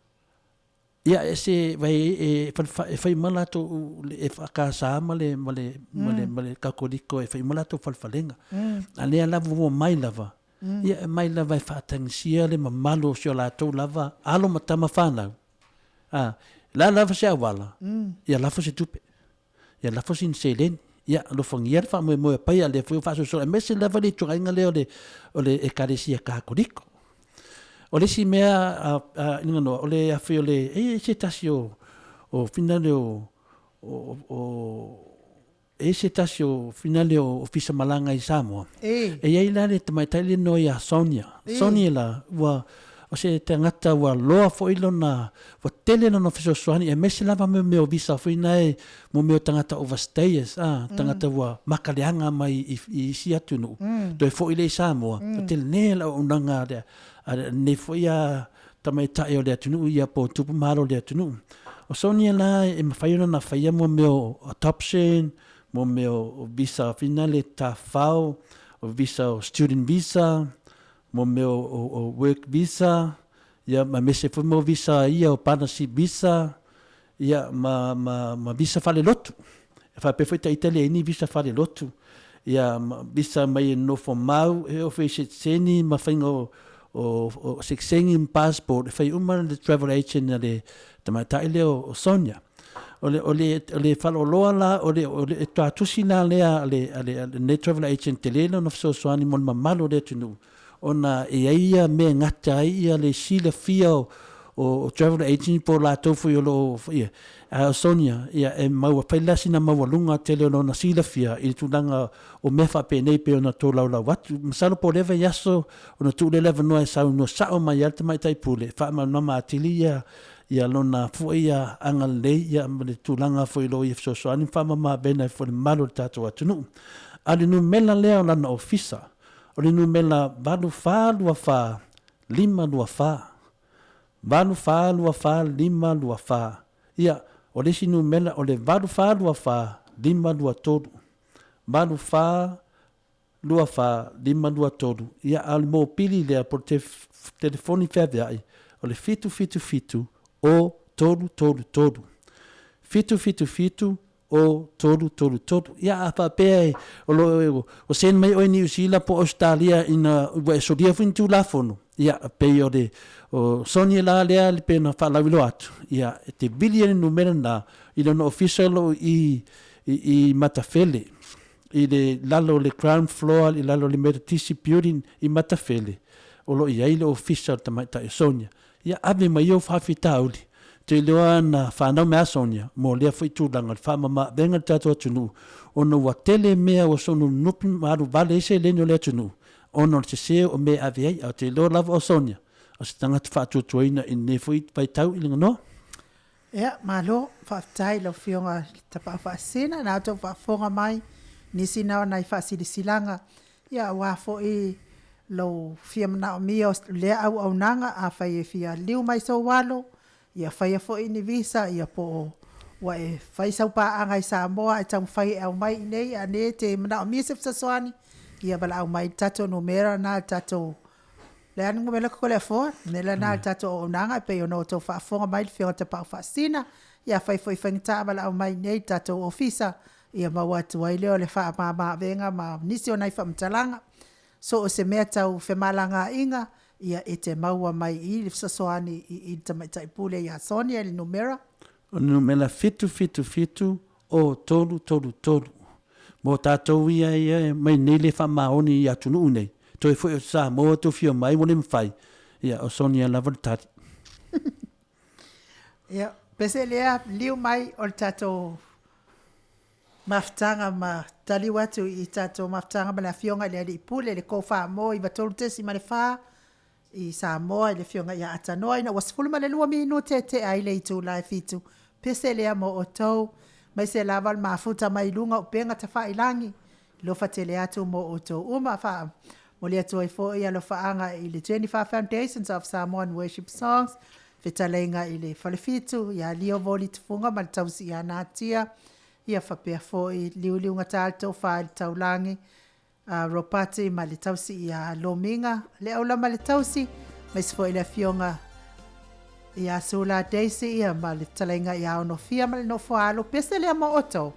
ia e se vai e e fai uma latou e EFKS ma le ma le ma le ma le Katoliko e fai uma latou falefalega. A lea lava ua omai lava, ia e omai lava e faatagisia le mamalu o si o latou lava alo ma tama fanau. A, o le a lava se auala, ia lafo se tupe. Ia lafo sina seleni. Ia alofagia le faamoemoe a Paia, lea foi ua faasolosolo aemaise lava le ituaiga lea o le o le Ekalesia Katoliko. O le isi mea a Inaganoa, o le afe o le e i ai se tasi o o finale o o o e i ai se tasi o finale o Ofisa Malaga i Samoa. E i ai la le tamaitai lea e igoa ia Sonia. Sonia la ua o se tagata ua loa foi lona, ua tele lona fesoasoani aemaise lava mo mea o visa foi na e mo mea o tagata overstayers, a, tagata ua makaleaga mai i, i isi atunuu, toe foi lea i Samoa, ua tele le auaunaga a le, a lenei foi a tamaitai o le atunuu ia po o tupu ma alo o le atunuu. O Sonia la e mafai ona na faia mo mea o adoption, mo mea o visa foi na le tafao, o visa o student visa, mo mea o work visa, ia ma aemaise foi mo visa ia o partnership visa, ia ma, ma, ma visa faalelotu. E faapea foi ita leai ni visa faalelotu, ia ma visa mai e nofo mau, e oo foi i setiseni ma faiga o, o, o sekiseni ma passport, e fai uma le travel agent a le tamaitai lea o Sonia. O le, o le, o le faleoloa la, o le, o le tuatusi la lea a le, a le, a lenei travel agent tele lona fesoasoani mo le mamalu o le atunuu, ona e i ai ia mea e gata ai ia le silafia o, o travel agent po o latou foi o lo o ia. A o Sonia, ia e maua fai la sina maualuga tele o lona silafia i le tulaga o mea faapenei pei ona tolaulau atu. Masalo po o lea vaiaso ona tuu lea le avanoa e saunoa sao mai ai le tamaitai pule e faamalamalama atili ia ia lona foi ia agalelei ia ma le tulaga foi o lo o ia fesoasoani ma faamama-avega ai foi i le mamalu o le tatou atunuu. A o le numera lea o lana ofisa, o le numera 8424 524. 8424 524. Ia, o le isi numera o le 8424 523. 84 2 4 5 2 3, ia, a o le mopili lea po o le telefoni feaveai, o le 777 o 3 3 3. 777 o 3 3 3. Ia, a faapea e o lo o ua send mai oe i Niu Sila po o Ausetalia ina ua e solia foi ni Tulafono, ia, pei o le o Sonia la lea pei ona faalauiloa atu, ia, e te vili ai le numera lena i lona ofisa o lo o i i Matafele, i le lalo o le ground floor i lalo o le Methodist Building i Matafele, o lo o i ai le ofisa o le tamaitai o Sonia. Ia ave mai ou faafitauli, ou te iloa na fanau mai a Sonia mo lea foi tulaga o le faamama-avega i le tatou atunuu, ona ua tele mea ua sonunupi ma alu vale ai seleni o le atunuu ona o le sese o mea e ave ai. Ae ou te iloa lava o Sonia, o se tagata faatuatuaina i lenei foi vaitau i Laganoa. Ia, malo, faafetai i lau Afioga i le Tapaau Faasisina, na outou faafofoga mai, nisi na o nai faasilasilaga, ia aua foi lou fia manaomia o lea auaunaga, afai e fia liu mai sou alo, ia faia foi ni visa, ia po o ua e fai sau paaga i Samoa ae taumafai e aumai i inei, a ne te manaomia se fesoasoani, ia valaau mai i le tatou numera lena, le tatou Le a le numera Toleafoa? Le lena le tatou auaunaga e pei ona outou faafofoga mai le Afioga Tapaau Faasisina. Ia afai foi e faigata valaau mai i inei i le tatou ofisa, ia maua atu ai lea o le faamama-avega ma nisi o nai faamatalaga. So o se mea tau femalagaaiga, ia e te maua mai i i le fesoasoani i i le Tamaitai Pule ia Sonia i le numera. O le numera 777 o 333. Mo tatou ia ia mai nei le faamaoni i atunuu nei, toe foi o Samoa tou fia mai ua le mafai, ia o Sonia lava le tali. Ia, pese lea liu mai o le tatou mafutaga ma taliu atu i tatou mafutaga ma le Afioga i le Alii Pule i le Tofa Mo 93.4 i Samoa i le Afioga ia Atanoa ina ua 12 minute tea ai le itula e 7. Pese lea mo outou, maise lava o le mafuta mai luga o upega tafailagi, alofa tele atu mo outou uma. Faamoli atu ai foi alofaaga i le Jennifer Foundations of Samoan Worship Songs, fetalaiga i le Falefitu ia Lio Voli Tufuga ma le tausi ia Natia, ia faapea foi liuliugata le tofa i le taulagi a Ropati ma le tausi ia Lomiga, le aulama le tausi, aemaise foi le afioga ia Sula Daisy ia ma le fetalaiga ia Onofia ma le nofo a alo. Pese lea mo outou.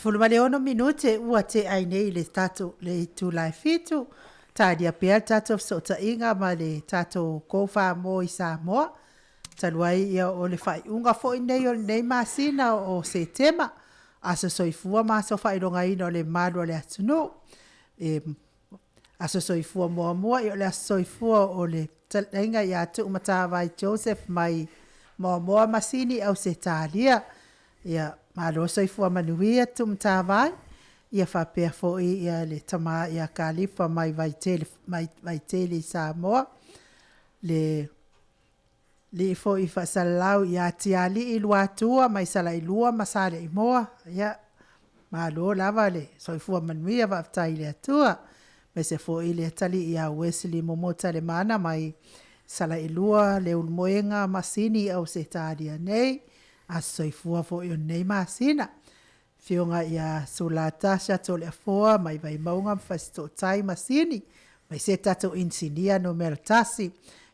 16 minute ua tea ai nei le tatou le itula e 7, talia pea le tatou fesootaiga ma le tatou Go i Samoa. Talu ai ia o le faaiuga foi nei o lenei masina o Setema, aso soifua ma aso faailogaina o le malu o le atunuu. E aso soifua muamua, o le aso soifua o le fetalaiga ia Tuumatavai Joseph mai Moamoa Masini Ausetalia. Ia, malo le soifua manuia Tuumatavai. Ia faapea foi ia le tama ia Kalifa mai Vaitele, mai Vaitele i Samoa. Le alii foi faasalalau ia Tialii Luatua mai Salailua ma Saleimoa. Ia, malo lava le soifua manuia, faafetai i le Atua. Aemaise foi le atalii ia Wesley Momota Lemana mai Salailua, Leulumoega Masini Ausetalia nei. Aso soifua foi o lenei masina. Afioga ia Sula Tasha Toleafoa mai Vaimauga ma Fasitootai Masini, aemaise tatou inisinia numera 1,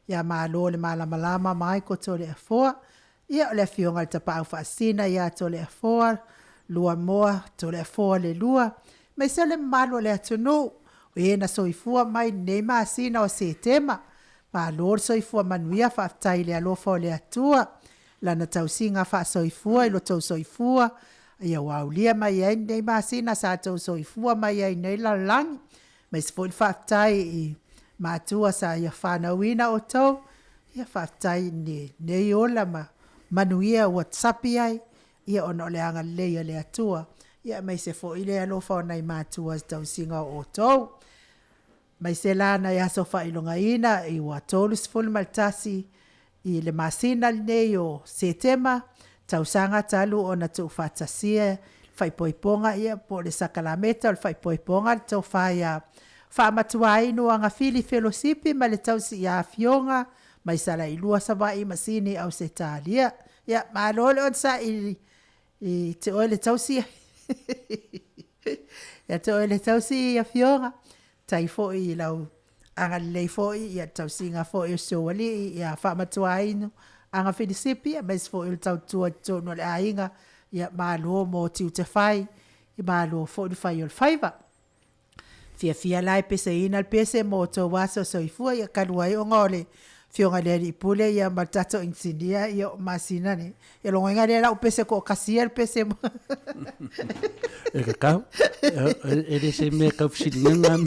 ia malo le malamalama Michael Toleafoa. Ia o le afioga i le Tapaau Faasisina ia Toleafoa, Luamoa Toleafoa le lua, aemaise le mamalu o le atunuu o e na soifua mai i lenei masina o Setema. Malo le soifua manuia, faafetai i le alofa o le Atua, Lana tausiga faasoifua i lo outou soifua ua aulia mai ai lenei masina sa outou soifua mai ai i lenei lalolagi. Aemaise foi le faafetai i matua sa ia fanauina outou, ia faafetai i lenei ola ma manuia ua sapi ai, ia ona o le agalelei o le Atua, aemaise foi le alofa o nai matua i le tausiga o outou. Aemaise la nai aso faailogaina ua 31 i le masina lenei o Setema, tausaga talu ona tuufaatasia faaipoipoga ia po o le sakalameta o le faaipoipoga le tofa ia Faamatuainu Agafili Felosipi ma le tausi ia Afioga. mai Salailua, Savaii ma Sini, Ausetalia. Ia, malo le onosai i te oe le tausi. Ia te oe le tausi afioga, tai foi i lau agalelei foi, ia tausiga foi o si ou alii, ia Faamatuainu Aga Filisipi, aemaise foi o le tautua i totonu o le aiga, ia malo mo tiute fai, malo foi le fai o le faiva. Fiafia la e peseina le pese mo outou aso soifua, ia talu ai ona o le afioga i le Alii Pule ia ma le tatou inisinia ia o masina nei. Ia logoina lea lau pese toatasi ia le pese. E tatau, e le se mea tau fesiliga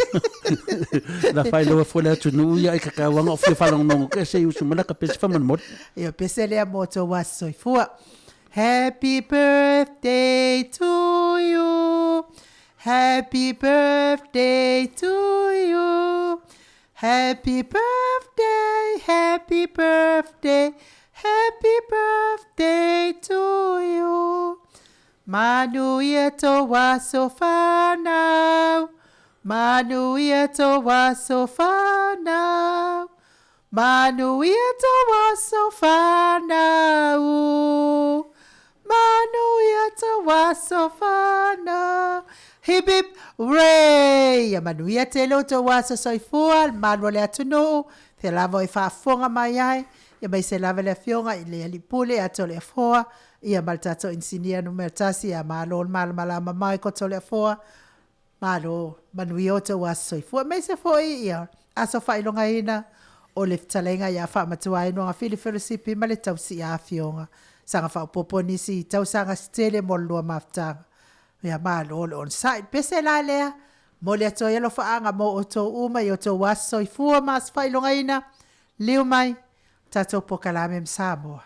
na faailoa foi le atunuu ia e tatau lava ona ou fia faalogologo atu se i usu mai lata pese faamolemole. Ia pese lea mo outou aso soifua. Happy birthday to you. Happy birthday to you. Happy birthday, happy birthday, happy birthday to you. Manuia tou aso fanau, manuia tou aso fanau, manuia tou aso fanau, manuia tou aso fanau. Hip hip hooray! Ia manuia tele outou aso soifua, le malu o le atunuu, fea lava e faafofoga mai ai, aemaise lava le afioga i le Alii Pule ia Toleafoa, ia ma le tatou inisinia numera 1, ia malo le malamalama mai Toleafoa, malo, manuia outou aso soifua. Aemaise foi ia aso faailogaina o le fetalaiga ia Faamatuainu Agafili Felosipi ma le tausi afioga. Saga faaopoopo nisi tausaga se tele mo le lua mafutaga. Ia malo le onosai. Pese la lea, momoli atu ai alofaaga mo outou uma i outou aso soifua ma aso faailogaina, liu mai, tatou polokalame ma Samoa.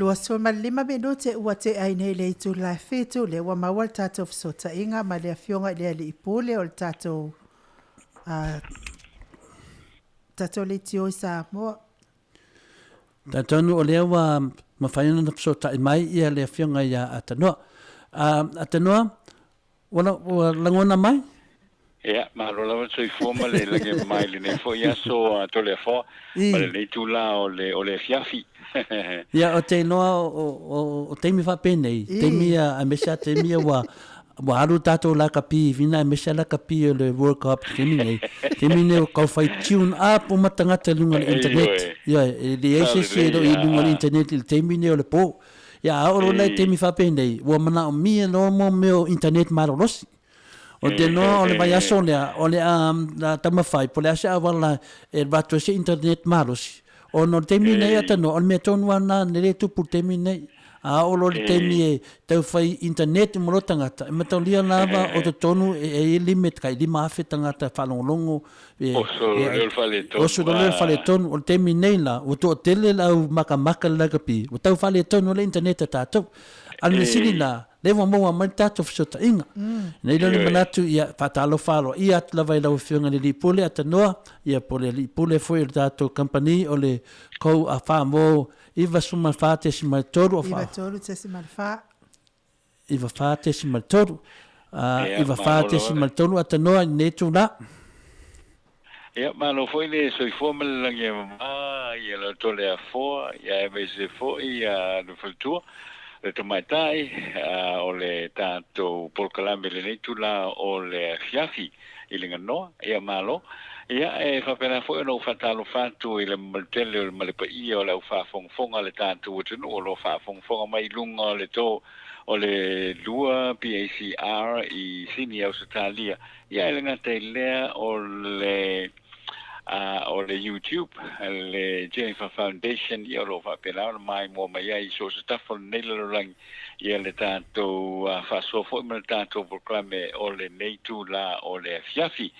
25 minute ua tea ai nei le itula e fitu, lea ua maua le tatou fesootaiga ma le Afioga i le Alii Pule o le tatou uh, tatou leitio i Samoa. Talitonu o lea ua mafai ona fesootai mai ia le Afioga ia Atanoa. Uh, Atanoa, ua, ua lagona mai? Ia, malo lava le soifua ma le lagi e mai lenei foi aso a Toleafoa ma lenei itula o le o le afiafi. Ia, o te iloa o, o, o, o taimi faapenei, taimi ia, aemaise lava taimi ia ua, ua alu tatou lakapi i vina aemaise lava lakapi o le World Cup i le taimi nei. Taimi nei ua taufai tune up uma tagata i luga o le internet. Ioe, e leai se isi e le o i luga o le internet i le taimi nei o le po. Ia, a oo loa la i taimi faapenei, ua manaomia loa mo mea o internet malolosi. O te noa o le vaiaso lea, o le a taumafai, po o le a se auala e avatu ai se internet malosi, ona o le taimi nei a tanoa, o le mea tonu lava lena na le tupu i le taimi nei. A oo loa i le taimi e tau fai internet uma loa tagata, e mataulia lava o totonu e i ai limit tai 5,000 tagata e faalogologo, Oso loa lea o le faaletonu. Oso loa lea o le faaletonu. O le taimi nei la, ua toatele le au makamaka i le lakapi, ua tau faaletonu ai le internet a tatou. A o le mea sili la, lea ua maua mai le tatou fesootaiga. Nei lea o le manatu, ia, faatalofa aloaia atu lava i lau Afioga i le Alii Pule Atanoa, ia po o le Alii Pule foi o le tatou kamupani o le Kou a Wha Mo 94.3 o Wha. 93.4. 94.3. A, 94.3 Atanoa i lenei itula. Ia, malo foi le soifua ma le lagi e mama ia la outou Leafoa, ia aemaise foi ia le faletua, le tamaitai, o le tatou polokalame i lenei itula o le afiafi i le ganoa. Ia, malo. Ia, e faapena foi ona ou faatalofa atu i le mamalu tele o le male paia o le au faafogafoga a le tatou atunuu o lo o faafogafoga mai i luga o le to o le 2 PACR i Sini, Ausetalia. Ia, e le gata i lea, o le o le YouTube, le Jennifer Foundation, ia o lo o faapena ona maimoa mai ai i so o se tafa o lenei lalolagi, ia le tatou faasoa foi ma le tatou polokalame o lenei itula o le afiafi.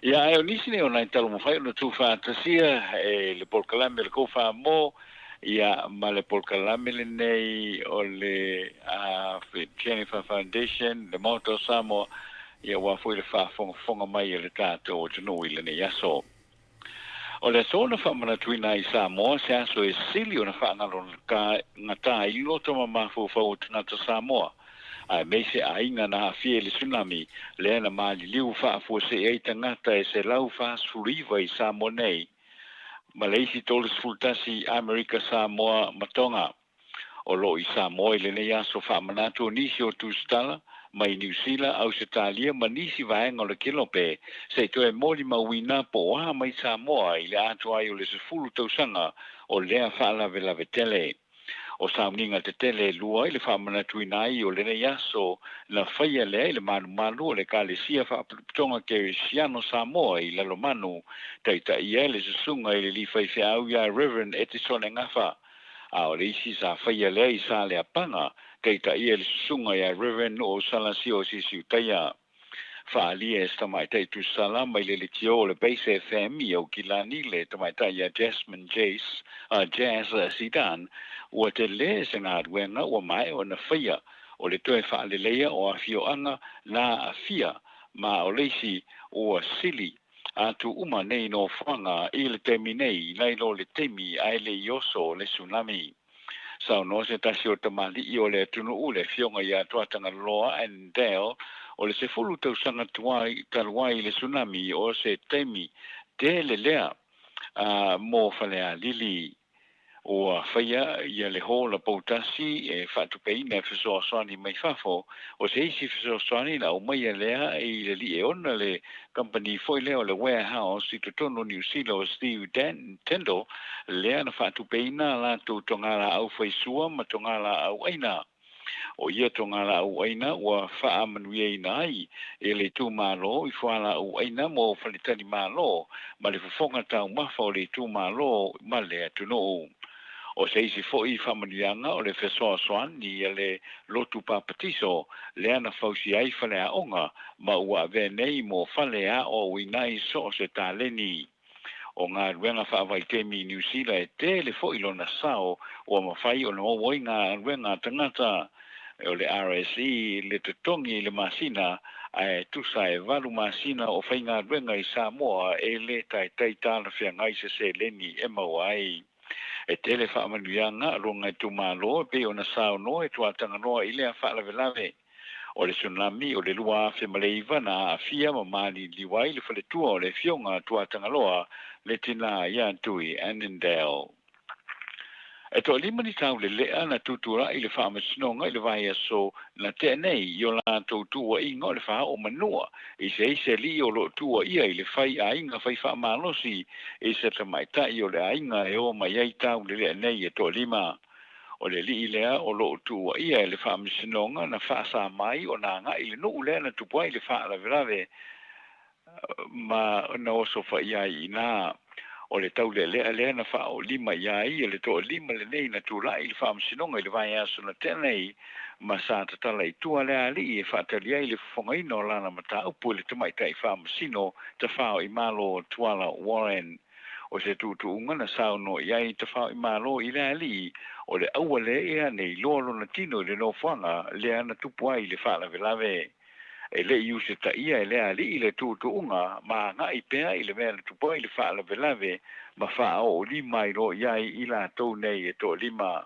Ia, ae o nisi nei o nai taumafai ona tuufaatasia e le polokalame o le Kofa Mo, ia ma le polokalame lenei o le Jennifer Foundation, le Maota o Samoa, ia aua foi le faafogafoga mai a le tatou atunuu i lenei aso. O le aso na faamanatuina ai i Samoa se aso e sili ona faagalogata i loto ma mafaufau o tagata Samoa, aemaise aiga na aafia i le tsunami lea na maliliu faafuasei ai tagata e 149 i Samoa nei ma le isi 31 i Amerika Samoa ma Tonga. O lo o i Samoa i lenei aso faamanatu o nisi o tusitala mai Niu Sila, Ausetalia ma nisi vaega o le Kelope se i toe molimauina po o a mai Samoa i le atoa ai o le 10 tausaga o lea faalavelave tele. O sauniga tetele e lua i le faamanatuina ai o lenei aso na faia lea i le malumalu o le Ekalesia Faaputuputoga Kerisiano Samoa i Lalomanu, taitaia e le Susuga i le Alii Faifeau ia Rev. Etisone Gafa. A o le isi sa faia lea i Saleapaga, taitaia e le Susuga ia Rev. Nu'u Salasio Sisiutaia. Faaalia e se tamaitai tusala mai le leitio o le Base FM i Aukilani le tamaitai ia Jasmine Jace, Jazz Sidan, ua tele se galuega ua maea ona faia o le toe faaleleia o afioaga na aafia ma o le isi ua sili atu uma nei nofoaga i le taimi nei nai lo le taimi ae le i oso le tsunami. Saunoa se tasi o tamalii o le atunuu, le Afioga ia Tuatagaloa Ann Dale, o le 10 tausaga tuai talu ai le tsunami o se taimi tele lea mo Falealili. Ua faia ia le hola poutasi e faatupeina e fesoasoani mai fafo. O se isi fesoasoani na aumaia lea i le alii e ona le kamupani foi lea o le Warehouse i totonu o Niu Sila o Steve Tindall, lea na faatupeina a latou togalaau faisua ma togalaau aina. O ia togalaau aina ua faamanuiaina ai e le itumalo i fualaau aina mo faletalimalo ma le fofoga taumafa o le itumalo ma le atunuu. O se isi foi faamanuiaga o le fesoasoani a le lotu papatiso lea na fausia ai faleaoga ma ua avea nei mo fale e aoaoina ai so o se taleni. O galuega faavaitaimi i Niu Sila e tele foi lona sao ua mafai ona maua ai galuega a tagata. O le RSE le totogi i le masina, ae tusa e valu masina o faigaluega i Samoa e le taitai talafeagai se seleni e maua ai. E tele faamanuiaga a lona itumalo e pei ona saunoa e Tuatagaloa i lea faalavelave. O le tsunami o le 2009 na aafia ma maliliu ai le faletua o le afioga a Tuatagaloa, le tinā ia Tui Annandale. E toalima ni taulelea na tutulai i le faamasinoga i le vaiaso na tea nei i o latou tuuaiga o le faaoo manua i se isi alii o lo o tuuaia i le fai aiga fai faamalosi i se tamaitai o le aiga e o mai ai taulelea nei e toalima. O le alii lea o lo o tuuaia e le faamasinoga na faasa mai ona agai i le nuu lea na tupu ai le faalavelave ma na osofaia ai i ina. O le taulelea lea na faaoolima i a ia le toalima lenei na tulai i le faamasinoga i le vaiaso na tea nei, ma sa tatala i tua le alii e faatali ai le fofogaina o lana mataupu i le tamaitai faamasino Tafaoimalo Tuala Warren. O se tuutuuga na saunoa i ai Tafaoimalo i le alii, o le aua lea ea ne i loa lona tino i le nofoaga lea na tupu ai le faalavelave. E le i usitaia e le alii le tuutuuga ma agai pea i le mea na tupu ai le faalavelave ma faaoolima ai loa i ai i latou nei e toalima.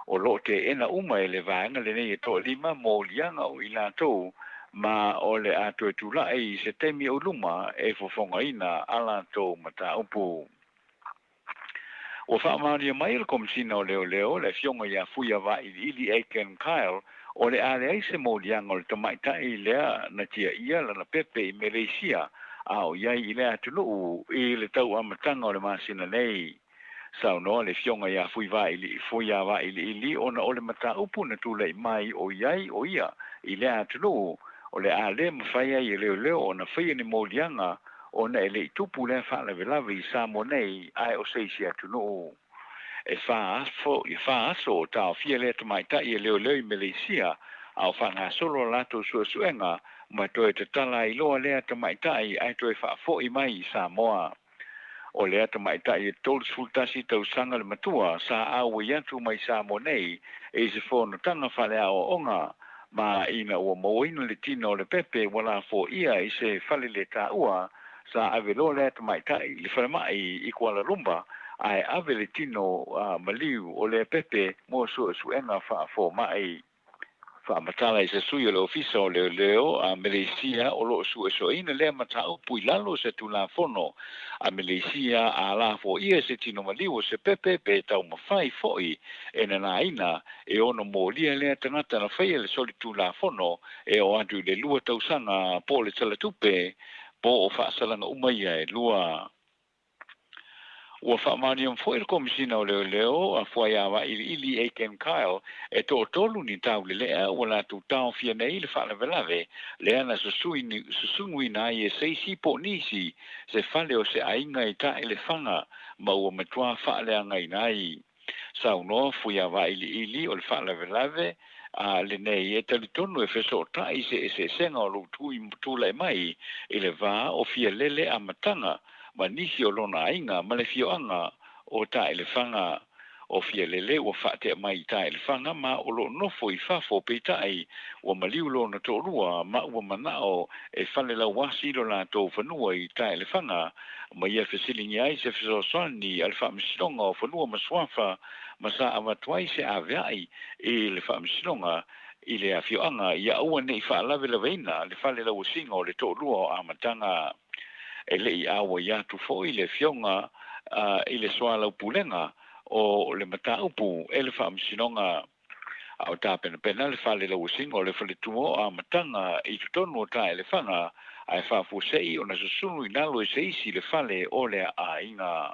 O lo o teena uma e le vaega lenei e toalima moliaga o i latou ma o le a toe tulai i se taimi o i luma e fofogaina a latou mataupu. Ua faamaonia mai e le Komesina o Leoleo, le Afioga ia Fuia Vailiili Aiken Kyle, o le a leai se moliaga o le tamaitai lea na tiaia lana pepe i Meleisia a o i ai i lea atunuu i le tau amataga o le masina nei. Saunoa le Afioga ia Fuia Vailiili ona o le mataupu na tulai mai o i ai o ia i lea atunuu, o le a le mafai ai e leoleo ona faia ni moliaga ona e le i tupu lea faalavelave i Samoa nei ae o se isi atunuu. E fa aso o taofia lea tamaitai e leoleo i Meleisia a o faagasolo a latou suesuega ma toe tatala ai loa lea tamaitai ae toe faafoi mai i Samoa. O lea tamaitai e 31 tausaga le matua sa auai atu mai Samoa nei i se fonotaga faaleaoaoga ma ina ua mauaina le tino o le pepe ua lafoia i se fale le taua sa ave loa lea tamaitai i le falemai i Kuala Lumpur ae ave le tino maliu o lea pepe mo suesuega faafomai. Faamatala i se sui o le Ofisa o Leoleo a Meleisia o lo o suesueina lea mataupu i lalo o se Tulafono a Meleisia a lafoia se tino maliu o se pepe pe taumafai foi e nanaina e ono molia lea tagata na faia le solitulafono e oo atu i le 2 tausaga po o le talatupe po o faasalaga uma ia e lua. Ua faamaonia foi le Komesina o Leoleo a Fuaia Vailiili Aiken Kyle e toatolu ni taulelea ua latou taofia nei le faalavelave lea na susunuina ai e se isi po o nisi se fale o se aiga i Taelefaga ma ua matua faaleagaina ai. Saunoa Fuia Vailiili o le faalavelave a lenei e talitonu e fesootai se eseesega o lou tulai mai i le va o Fialele Amataga ma nisi o lona aiga ma le afioaga o Taelefaga. O Fialele ua faatea mai i Taelefaga ma o loo nofo i fafo peitai ua maliu lona toalua ma ua manao e fale lauasi lo latou fanua i Taelefaga ma ia fesiligia ai se fesoasoani a le Faamasinoga o Fanua ma Suafa ma sa avatu ai se aveai i le Faamasinoga i le afioaga ia aua ne i faalavelavaina le fale lauasiga o le toalua o Amataga. E le i auai atu foi le afioga i le soalaupulega o le mataupu e le Faamasinoga. A o tapenapena le fale lauasiga o le faletua o amataga i totonu o Taelefaga, ae faafuasei ona susunu i lalo e se isi le fale o lea aiga.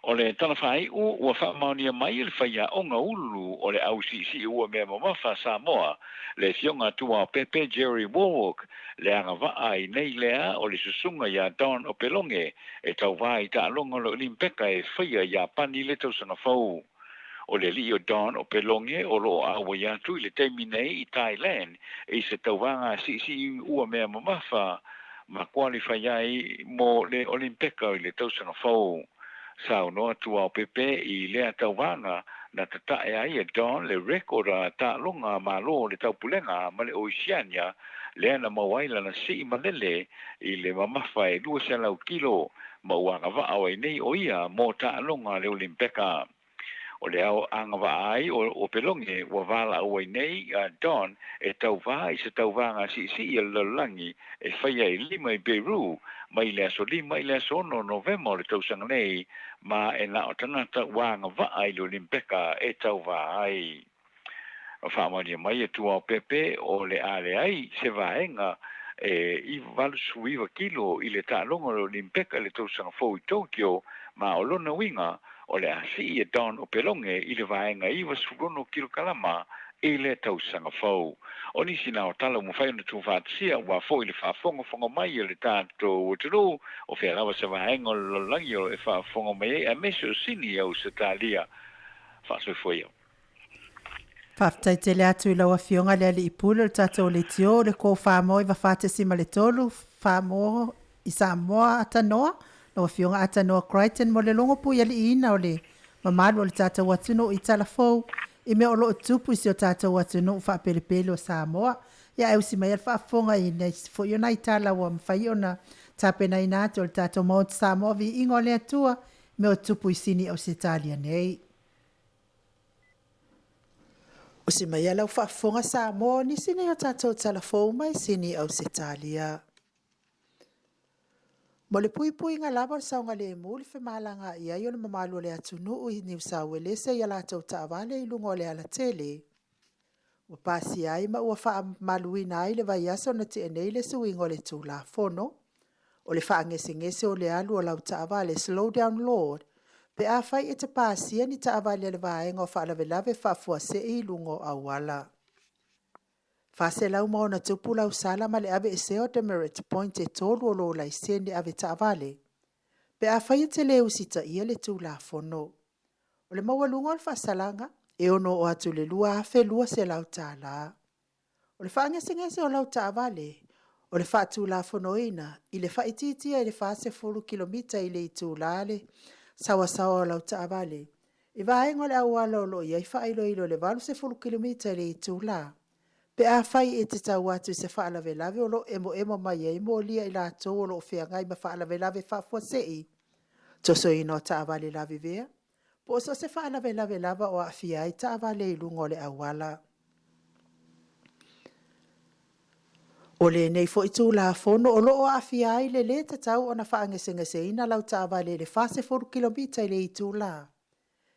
O le tala faaiu ua faamaonia mai e le faiaoga ulu o le au siisii ua mea mamafa a Samoa, le Afioga Tuaopepe Jerry Warwick, le agavaa i nei lea o le susuga ia Don Opeloge e tauva i taaloga o le Olimpeka e faia i Iapani i le tausaga fou. O le alii o Don Opeloge o lo o auai atu i le taimi nei i Thailand i se tauvaga siisii ua mea mamafa ma qualify ai mo le Olimpeka i le tausaga fou. Saunoa Tuaopepe i lea tauvaga na tatae ai e Don le record a taaloga a Malo o le Taupulega ma le Oceania lea na maua ai lana sii malele i le mamafa e 200 kilo ma ua agavaa o ai nei o ia mo taaloga a le Olimpeka. O le ao agavaa ai o Opeloge ua valaau ai nei a Don e tauva i se tauvaga siisii a le lalolagi e faia i Lima i Peru mai le aso 5 i le aso 6 o Novema o le tausaga nei ma e na o tagata ua agavaa i le Olimpeka e tauva ai. Faamaonia mai e Tuaopepe o le a leai se vaega e 89 kilo i le taaloga o le Olimpeka i le tausaga fou i Tokyo, ma o lona uiga o le a sii e Don Opeloge i le vaega 96 kilokalama i le tausaga fou. O nisi na o tala ua mafai ona tuufaatasia aua foi le faafogafoga mai a le tatou atunuu, o fea lava se vaega o le lalolagi o lo o e faafofoga mai ai, aemaise o Sini i Ausetalia. Faasoifua ia. Faafetai tele atu i lau Afioga i le Alii Pule o le tatou Leitio o le Ko Whamoa 94.3 Whamoa i Samoa Atanoa, lau Afioga Atanoa Crichton mo le logo pui aliiina o le mamalu o le tatou atunuu i tala fou i mea o lo o tupu i si o tatou atunuu faapelepele o Samoa. Ia ae usi mai le faafofoga i nisi foi o nai tala ua mafai ona tapenaina atu e le tatou Maota Samoa Viiga o le Atua i mea o tupu i Sini Ausetalia nei. Usi mai a lau faafofoga Samoa o nisi nei o tatou tala fou mai Sini Ausetalia. Mo le puipuiga lava o le saogalemu i le femalagaai ai o le mamalu o le atunuu i Niu Sauelese i a latou taavale i luga o le alatele, ua pasia ai ma ua faamamaluina ai le vaiaso na tea nei le suiga o le Tulafono o le Faagesegese o le Alu o lau Taavale, Slow Down Law, pe afai e te pasia ni taavale a le Vaega o Faalavelave Faafuasei i luga o auala. 460 lau sala ma le aveesea o demerit point e 3 o lou laisene avetaavale pe afai e te le usitaia le Tulafono. O le maualuga o le faasalaga e ono oo atu i le $2,200. O le faagesegese o lau taavale, o le faatulafonoina i le faaitiitia i le 40 kilomita i le itula le saoasaoa o lau taavale i vaega o le auala o lo o i ai faailoilo i le 80 kilomita i le itula, pe afai e te tau atu i se faalavelave o lo o emoemo mai ai moli a i latou o lo o feagai ma faalavelave faafuasei, tosoina o taavale lavevea, po o so o se faalavelave lava o aafia ai taavale i luga o le auala. O lenei foi Tulafono o lo o aafia ai le lē tatau ona faagesegeseina lau taavale i le 40 kilomita i le itula,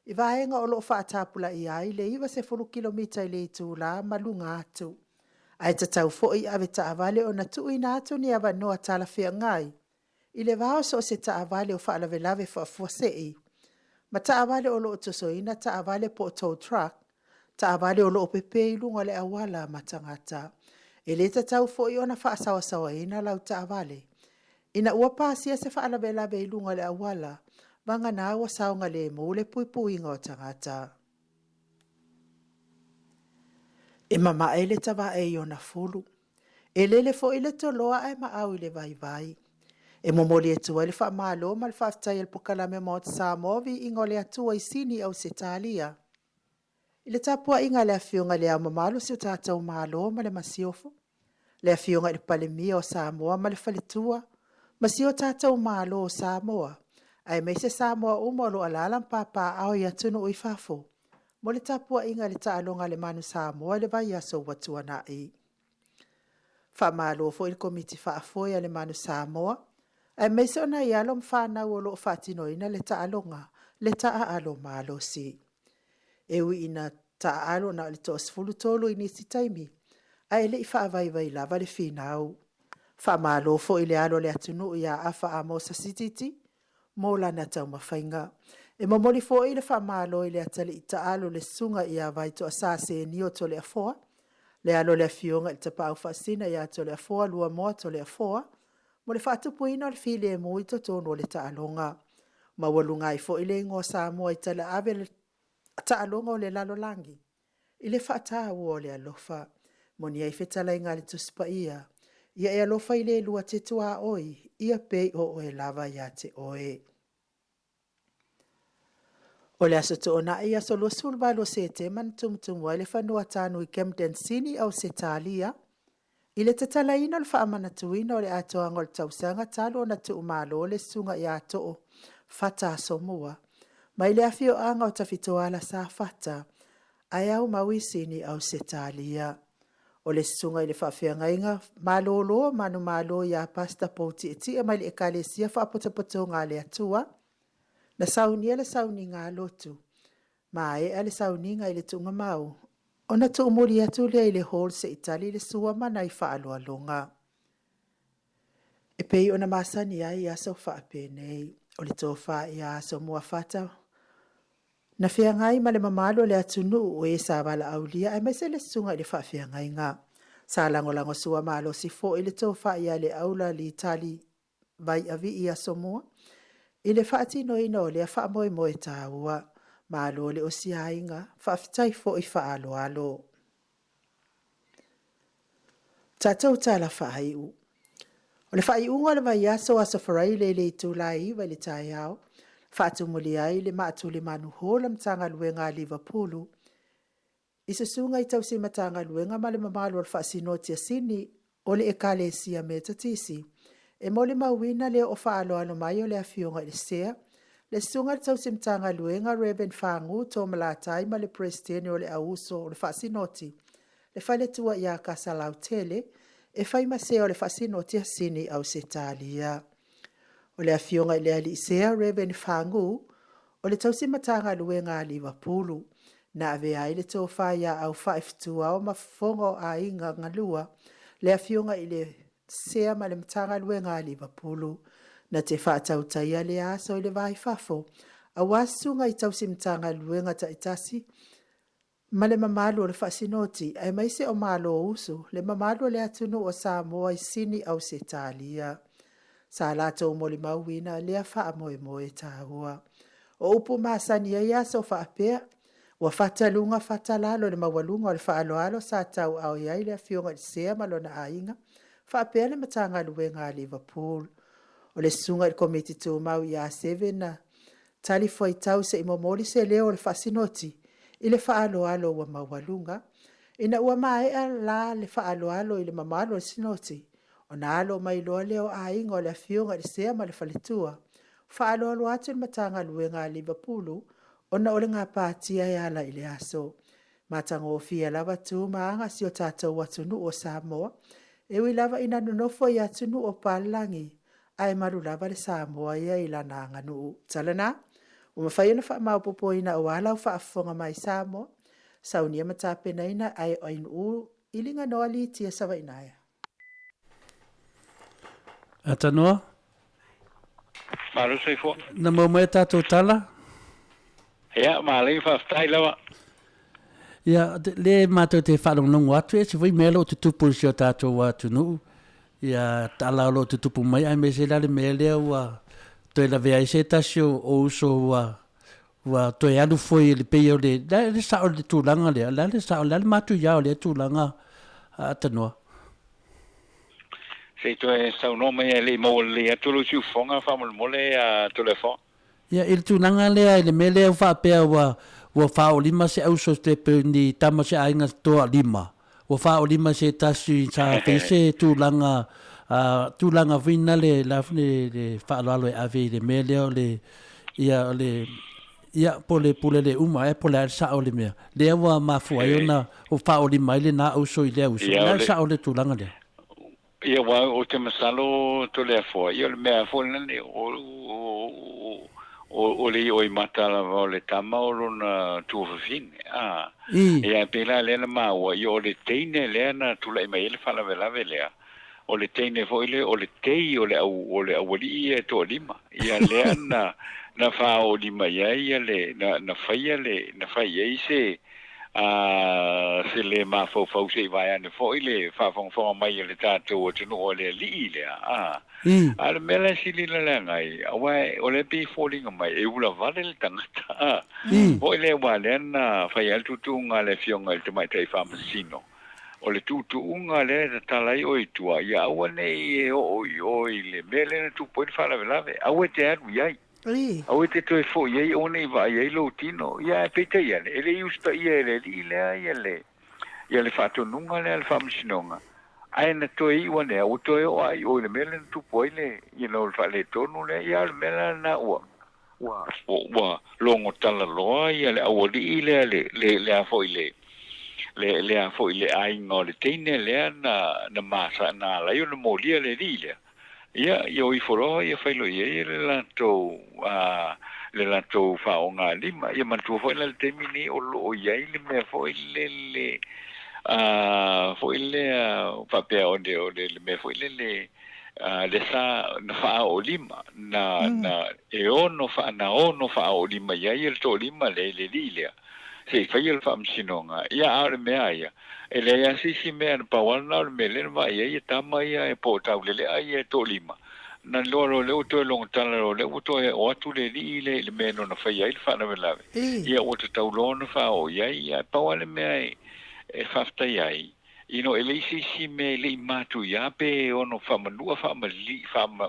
i vaega o lo o faatapulaia ai le 90 kilomita i le itula ma luga atu. Ae tatau foi i avetaavale ona tuuina atu ni avanoa talafeagai i le va o so o se taavale o faalavelave faafuasei ma taavale o lo o tosoina taavale po o tow truck, taavale o lo o pepe i luga o le auala ma tagata. E le tatau foi ona faasaoasaoaina lau taavale ina ua pasia se faalavelave i luga o le auala, vagana ua saogalemu le puipuiga o tagata. E mamae le tavae i ona fulu. E lele foi le toloa ae maau i le vaivai. E momoli atu ai le faamalo ma le faafetai a le Pokalame Maota Samoa Viiga o le Atua i Sini Ausetalia. I le tapuaiga a le Afioga i Le Ao Mamalu o si o tatou Malo ma le Masiofo, le Afioga i le Palemia o Samoa ma le Faletua, ma si o tatou Malo o Samoa, aemaise Samoa uma o lo o alaala ma papaaao i atunuu i fafo, mo le tapuaiga i le taaloga a le Manu Samoa i le vaiaso ua tuanai. Faamalo foi i le Komiti Faafoe a le Manu Samoa, aemaise o nai alo ma fanau o lo o faatinoina le taaloga. Le taaalo malosi. E ui ina taaalo na o le toa-13 i nisi taimi, ae le i faavaivai lava le finau. Faamalo foi le alo o le atunuu ia Afa Amosa Sititi mo lana taumafaiga. E momoli foi le faamalo i le atalii taalo le Susuga ia Vaitoasā Senio Toleafoa, le alo o le Afioga i le Tapaau Faasisina ia Toleafoa Luamoa Toleafoa, mo le faatupuina o le filemu i totonu o le taaloga. Maualuga ai foi le igoa Samoa i talaave taaloga o le lalolagi, i le faataua o le alofa. Moni ai fetalaiga a le Tusi Paia, “Ia e alofa i le lua te tuaoi, ia pei o oe lava ia te oe.” O le Aso Toonai, aso 28 o Setema na tumutumu ai le fanua tanu i Camden Sini, Ausetalia, i le tatalaina o le faamanatuina o le atoaga o le tausaga talu ona tuumalo le susuga ia Too Fata Asomua, mai le afioaga o Tafitoala Safata, ae aumau i Sini, Ausetalia. O le susuga i le faafeagaiga malolo manumalo ia Pastor Pou Tietie mai le Ekalesia Faapotopotoga a le Atua, na saunia le sauniga lotu, maea le sauniga i le tuugamau, ona tuumuli atu lea i le hall se i tali le sua ma nai faaaloaloga. E pei ona masani ai aso faapenei, o le tofa ia Asomua Fata, na feagai ma le mamalu o le atunuu o e sa valaaulia aemaise le susuga i le faafeagaiga. Sa lagolagosua malosi foi le tofa ia Leaula Litali Vaiavii Asomua i le faatinoina o lea faamoemoe taua. Malo le osiaiga, faafetai foi faaaloalo. Tatou tala faaiu. O le faaiuga o le vaiaso Aso Faraile i le itula e 9:00 i le taeao, faatumulia ai le maatulemanu Hall o le Matagaluega a Liverpool i susuga i tausi Matagaluega ma le mamalu o le Faasinoti a Sini o le Ekalesia Metotisi, e molimauina le oo faaaloalo mai o le Afioga i le Sea, le Susuga i le Tausi Matagaluega Reverend Fagu Toomalatai ma le Peresetene o le Au Uso o le Faasinoti, le faletua ia Kasalautele, e fai ma sea o le Faasinoti a Sini i Ausetalia. O le Afioga i le Alii Sea Reverend Fagu, o le tausi Matagaluega a Lipapulu, na avea ai le tofa ia Aufai Fetuao ma Fofoga o Aiga Galua, le afioga i le Sea ma le Matagaluega a Lipapulu. Na te faatautaia lea aso i le va-i-fafo, aua susuga i tausi Matagaluega taitasi ma le mamalu o le Faasinoti, aemaise o Malousu, le mamalu o le atunuu o Samoa i Sini Ausetalia. Sa latou molimauina lea faamoemoe taua. O upu masani ai aso faapea, ua fata luga fata lalo i le maualuga o le faaaloalo sa tauaao i ai le Afioga i le Sea ma lona aiga, faapea le Matagaluega a Liverpool. O le susuga i le Komiti Tumau ia Seve na talifuaitau se i momoli se leo o le Faasinoti i le faaaloalo ua maualuga. Ina ua maea la le faaaloalo i le mamalu o le Sinoti, ona alo mai loa lea o aiga o le Afioga i le Sea ma le faletua, faaaloalo atu le Matagaluega a Lipapulu ona o le gapatia e ala i le aso. Matagofie lava tu ma aga o si o tatou atunuu o Samoa, e ui lava ina nonofo i atunuu o papalagi, ae malu lava le Samoa ia i lana aganuu. Tala na, ua mafai ona faamaopoopoina aua lau faafofoga mai Samoa, saunia ma tapenaina e AONU i Liganoa Letia Savaiinaea. Atanoa. Malo soifua. Na maua mai a tatou tala? Ia, malai faafetai lava. Ia, le matou te faalogologo atu, e ese foi mea o lo o tutupu i si o tatou atunuu. Ia, tala o lo o tutupu mai, aemaise la le mea lea ua toe lavea ai se tasi o uso ua ua toe alu foi i le pei o le le le sao le tulaga lea, le le sao le le matuia o lea tulaga Tanoa. Se i toe saunoa mai e le i maua lelei atu lou siufofoga faamolemole a Toleafoa. Ia, i le tulaga lea, i le mea lea ua faapea ua, ua faaolima se auso te pei ni tama se aiga toalima, ua faaolima se tasi sa fai se tulaga, a, tulaga foi na le, la le, le faaaloalo e ave i le mea lea o le, ia, o le, ia, po o le pule le uma ea po o le a le sao o le mea. Lea ua mafua ai ona ua faaolima ai lena auso i lea uso. O le a le sao o le tulaga lea? Ia, aua ou te masalo Toleafoa, ia o le mea foi lea, o, O le i'oimata lava o le tama o lona tuafafine, a. Ia, e pei la lea na maua, ia o le teine lea na tula'i mai ai le faalavelave lea, o le teine foi lea, o le tei o le au, o le auali'i ia e toalima, ia lea na, na faaoolima i ai ia le, na, na faia le, na fai i ai se, a se lē mafaufau se i vae ane foi le faafogafoga mai a le tatou atunuu o le alii lea, a. A o le mea la e sili ona leaga ai, aua o lea e pei e foliga mai e ula vale le tagata, a. Foi lea aua lea na fai ai le tuutuuga a le Afioga i le Tamaitai Faamasino, o le tuutuuga lea e tatala ai oe i tua, ia aua ne i e oo i o i le mea lea na tupu ai le faalavelave, aua e te alu i ai. Aua e te toe foi ai, aua ne i vaai ai lou tino. Ia, ae peitai ane, e le i usitaia e le alii lea ia le, ia le faatonuga lea a le Faamasinoga, ae na toe iu ane lava, ua toe oo lava i o i le mea lea na tupu ai le, you know, le faaletonu lea. Ia, a o le mea la lena ua, ua, ua logo talaloa ia le aualii lea, le, le, le a foi le, le, le a foi le aiga o le teine lea na, na masa, na ala ai ona molia le alii lea. Ia, ia o ifo loa ia fai loa i ai le latou, a, le latou faaaogalima. Ia manatua foi la le taimi lenei o lo o i ai le mea foi lele, a, foi lea faapea o le, o le, le mea foi lele, a, lea sa na faaoolima, na, na, e ono faa, na ono faaoolima i ai le toalima lea i le alii lea. Se i faia le faamasinoga. Ia, a o le mea a ia, e leai lava se isi mea, na pau lava lena o le mea lea na vaai ai tama ia e po o taulele'a ia e toalima, na iloa loa lea ua toe logotala loa lea ua toe oo atu le alii lea i le mea na ona faia ai le faalavelave, ia ua tatau loa ona faaoo i ai. Ia, ae pau lava le mea e faafetai ai, You know, e leai se isi mea e le i matuia pe ono faamanua, faamalii, faama,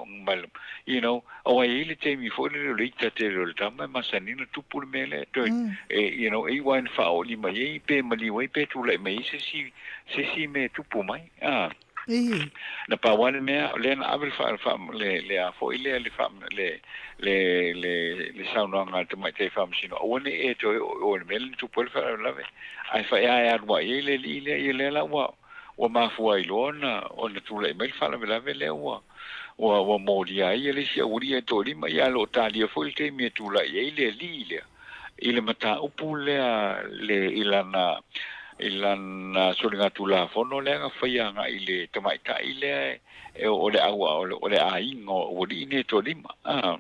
you know, aua e i ai le taimi foi lele o le ita tele o le tama e masani ona tupu le mea lea, toe, e, you know, e iu lava ina faaoolima mai ai pe maliu ai pe tulai mai ai se isi, se isi mea e tupu mai, a. Na pau lava le mea, o lea na ave le faa, faa, le, le a foi lea, le faa, le, le, le, le saunoaga a le Tamaitai Faamasino, aua ne i e toe oo i o i le mea lea na tupu ai le faalavelave. Ae fai ae alu ai le alii lea, ia lea la ua, ua mafua ai loa ona, ona tulai mai le faalavelave lea ua, ua, ua molia ai le isi aualii e toalima, ia ae o lo o talia foi le taimi e tulai ai le alii lea i le mataupu lea le, i lana, i lana soligatulafono lea na faia agai i le tamaitai lea e, o le au, o le aiga o aualii nei e toalima. A.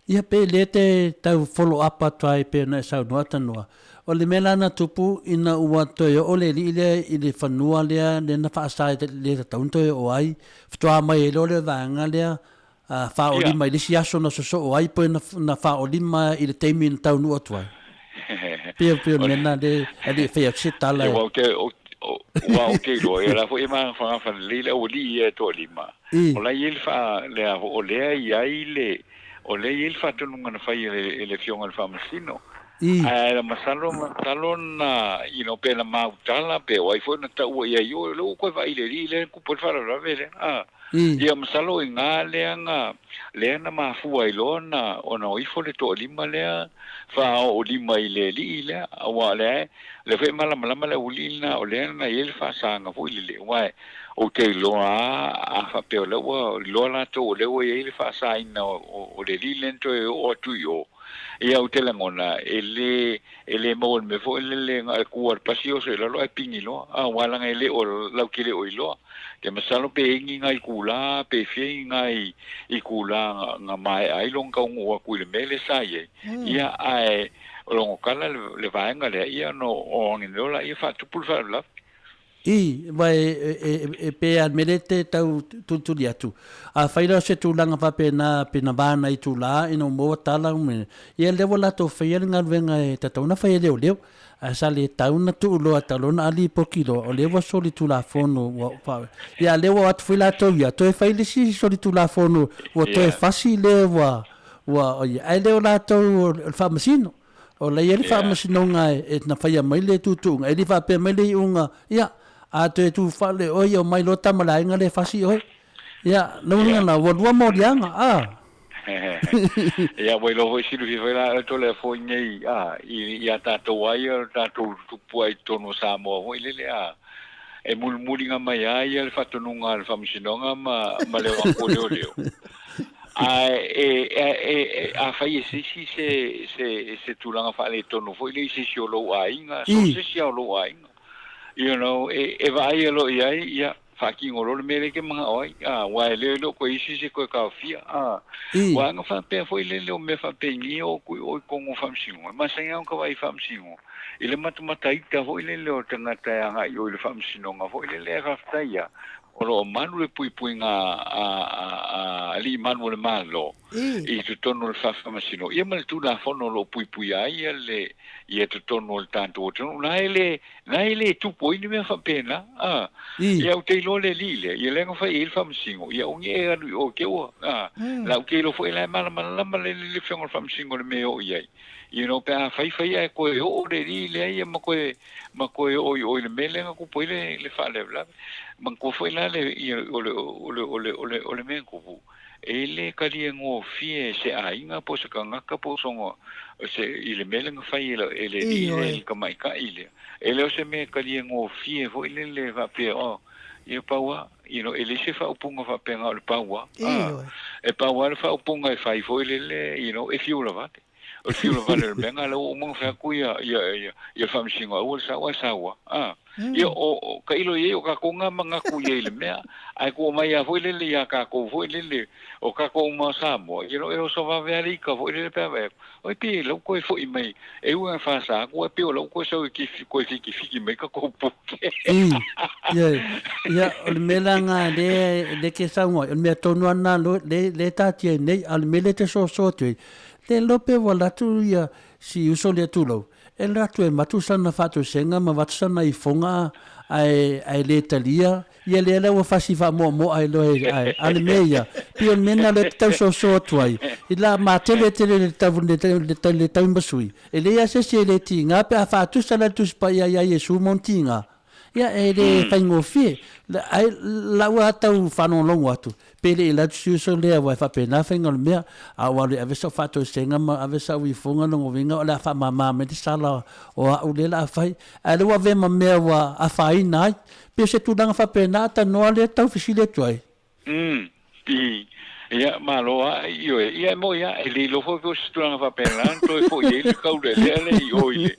Ia pe le te tau follow up atu ai pei ona e saunoa Tanoa. O le mea la na tupu ina ua toe oo le alii lea i le fanua lea lea na faasa e le tatau ona toe oo ai, faatoa mai ai loa le vaega lea faaolima i le isi aso na sosoo ai pe na faaolima i le taimi na taunuu atu ai. Pei pei o le mea lena lea e le i fai atu se tala. Ia, aua ou te iloa, ia la foi e magafagafa lelei le aualii ia e toalima. O la e i ai le faa, le a, o lea e i ai le, o lea e i ai le faatonuga na fai e le, e le Afioga i le Faamasino. Ae masalo, masalo na, you know, pe na mautala, pe o ai foi na taua i ai, o lea ua toe vaai i le alii lea na tupu ai le faalavelave lea. A. Ia, masalo i ina lea na, lea na mafua ai loa ona, ona o ifo le toalima lea faaoolima i le alii lea, aua o lea e, o lea foi e malamalama le aualii lena, o lea na i ai le faasaga foi lele, aua e, Ou te iloa lava, a faapea o lea ua iloa latou o lea ua i ai le faasaina o le alii lea na toe oo atu i o, ia ou te lagona e le, e le maua i le mea foi lele na o le tu lava i le pasi oso i lalo ae pigi loa, aua leaga e le o, latou te le o iloa. Ke masalo pe i ai ni nai itula pe fia ni nai itula na maea ai lona taunuu atu i le mea lea sa i ai, ia ae logo tala le vaega lea, ia ona o ane loa lea faatupu le faalavelave. I, wa e pei a le mea lea te tau tulituli atu, afai la o se tulaga faapena pe na va nai itula ina ua maua tala ia lea ua latou faia le galuega e tatau ona fai e leoleo, ae sa le tau ona tuu loa talu ona lipoti loa o lea ua solitulafono ua fa, ia a lea ua o atu foi latou ia toe fai le isi solitulafono ua toe fasi lea ua ua ae le o latou o le faamasino. O la e i ai le faamasinoga e na faia mai le tuutuuga, e le i faapea mai le iuga, ia, a toe tuufale oe, ia omai loa tama le aiga lea e fasi oe. Ia, lona uiga lena, ua lua moliaga, a. Ia, ua iloa foi silafia foi la outou le foi nei, a, i a tatou ai o tatou tupu ai i totonu o Samoa foi lele, a, e mulimuliga mai lava ia le faatonuga a le faamasinoga ma le o atu o leoleo. Ae e, e, e, e afai e se isi se, se, se tulaga faaletonu foi lea i se isi o lou aiga, so o se isi lava o lou aiga, you know, e, e vaaia loa i ai, ia, faatino loa le mea lea e te manao ai, a, aua e le iloa toe i ai se isi e toe taofia, a. Aua ana faapea foi lele o mea faapeni e oo atu i o i totonu o faamasinoga, e masani lava ona ta vaai i faamasinoga, i le matamataita foi lele o le tagata e agai i o i le faamasinoga foi lele, ae faafetai lava, O lo o malu le puipuiga a alii malu o le Malo i totonu o le Faamasino ia ma le Tulafono o lo o puipuia ai ia le ia totonu o le tatou atunuu. Na e le na e le tupu ai ni mea faapena a. Ia ou te iloa le alii lea, ia lea na fai i ai le Faamasino, ia aua ne i e alu i o te ua a. La ou te iloa foi la e malamalama le le Afioga i le Faamasino i le mea e oo i ai. You know pe a fai fai ae toe oo le alii lea ia ma toe ma toe oo i o i le mea lea na tupu ai le le faalavelave. Manatua foi la le ia o le o le o le o le o le mea na tupu, e le talia gofie e se aiga po o se tagata po o sona se i le mea lea na fai e e le alii lea i le tamaitai lea. E le o se mea e talia gofie foi lele faapea oh ia pau lava, you know, e leai se faaupuga faapea na o le pau lava. E pau lava le faaupuga e fai foi lele, you know, e fiu lava. O le fiu lava o le mea lena lea ua uma ona fai atu ia, ia, ia, ia le faamasino aua le sau ae sau lava. A. Ia, o, o, tailo i ai o tatou na manatu i ai i le mea, ae tuu mai lava foi lele ia tatou foi lele, o tatou uma o Samoa, you know, e oso vave lava le ika foi lele pe a vaai atu, oi pei o la ua toe foi mai, e ui lava ina fasa atu, ae pei o la ua toe sau e toe fitifiti mai tatou puke. I, ia, ia, o le mea la lena lea, lea e te saunoa ai, o le mea tonu lava lena lea, lea e taatia ai nei, a o le mea lea e te soasoa atu ai, Le iloa pe ua alu atu ia si uso lea tulou, e alu atu e matu sana faatoesega ma avatu sana ifoga ae ae le talia ia lea la ua fasi faamoamoa ai loa e ae a o le mea ia pei o le mea lena lea te tau soasoa atu ai i la matele tele le tau le le le tauimasui e leai lava se isi e le tiga pe a faatusa la le Tusi Paia ia Iesu ma ona tiga. Ia, e le faigofie. Ai lau lava tau faalogologo atu, pe le i alu atu si uso lea aua e faapena faiga o le mea, a ua alu e ave sau faatoesega ma ave sau ifoga, lona uiga o le a faamama mai le sala o au lea o le a fai. Ae o lea ua avea ma mea ua afaina ai. Pei o se tulaga faapena a talanoa lea tau fesili atu ai. Umm, i, ia, malo lava, ioe, ia e moi lava, e le iloa foi pe o se tulaga faapena na toe foi ai le taulelea lea i o i le,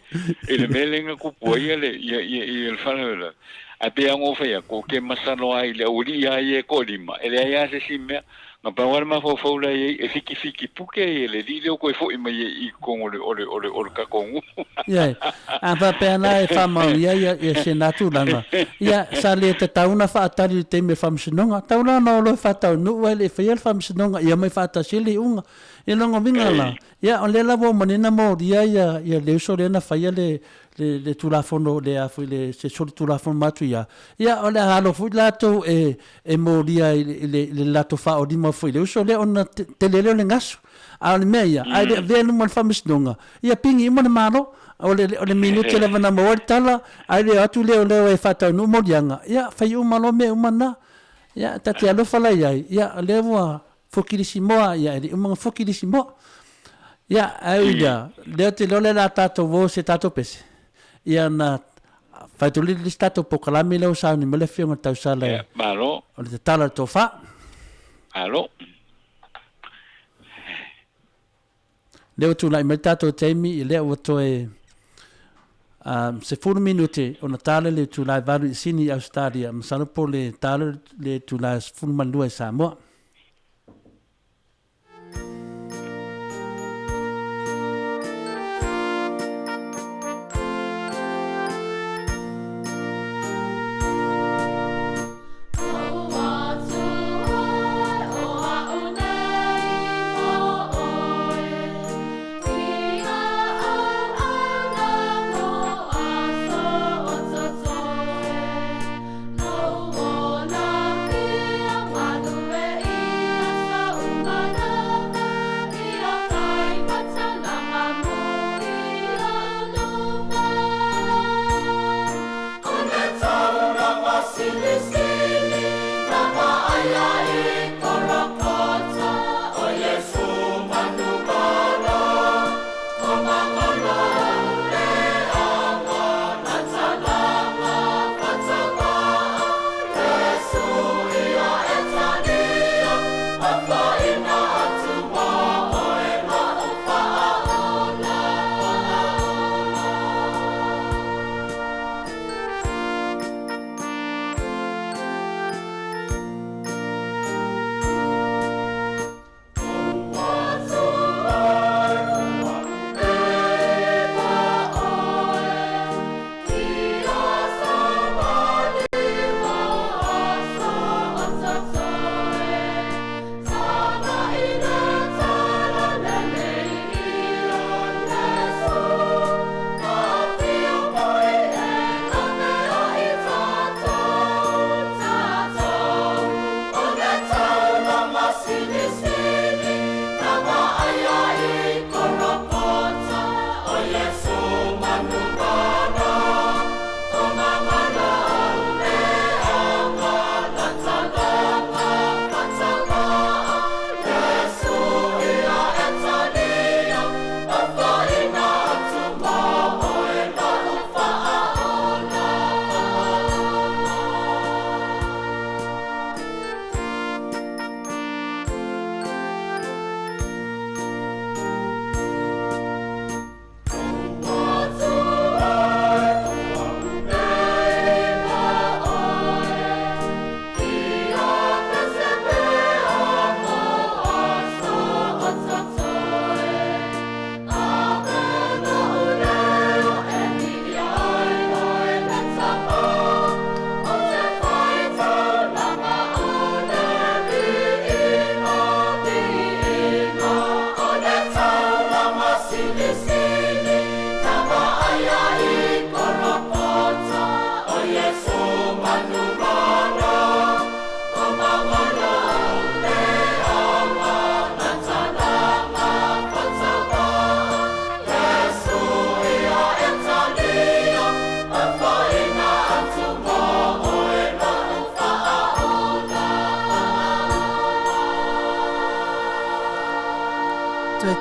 i le mea lea na tupu ai le, ia, ia, ia le faalavelave. Ae pei lava ona ou fai atu, ou te masalo lava i le aualii lava ia e toalima, e leai lava se isi mea. Na pau lava le mafaufau la e i ai, e fitifiti puke ia le alii lea ua toe foi mai ai i totonu o le, o le, o le, o le tatou nuu. Ia, a faapea la e faamaonia ia, ia se na tulaga, ia, sa le tatau ona faatali i le taimi o le faamasinoga. Tau la ona o loa e faataunuu ae le i faia le faamasinoga, ia omai faatasi ai le iuga. Ia lona uiga la, ia, o lea la ua uma nei ona molia ia, ia le uso lea na faia le, le, le Tulafono, le a foi le, se solitulafono matuia, ia, o le a alo foi latou e, e molia i le, i le, i le latou faaolima foi i le uso lea ona tele lea o le gasu. A o le mea ia, a e le avea i luma o le faamasinoga, ia pigi uma le Malo. O le, o le minute lava na maua ai le tala, ae le o atu leoleo e faataunuu moliaga, ia fai uma loa mea uma na. Ia, ta te alofa la i ai, ia o lea ua fukilisimoa, ia e le i uma ona fukilisimoa. Ia, ae ui i lea, lea ou te iloa o le a tatou o i se tatou pese, ia ona fai atu le isi tatou polokalame lea ua sauni mai le Afioga i le Tausala e, Malo. o le tatala o le tofa. Malo. Lea ua tulai mai le tatou taimi, lea ua toe 10 minute ona tala le itula e 8 i Sini i Ausetalia, masalo po o le tala le itula e 12 i Samoa.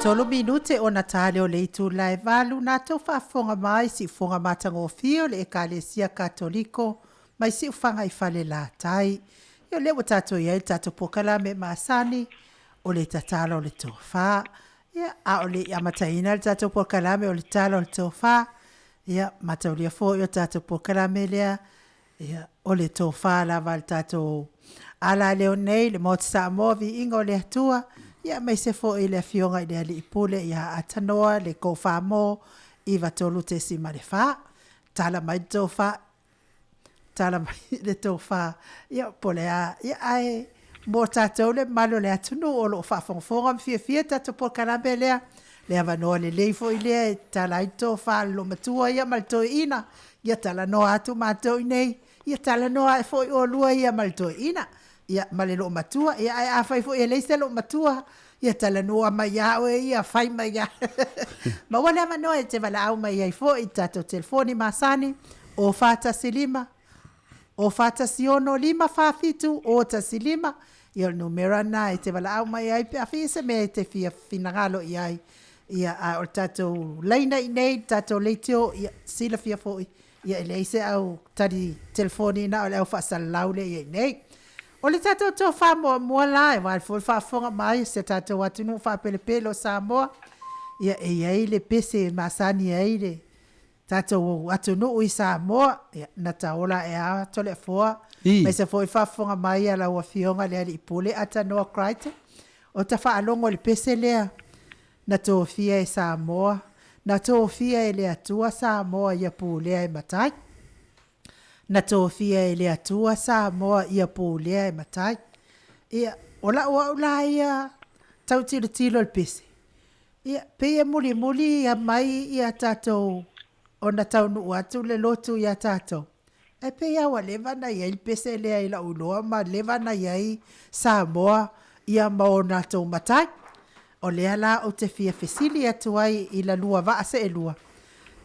23 minute ona tale o le itula e 8 na tou faafofoga mai siufoga matagofie o le Ekalesia Katoliko mai Siufaga i Falelatai. Ia o lea ua tatou i ai le tatou polokalame masani o le tatalo o le tofa. Ia, a o le i amataina le tatou polokalame o le tatalo o le tofa, ia, mataulia foi o tatou polokalame lea, ia, o le tofa lava a le tatou alaleo nei, le Maota Samoa, viiga o le Atua, ia, aemaise foi le Afioga i le Alii Pule ia Atanoa, le Kofamo 93.4. Tala mai le tofa, tala mai le tofa, ia, po o le a, ia, ae mo tatou le mamalu o le atunuu o lo o faafogafoga ma fiafia le tatou polokalame lea, le avanoa lelei foi lea e tala ai le tofa a le loomatua ia ma le toeaina, ia talanoa atu matou i inei, ia talanoa ae foi oulua ia ma le toeaina, ia, ma le loomatua. Ia, ae afai foi e leai se loomatua, ia talanoa mai ia oe ia, fai mai ia. Maua le avanoa e te valaau mai ai foi i tatou telefoni masani, o 415 o 416 547 o 15, ia o le numera lena e te valaau mai ai pe a fia se mea e te fia finagalo i ai. Ia, a o le tatou laina i nei, le tatou leitio, ia silafia foi, ia e leai se au tali telefoni na o le au faasalalau lea i ai nei. O le tatou tofa muamua la, e aua foi le faafofoga mai o si o tatou atunuu faapelepele o Samoa, ia e i ai le pese e masani ai le tatou atunuu i Samoa, ia, na taola ae a Toleafoa, aemaise foi faafofoga mai a lau Afioga i le Alii Pule Atanoa Crichton, o ta faalogo i le pese lea, na tofia e Samoa, na tofia e le Atua Samoa ia pulea e matai. Na tofia e le Atua Samoa ia pulea e matai. Ia, o lau au la ia tau tilotilo i le pese, ia, pei e mulimuli mai ia tatou ona taunuu atu le lotu ia tatou, ae pei lava ua leva ona i ai le pese lea i lau iloa ma leva ona i ai Samoa ia ma o latou matai. O lea la ou te fia fesili atu ai i la lua vaa seelua,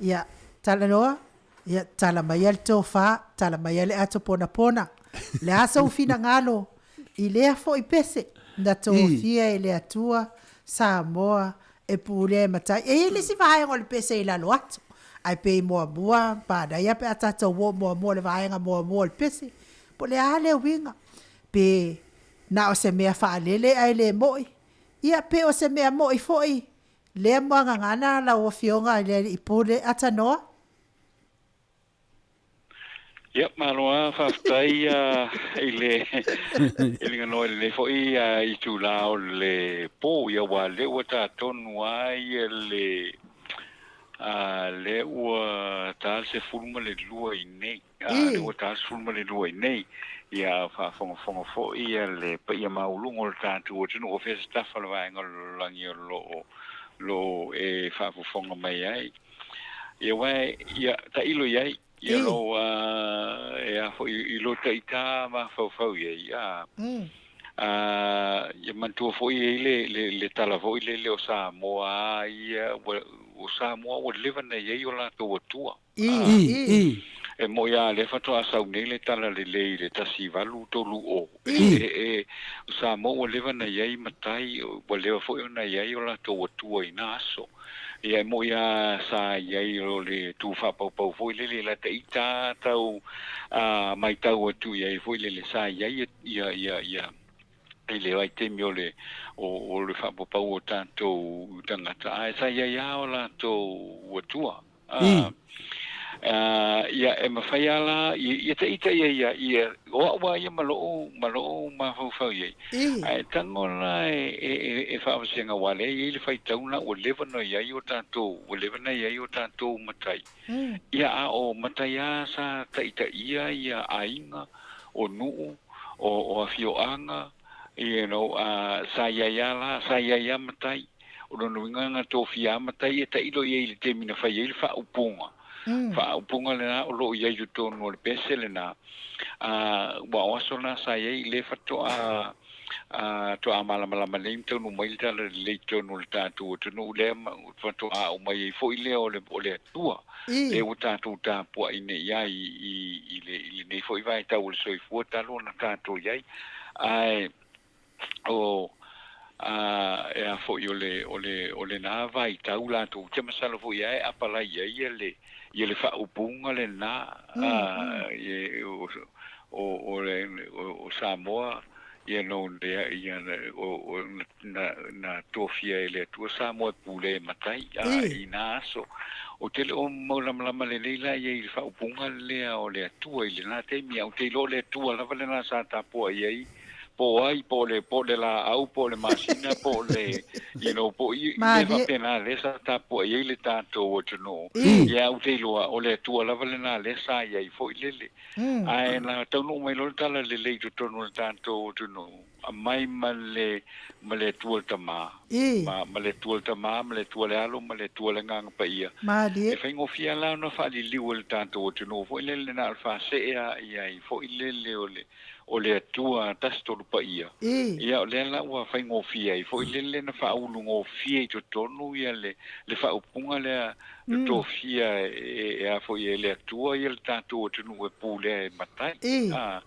ia, talanoa, ia, tala maia le tofa, tala maia le ato ponapona. O le a sou finagalo i lea foi pese na tofia e le Atua Samoa e pulea e matai. E i ai le isi vaega o le pese i lalo atu, ae pei muamua, manaia pe a tatou oo muamua i le vaega muamua o le pese, po o le a le uiga, pe na o se mea faalele ae le moi, ia pe o se mea moi foi lea muagagana lau Afioga i le Alii Pule Atanoa. Ia, malo lava, faafetai i le i le ganoa i lenei foi itula o le po, ia aua o lea ua ta tonu lava le lea ua ta le 12 i inei, lea ua ta le 12 i inei, ia a o faafogafoga foi le paia maualuga o le tatou atunuu, o fea se tafa o le vaega o le lalolagi o lo o lo o e faafofoga mai ai. Ia aua ia tailo i ai, ia lou e a foi i lou taita mafaufau i ai, a ia manatua foi e i ai le le le tala foi lele o Samoa a ia ua o Samoa ua leva ona i ai o latou atua. E moi lava lea faatoa sau nei le tala lelei i le 1830. E o Samoa ua leva ona i ai matai, ua leva foi ona i ai o latou atua i na aso. Ia e moi lava sa i ai o le tu faapaupau foi lele i lata ita tau matau atu i ai foi lele sa i ai ia ia ia i le vaitaimi o le o le faapaupau o tatou tagata, ae sa i ai lava o latou atua. Ia, e mafai lava la, ia ta ita ia ia, ia, o au lava ia ma lou, ma lou mafaufau i ai. Ae tago la e, e, e, e faavasega aua o lea e i ai le faitau lena ua leva ona i ai o tatou, ua leva ona i ai o tatou matai. Ia, a o matai lava sa taitaia ia aiga, o nuu, o, o afioaga, you know, sa i ai lava la, sa i ai lava matai. O lona uiga na tofia lava matai e tailo i ai i le taimi na fai ai le faaupuga. Faaupuga lena o lo o i ai i totonu o le pese lena. Ua o aso na sa i ai lea faatoa toa malamalama nei ma taunuu mai le tala lelei i totonu o le tatou atunuu lea ma faatoa aumai ai foi lea o le o le Atua. Lea ua tatou tapuai nei i ai i le i lenei foi vaitau o le soifua talu ona tatou i ai. Ae o E a foi o le o le o lena vaitau latou te masalo foi ae apalai ai le ia le faaupuga lena e o o o le o Samoa ia no lea ia o o na na tofia e le Atua Samoa e pule e matai i na aso. Ou te le o maulamalama lelei la ia i le faaupuga lea o le Atua i lena taimi, ae ou te iloa o le Atua lava lena sa tapuai ai, po o ai, po o le, po o le laau, po o le masina, po o le, you know, po o i, mea faapena lea sa tapuai ai le tatou atunuu. Ia, ou te iloa o le Atua lava lena lea sa i ai foi lele. Ae na taunuu mai loa le talalelei i totonu o le tatou atunuu, aumai ma le, ma le Atua le Tama, ma, ma le Atua le Tama, ma le Atua le Alo, ma le Atua le Agaga Paia. Malie. E faigofie la ona faaliliu e le tatou atunuu foi lele na o le faasee lava i ai foi lele o le, o le Atua Tasi Tolu Paia. Ia, o lea la ua faigofie ai foi lele na faaulugofie i totonu ia le, le faaupuga lea na tofia e, e a foi e le Atua ia le tatou atunuu e pulea e matai. A,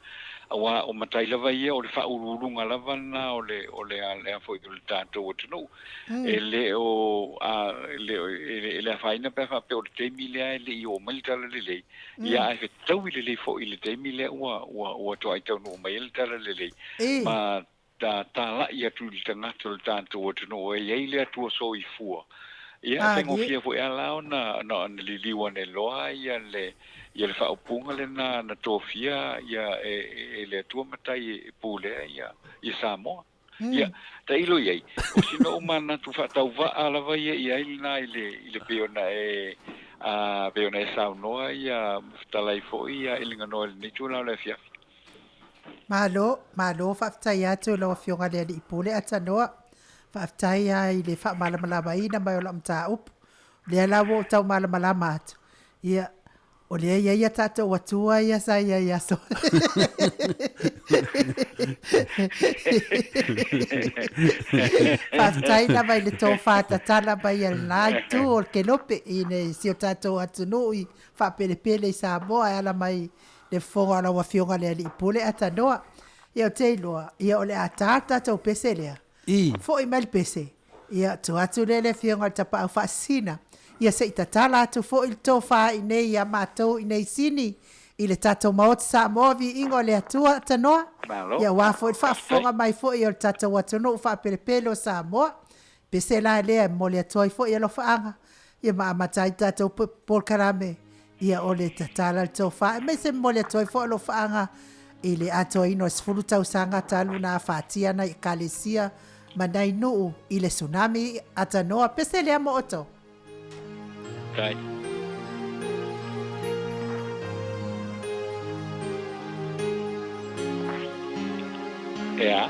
aua o matai lava ia o le faauluuluga lava lena o le, o le, a, le a foi o le tatou atunuu. E le o, a, e le o, e le afaina pe a faapea o le taimi lea e le i oo mai le talalelei, Ia ae fetaui lelei foi i le taimi lea ua, ua, ua toai taunuu mai ai le talalelei, ma ta, talai atu i le tagata o le tatou atunuu e i ai le Atua soifua. Ia, e faigofie foi lava la ona, ona, ona liliu ane loa ia le, ia le faaupuga lena na tofia ia e, e le Atua Matai e pulea ia, ia Samoa. Ia, tailo i ai, o sina ou manatu faatauvaa lava ia i ai lena i le, i le pei ona e, a, pei ona e saunoa ia fetalai foi ia Eliganoa i lenei itula o le afiafi. Malo, malo faafetai atu i lau Afioga i le Alii Pule Atanoa. Faafetai lava i le faamalamalamaina mai o lau mataupu. O lea la ua ou tau malamalama atu, ia, O lea e i ai a tatou Atua ia sa i ai i aso. Faafetai lava i le tofa tatala mai a lena itu o le kelope i le si o tatou atunuu i faapelepele i Samoa e ala mai le fofoga o lau Afioga i le Alii Pule Atanoa. Ia ou te iloa, ia o le a ta le tatou pese lea. I. Foi mai le pese, ia, tuu atu lea i le Afioga i le Tapaau Faasisina, ia se i tatala atu foi le tofa i inei ia matou i inei i Sini, i le tatou Maota Samoa, Viiga o le Atua, Tanoa, Malo. ia aua foi le Faafetai. faafofoga mai foi o le tatou atunuu faapelepele o Samoa. Pese la lea e momoli atu ai foi alofaaga, ia ma amata ai le tatou polokalame, ia o le tatala le tofa, aemaise momoli atu ai foi alofaaga i le atoaina o le 10 tausaga talu na afatia nai Ekalesia ma nai nuu i le tsunami atanoa. Pese lea mo outou. Tai. Ea.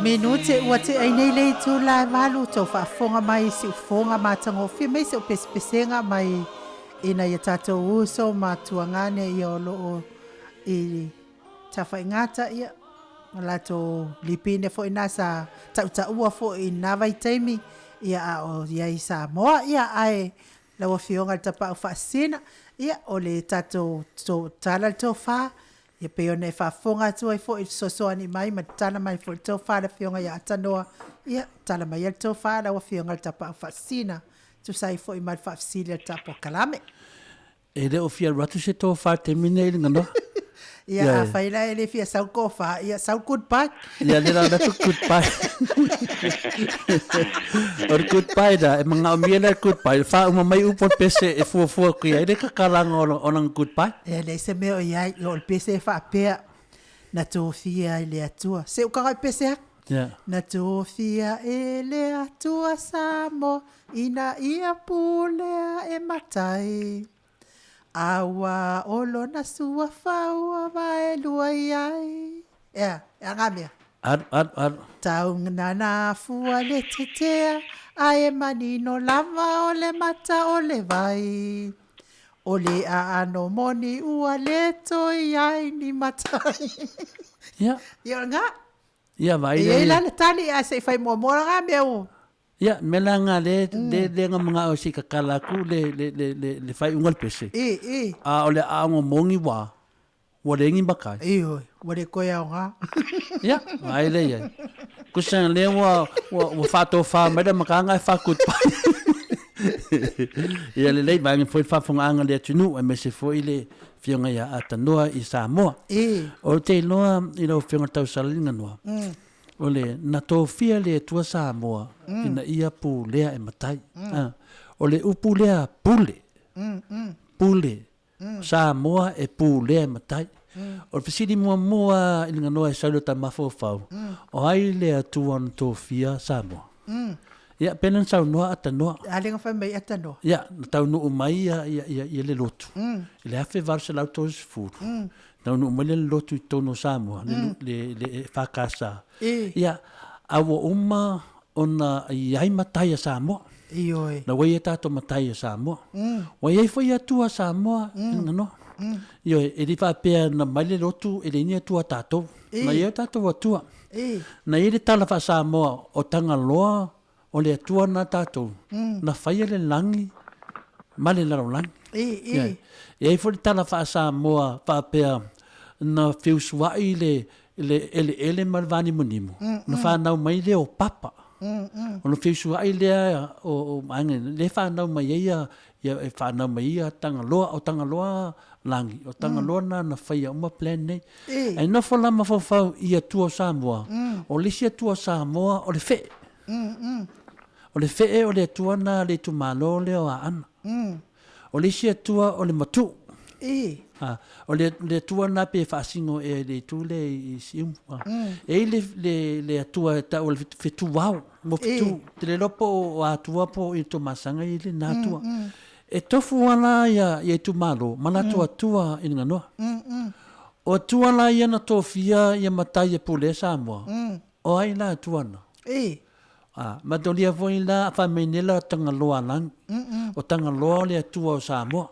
Minute ua tea ai nei le itula e 8 tou faafofoga mai i siufofoga matagofie mai se pesepesega mai ina ia tatou uso ma tuagane ia o loo i tafaigata ia ma latou lipine foi na sa tautaua foi i na vaitaimi ia a o iai Samoa ia ae lau Afioga i le Tapaau Faasisina ia o le tatou tala le tofa ia pei ona e faafofoga atu ai foi i le fesoasoani mai ma tala mai foi le tofa a le Afioga ia Tanoa ia tala mai le tofa lau Afioga i le Tapaau Faasisina tusa ai foi ma le faafesili a le tapua kalame. E le o fia alu atu se tofa i le taimi lenei i le ganoa. Ia, afai la e le fia sau tofa, ia sau goodbye. Ia, lea la alu atu goodbye. O le goodbye la, e manaomia la le goodbye, faauma mai upu o le pese e fuafua atu i ai le kakalaga o lana goodbye. E leai se mea o i ai, o le pese e faapea, na tofia e le Atua. Se uka i pese atu. Yeah. Na tofia e le Atua Samoa, ina ia pulea e matai. A ua o lona suafa ua vaelua i ai. Ea, e a ngā mea. Alu, alu, alu. Taunana fua le tetea, a e manino lava o le mata o le vai. O le aano moni ua le toe i ai ni matai. Ia. Ia o ngā. Ia, vai E le. i ai la le tali, ae se i fai muamua la ngā mea ua. Ia, mea la ngā le, le, le ngā mga o si kakala aku le, le, le, le, le whai unga le pese. I, i. A o le aongo mongi wā, ua le ngi makai. I oi, ua le koe ao ngā. Ia, ai le ia. Kusa le ua, ua, ua whātō whā mai la makanga e whakut pai. Ia le lei, vaenga foi whaafonga le atunu, e mese foi le fionga ia Atanoa i Samoa. I. O te iloa i lau afioga tausalinga noa. O le na tofia le Atua Samoa ina ia pulea e matai. O le upu lea pule. Pule. Samoa e pulea e matai. O le fesili muamua i le ganoa e sau i lo ta mafaufau, o ai le Atua na tofia Samoa? Ia, pena na saunoa Atanoa. A le fai mai Atanoa. Ia, na taunuu mai ia, ia, ia, ia le lotu. I le 1830. Taunuu mai le lotu i totonu o Samoa, le, le, le whakasa. I. Ia, a ua uma ona i ai matai a Samoa. I oi. Na ua ia tātou matai a Samoa. Ua iai foi atua Samoa, mm. Nganoa. Ioe, e li whaapea na mai le lotu e le ni atua tātou. I. Na ia tātou atua. I. Na ia le tala wha Samoa o Tangaloa o le atua na tātou. Na whaia le langi ma le lalolagi. I, i. Ia, e ai foi le tala faa-Samoa faapea na feusuai le le eleele ma le vanimonimo, na whanau mai lea o papa. Ona feusuai lea o aiga, le whanau mai ai ia, ia e whanau mai ia Tangaloa, o Tangaloa langi, o Tangaloa na na whaia uma plan nei. I. Ai nofo la mafaufau i atua o Samoa, o le isi atua o Samoa o le fee. O le fee o le atua na le itumalo lea o Aana. O le isi atua o le matu. I. Ah, o le, le atua na pe whaasingo e le itu le i siumu. Ah. E i le, le, le atua e tau o le fetu wau, mo fetu. Te le lopo o atua po i tō masanga i le nā atua. E tofu ala ia, ia itumalo, ma latou atua i nganoa. O atua la ia na tofia ia matai e pule Samoa. O ai la atua na. I. Ah, matolia foi la whamenela Tangaloa langi. O Tangaloa o le atua o Samoa.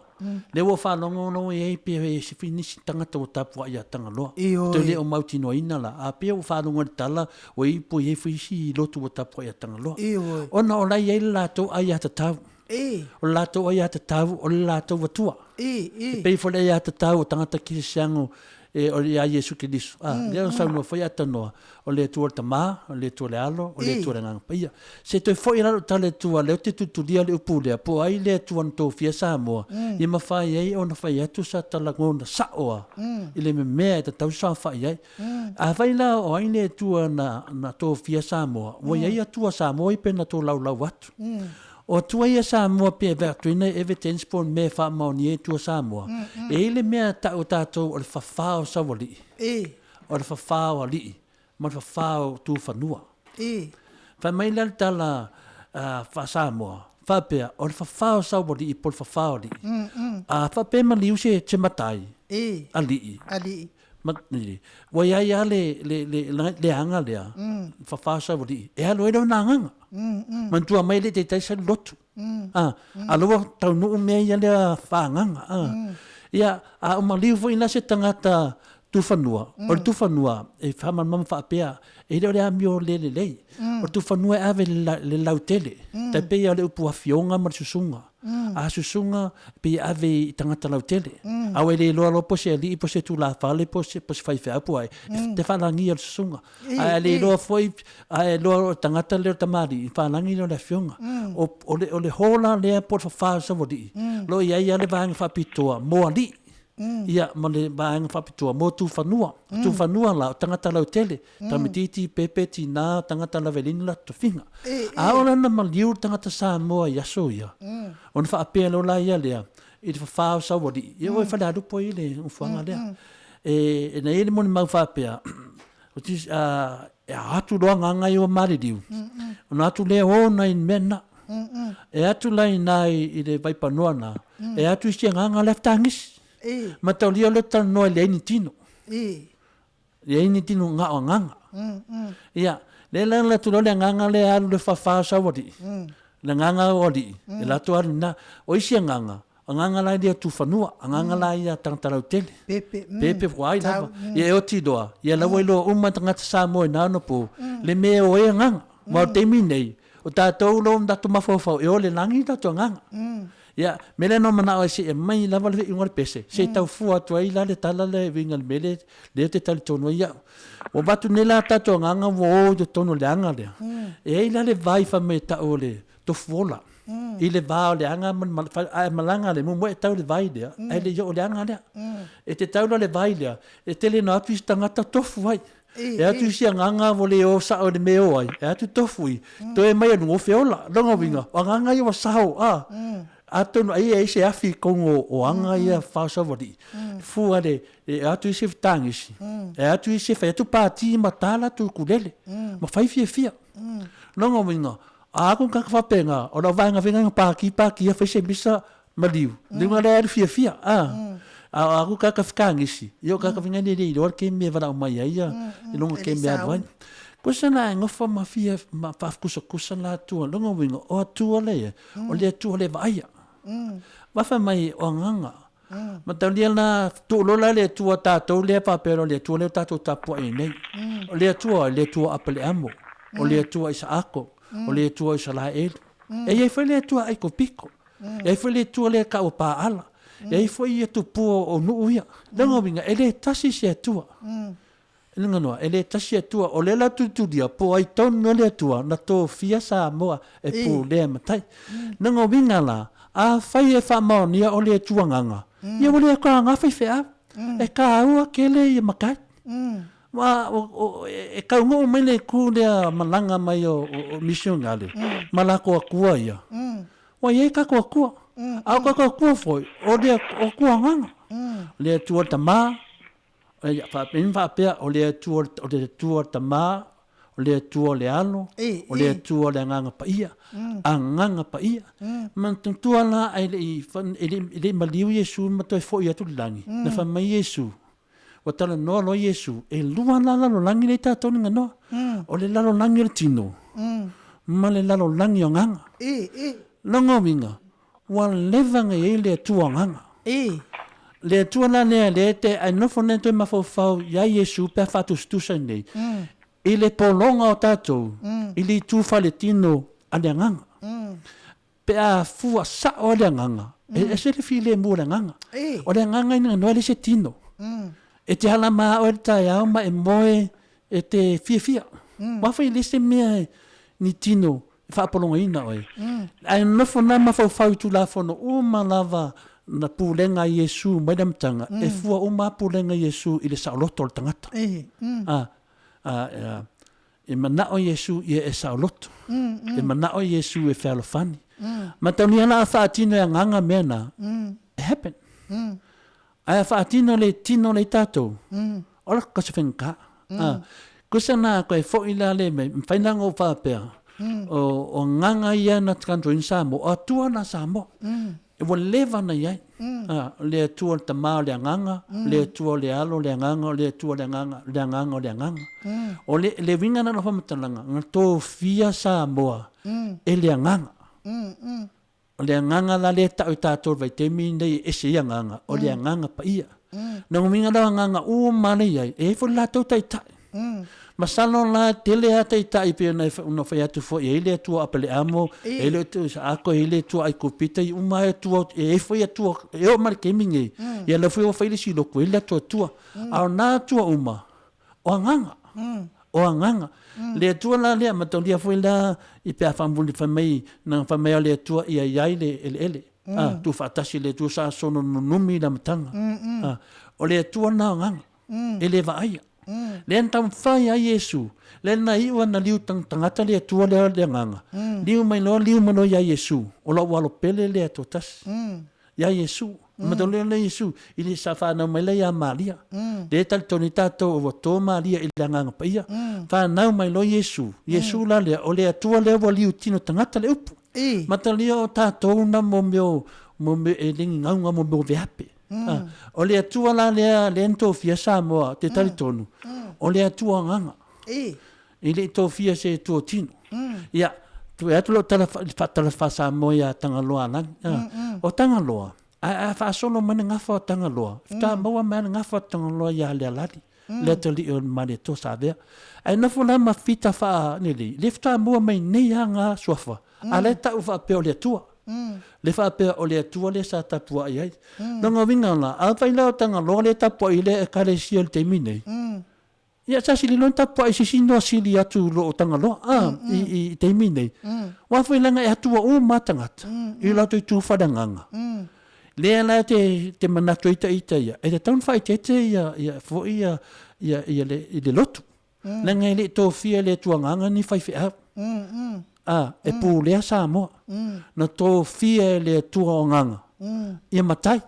Le ua whaalongo e ei pe e si finisi tangata o tapua ia Tangaloa. I oi. Te le o mautinoina la. A pia o whaalongo le tala o i po i fuisi i lotu o tapua ia Tangaloa. I oi. Ona o lai ei le latou ai atatau. I. O le latou ai atatau o le latou atua. I, i. Pei fo le atatau o tangata ki se siango e o le ia Iesu Keriso. Ah, lea o saunoa foi Atanoa, o le Atua o le Tamā, o le Atua o le Alo, o le Atua o le Agaga Paia. Se toe foi la lou tala i le Atua, lea ou te tutulia le upu lea, po o ai le Atua na tofia Samoa, ia mafai ai ona fai atu sa talagona sao a, i le memea e tatau saofai ai. Afai la o ai le Atua na, na tofia Samoa, ua iai Atua Samoa i pe na tolaulau atu. O Atua ia Samoa pe e atuina e evidence po o le mea e faamaonia i Atua Samoa. E i ai le mea e tau e tatou o le fafā o saualii, I. o le fafā o alii, ma le fafā o tufanua. I. Fai mai la le tala faa-Samoa, faapea, o le fafā o Saualii po o le fafā o alii. A faapea e maliu se, se matai, alii, alii. Ma, ua i ai lava le, le, le, le aga lea, fafā o Saualii, e alu ai lona agaga. Manatua mai e le i taitai sau le lotu. A, a lea ua taunuu mea ia lea faaagaga. A. Ia, a o maliu foi la se tagata tufanua, o le tufanua e faamalamalama faapea, e le o le amio le lelei. O le tufanua e ave i le lautele, tai pei lava o le upu afioga ma le susuga. A susuga, e pei e ave i tagata lautele. Aua e le iloa loa po o se alii po o se tulafale po o se faifeau po o ai, e te faalagia le susuga. Ae a le iloa foi, a e iloa o le tagata lea o le tamalii, falagi lea o le afioga. O le, o le hola lea po o le fafā o Saualii, o lo o i ai lava le vaega faapitoa mo alii. Ia, ma le vaega faapitoa mo tufanua. O tufanua la, o tagata lautele, tamaitiiti, pepe, tinā, tagata lavelina latou tofiga. A oo la ina maliu le tagata Samoa i aso ia, ona faapea loa la ia lea, i le fafā o Saualii, ia ua i Falealupo i le nofoaga lea. E na i ai le molimau faapea, e atu loa agaga ia ua maliliu, ona atu lea o nai mea na. E atu la i ina i le vaipanoa na, e atu isi agaga la e fetagisi. Mataulia o lea ou te talanoa i leai ni tino. Leai ni tino na o agaga. Ia, lea la alu atu loa le agaga lea alu i le fafā o Saualii, le agaga o alii, e latou alu i ina. O isi agaga, Agaga la ia tufanua, agaga la ia tagata lautele. Pepe, Pepe ua ai lava. Ia e oti loa, ia la ua iloa uma e tagata Samoa i na ona po, le mea e o ai agaga. Ma o le taimi nei, o tatou lo tatou mafaufau e o le lagi tatou agaga. Ia, mea lea na ou manao ai se i aumai lava le iuga o le pese, se i tau fua atu ai la le tala lea e uiga i le mea lea, lea ou te talitonu ai au. Ua avatu nei la tatou agaga ua o i totonu o le aga lea. E i ai la le vai fai mai e tau o le tofuola. I le va o le aga ma le a e malaga le muamua e tau le vai lea, ae le i oo i le aga lea. E te tau la le vai lea, e tele ina o atu isi tagata tofu ai. E atu isi agaga ua le o sao i le mea e o ai, e atu tofu i, toe mai e luga o feola. Lona uiga, o agaga ia ua sao, a. Atonu ai e ai se afi i totonu o aga ia faasaualii, fua le, e atu isi fetagisi, e atu isi e fai atu pati ma ta latou ukulele, ma fai fiafia. Lona uiga, a aku tagata faapena, o lau vaega foi lena paki paki ia fai se misa maliu, le uiga lea alu fiafia, a. A o aku tagata fetagisi, ia o tagata foi nei e le iloa le kemi e valaau mai ai ia i luga o kemi e alu ai. Kosa la e nofo ma fia ma faakusakusa la atua, lona uiga, o Atua lea, o le Atua le vaaia. Ma fai mai o agaga Mataulia la, tuu loa la le Atua tatou lea faapea loa le Atua lea ua tatou tapuai ai nei. O le Atua, le Atua o Apaleamo, o le Atua o Isaako, o le Atua o Isalaelu. E i ai foi le Atua Aikopiko, e i ai foi le Atua lea e tau o Paala, e i ai foi ia tupua o nuu ia. Lona uiga, e le tasi se Atua. Lona e le tasi Atua, o lea la tulitulia po o ai tonu le Atua na tofia Samoa e pulea matai. Lona uiga la, afai e faamaonia o le Atua agaga, ia ua le agaga faifeau, e taua tele ia matai. Ma e taunuu mai le itu lea malaga mai o misionale ma latou Atua ia, ua i ai tatou Atua. A o tatou Atua foi, o le Atua agaga, le Atua le Tama, Faapea faapea, o le Atua, o le Atua o le Tama, o le Atua o le Alo, o le Atua o le Agaga Paia, Agaga Paia. Manatua la ae le i, e le i maliu Iesu ma toe foi atu i le lagi, na fai mai Iesu, ua talanoa loa Iesu, e lua la lalolagi lea i tatou ni ganoa, o le lalolagi o le tino, ma le lalolagi o agaga. Lona uiga, Ua leva ona i ai le Atua agaga. Le Atua la lea lea e te ae nofo nei toe mafaufau ia Iesu pe a faatusatusa nei i le pologa o tatou i le itu faaletino a le agaga. Pe a fua sao a le agaga, e ese le filemu o le agaga. O le agaga ina noa e leai se tino. E te ala ma oe le taeao ma e moe e te fiafia. Ua fai le se mea ni tino e faapologaina oe. Ae nofo na mafaufau i Tulafono uma lava na pulega a Iesu mai le amataga, e fua uma lava pulega a Iesu i le saoloto o le tagata. A, a, e manao Iesu ia e saoloto. E manao Iesu e fealofani. Matalia la a faatino e agaga mea na, e happen. Ae a faatino le tino lea i tatou, ola ka se faigata. Kosa na koe foi la le mea, mafai la ona ou faapea, O, o agaga ia na control ina Samoa, o Atua na Samoa. Ua leva na i ai. A, o le Atua o le Tama o le Agaga, o le Atua o le Alo o le Agaga, o le Atua o le Agaga, le Agaga o le Agaga. O le, le uiga lena o lau faamatalaga, na tofia Samoa e le Agaga. O le agaga la lea e tau e tatou i le vaitaimi lenei e ese ai agaga, o le agaga paia. Lona uiga la o agaga uma lava lea e i ai, e i ai foi le latou taitai. Masalo la e tele lava taitai pei ona fai atu foi, e i ai le Atua o Apeleamo, e i ai le Atua o Isaako, e i ai le Atua o Aikupita, e i ai uma lava Atua, e i ai foi Atua, e oo mai i le taimi lenei, ia lea foi ua fai le isi lotu, e i ai le latou Atua. A o na Atua uma, o agaga, o agaga. Le Atua la lea, mataulia foi la i pe a faamuli fai mai, na fai mai a le Atua ia i ai le eleele. A, tuufaatasi le Atua sa sono nunumi i le amataga. A, o le Atua lena o agaga, e le vaaia. Lea na taumafai ai Iesu, lea na iu ana liu tagata le Atua lea o le agaga, liu mai loa, liu mai loa ia Iesu, o lou alo pele lea e toatasi. Ia Iesu. Mataulia lea Iesu, i le sa fanau mai lea ia Maria. Lea e talitonu ai tatou ua to Maria i le Agaga Paia. Fanau mai loa Iesu, Iesu la lea, o le Atua lea ua liu tino tagata le upu. Mataulia o tatou na mo mea o, mo mea e le gagauga mo mea o veape. O le Atua la lea, lea na tofia Samoa, te talitonu, o le Atua agaga. E le i tofia se Atua tino. Ia, toe atu lau tala faatala faa-Samoa ia Tagaloa Alani. O Tagaloa, a faasolo mai le gafa o Tagaloa, faatoa maua mai le gafa o Tagaloa ia Lealali, le atalii o le Malietoa Savea. Ae nofo la ma fita faa-nelei, lea faatoa maua mai nei lava na suafa, a o la e tau faapea o le Atua. Le faapea o le Atua lea sa tapuai ai. Lona uiga la, afai la o Tagaloa lea e tapuai i le Ekalesia i le taimi nei, Ia sa sili loa ona tapuai i se isi noa sili atu i loo Tagaloa a i taimi nei. Aua foi leaga e atua uma lava tagata i o latou itu faaleagaga. Lea la te te manatu ai ita ia, e tatau ona faaeteete ia ia foi ia ia ia le i le lotu. Leaga e le i tofia e le Atua Agaga ni faifeau. A, e pulea Samoa. Na tofia e le Atua o Agaga ia matai.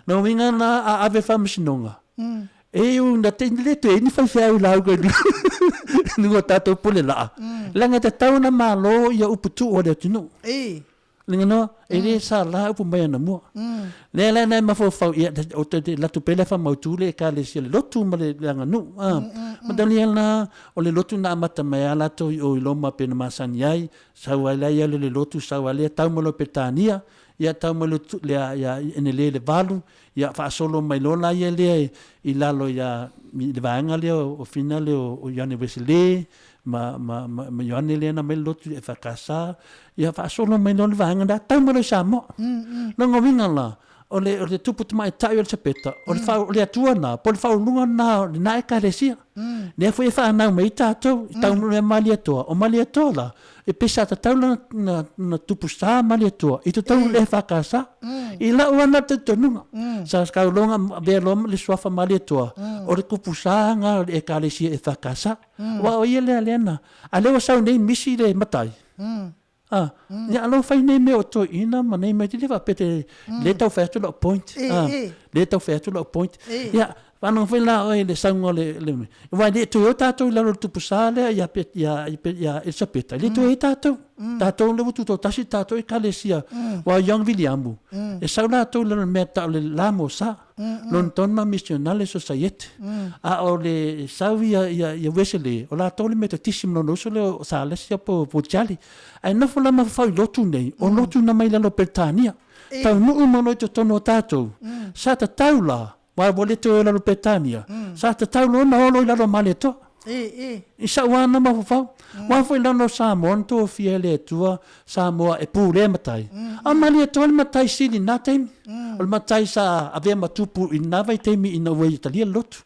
Lona uiga la a ave i le faamasinoga, E iu ina te le toe i ni faifeau i lauga i luga o tatou pule laa, leaga e tatau ona malo ia upu tuu a le atunuu. Leaga noa, e le sa la upu mai anamua. Lea la na e mafaufau, ia, o te alu atu pea le faamautu le Ekalesia i le lotu ma le aganuu. Matalia la, o le lotu na amata mai lava latou i o i Roma pei ona masani ai, sau ai la ia le lotu, sau ai lea tau mai loa i Peretania, ia tau mai loa ia Enele i le valu, Ia faasolo mai loa la ia lea i lalo ia i le vaega lea o Fina lea o Ioane Wesley ma ma ma Ioane lea na aumai le lotu i EFKS. Ia faasolo mai loa le vaega lea tau mai loa i Samoa. Lona uiga la, o le o le tupu tamaitai o Elisapeta, o le o le Atua lena po o le faauluuluga lena o lena Ekalesia. Lea foi e fanau mai ai tatou i taunuu ia Malietoa. O Malietoa la, e pei sa tatau ona tupu sa Malietoa i totonu o le EFKS. I lau lava lena talitonuga, sa tau loa ona avea loa le suafa Malietoa, o le tupu sa lena o le Ekalesia EFKS. Aua o ia lea na, a o lea ua sau nei misi le matai, A, ia alo fai nei mea o toeaiina ma nei mea, e le faapea te, lea e tau fai atu lau point, a, lea e tau fai atu lau point. Ia, faalogo foi la oe i le sauga o le, le, aua e le toe o tatou i lalo o le tupu sa lea ia, ia, ia Elisapeta, e le toe i ai tatou. Tatou lea ua tutoatasi tatou Ekalesia, aua o Young Viliamu, e sau latou i lalo o le mea e tau o le La Mosa. Lontona Missionale Sosaiete. A o le sau ia, ia, ia Wesley, o latou le Metotisi ma lona uso lea o Salesi po o Jali. Ae nofo la mafaufau i lotu nei, o lotu na mai lalo o Peretania. Taunuu mai loa i totonu o tatou, sa tatau la, aua ua le toe o i lalo o Peretania, sa tatau loa ona olo i lalo o Malietoa. I sau lava na mafaufau. Aua foi lalo o Samoa na tofia e le Atua Samoa e pulea matai. A o Malietoa le matai sili i na taimi. O le matai sa avea ma tupu i na vaitaimi ina ua ia talia le lotu.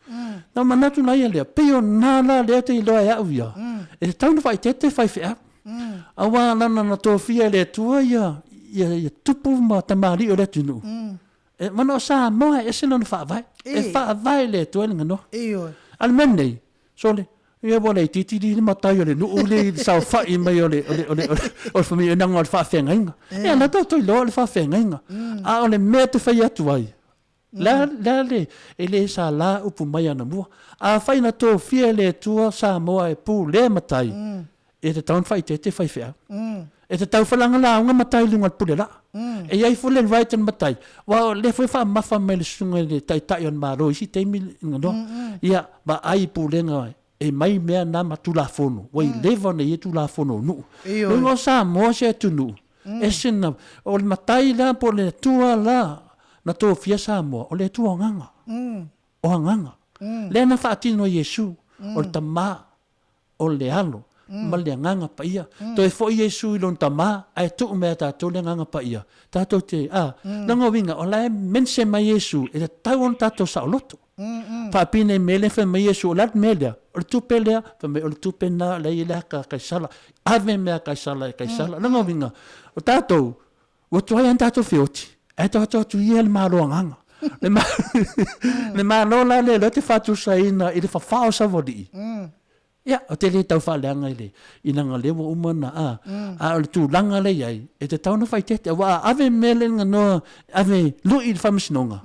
Na manatu la ia lea, pei o na la lea ou te iloa e au ia, e tatau ona faaeteete faifeau. Aua lana na tofia e le Atua ia, ia tupu ma tamalii o le atunuu. E mana o Samoa e ese lona faavae. E faavae i le Atua i le ganoa. A o le mea lenei, sole, ia ua laitiiti le matai o le nuu le i le saofai mai o le, o le, o le, o le famili, leaga o le faafeagaiga. Ia, la tatou iloa o le faafeagaiga. A o le mea e te fai atu ai, le a le, e le sala upu mai anamua. Afai na tofia e le Atua Samoa e pulea matai, E tatau ona faaeteete faifeau. E tatau foi la ona lauga matai i luga o le pule laa. E i ai foi le right o le matai, aua o lea foi e faamamafa mai e le susuga i le Taitai o le Malo i isi taimi le ia vaai i pulega e mai mea na ma Tulafono, ua leva ona i ai Tulafono o nuu. Lona o Samoa se atunuu, ese na, o le matai la po o le Atua la na tofia Samoa, o le Atua o agaga. O agaga. Lea na faatino e Iesu, o le Tama, o le Alo, ma le Agaga Paia. Toe foi Iesu i lona Tama, ae tuu mai ia tatou le Agaga Paia, tatou te, a, lona uiga, o la e mention mai Iesu, e tatau ona tatou saoloto. Faapina i mea lea fai mai Iesu, o le a le mea lea? O le tupe lea, fai mai o le tupe lena o la e i ai le ata a Kaisala. Ave mea a Kaisala e Kaisala. Lona uiga, o tatou, ua tuai lava ona tatou feoti, ae taoto atu ia le Malo agaga. Le, ma le Malo la lea lea ou te faatusaina i le fafao o Saualii, Ia, ou te le tau faaleaga i le, i leaga o lea ua uma ona, a, a o le tulaga lea e i ai, e tatau ona faaeteete, aua a ave mea lea i le noa, ave lui i le faamasinoga,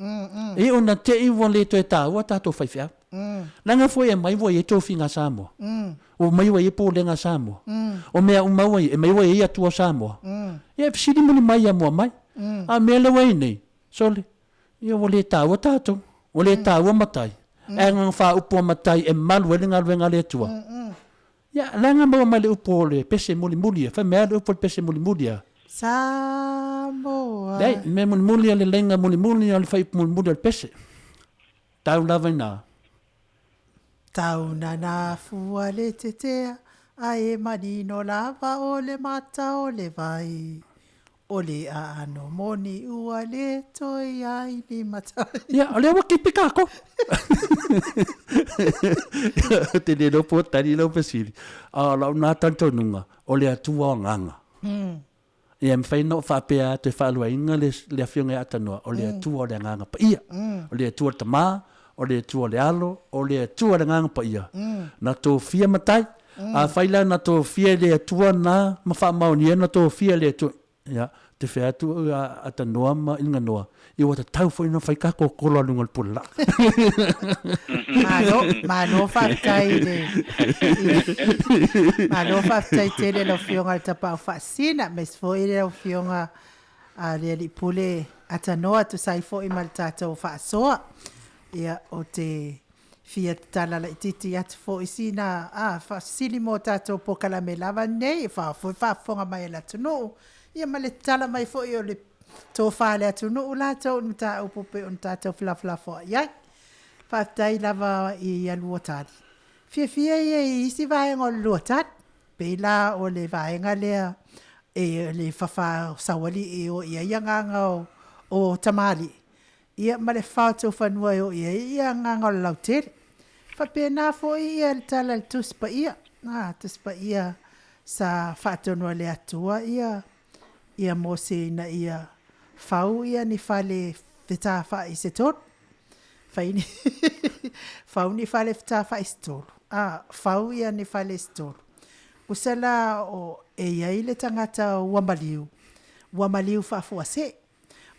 e iu ina te i ua le toe taua tatou faifeau. Leaga foi e aumai ua i ai tofiga a Samoa, ua aumai ua i ai pulega a Samoa, o mea uma ua i ai, e aumai ua i ai Atua o Samoa. Ia, e fesili mulimai ia muamai. A o mea lea ua i ai nei, sole, Ia ua le taua tatou, ua le taua matai, ae na ona faaupu a matai e malu ai le galuega a le Atua. Ia, leaga maua mai le upu o le pese mulimuli e, fai mai a le upu o le pese mulimuli a? Samoa. Leai, le mea mulimuli a le laina mulimuli o le fuaiupu mulimuli o le pese. Tau lava ina. Tau nana fua le tetea, ae manino lava o le mata o le vai. O le aano moni ua le toe i ai ni matai. Ia, o lea ua kipi kākou. Ou te le iloa po o tali lau fesili, a o lau na talitonuga, o le Atua o agaga. Ia, e mafai ona ou faapea atu e faaluaina le, le Afioga ia Atanoa, o le Atua o le Agaga Paia. O le Atua le Tama, o le Atua le Alo, o le Atua le Agaga Paia. Na tofia matai, Afai la na tofia e le Atua na ma faamaonia na tofia e le Atua, ia, ou te fai atu a Atanoa ma Inaganoa, ia ua tatau foi ona fai tatou kolo a luga o le pule laa. Malo, malo faafetai i le, malo faafetai tele i lau Afioga i le Tapaau Faasisina, aemaise foi lau Afioga a le Alii Pule Atanoa e tusa ai foi ma le tatou faasoa. Ia, ou te fia tatala laitiiti atu foi sina a faafesili mo tatou polokalame lava nei e foi faafofoga mai a le atunuu, ia ma le tatala mai foi o le tofa a le atunuu latou i le mataupu pei ona tatou felafolafoai ai. Faafetai lava i a lua tali. Fiafia ia i isi vaega o le lua tali, pei la o le vaega lea e le fafa o Saualii e o i ai agaga o tamalii, ia ma le fa o Tufanua e oo i ai ia agaga o le lautele. E faapena foi ia le tala i le Tusi Paia, a, Tusi Paia sa faatonu a le Atua ia ia Mose ina ia fau ia ni fale fetafai se tolu. Fai ni fau ni fale fetafai se tolu, a, fau ia ni fale se tolu. Tusa la o e i ai le tagata ua maliu, ua maliu faafuasei.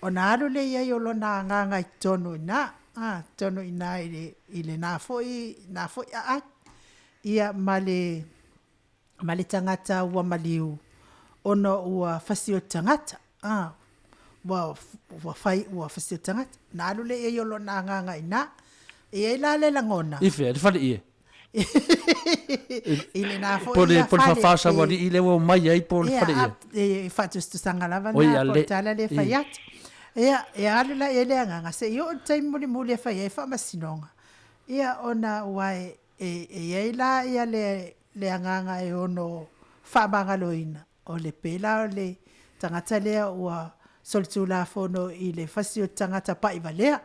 Ona alu lea i ai o lona agaga i totonu i ina, a, totonu i ina i le, i lena foi, na foi aai. Ia ma le, ma le tagata ua maliu ona ua fasioti tagata, a, ua, ua fai, ua fasioti tagata. Ona alu lea i ai o lona agaga i ina. E i ai la le lagona. I fea, i le faleie? I lena foi Po le, po le fale, fafa-saualii lea ua omai ai po o le fale ia? E faatusatusaga lava lena po o le tala lea e fai atu. Ia, e alu la i ai le agaga, se i oo i le taimi mulimuli e fai ai faamasinoga, ia ona aua e i ai la le le agaga e ono faamagaloina, O le pei la o le tagata lea ua solitulafono i le fasi o le tagata pa'ivalea.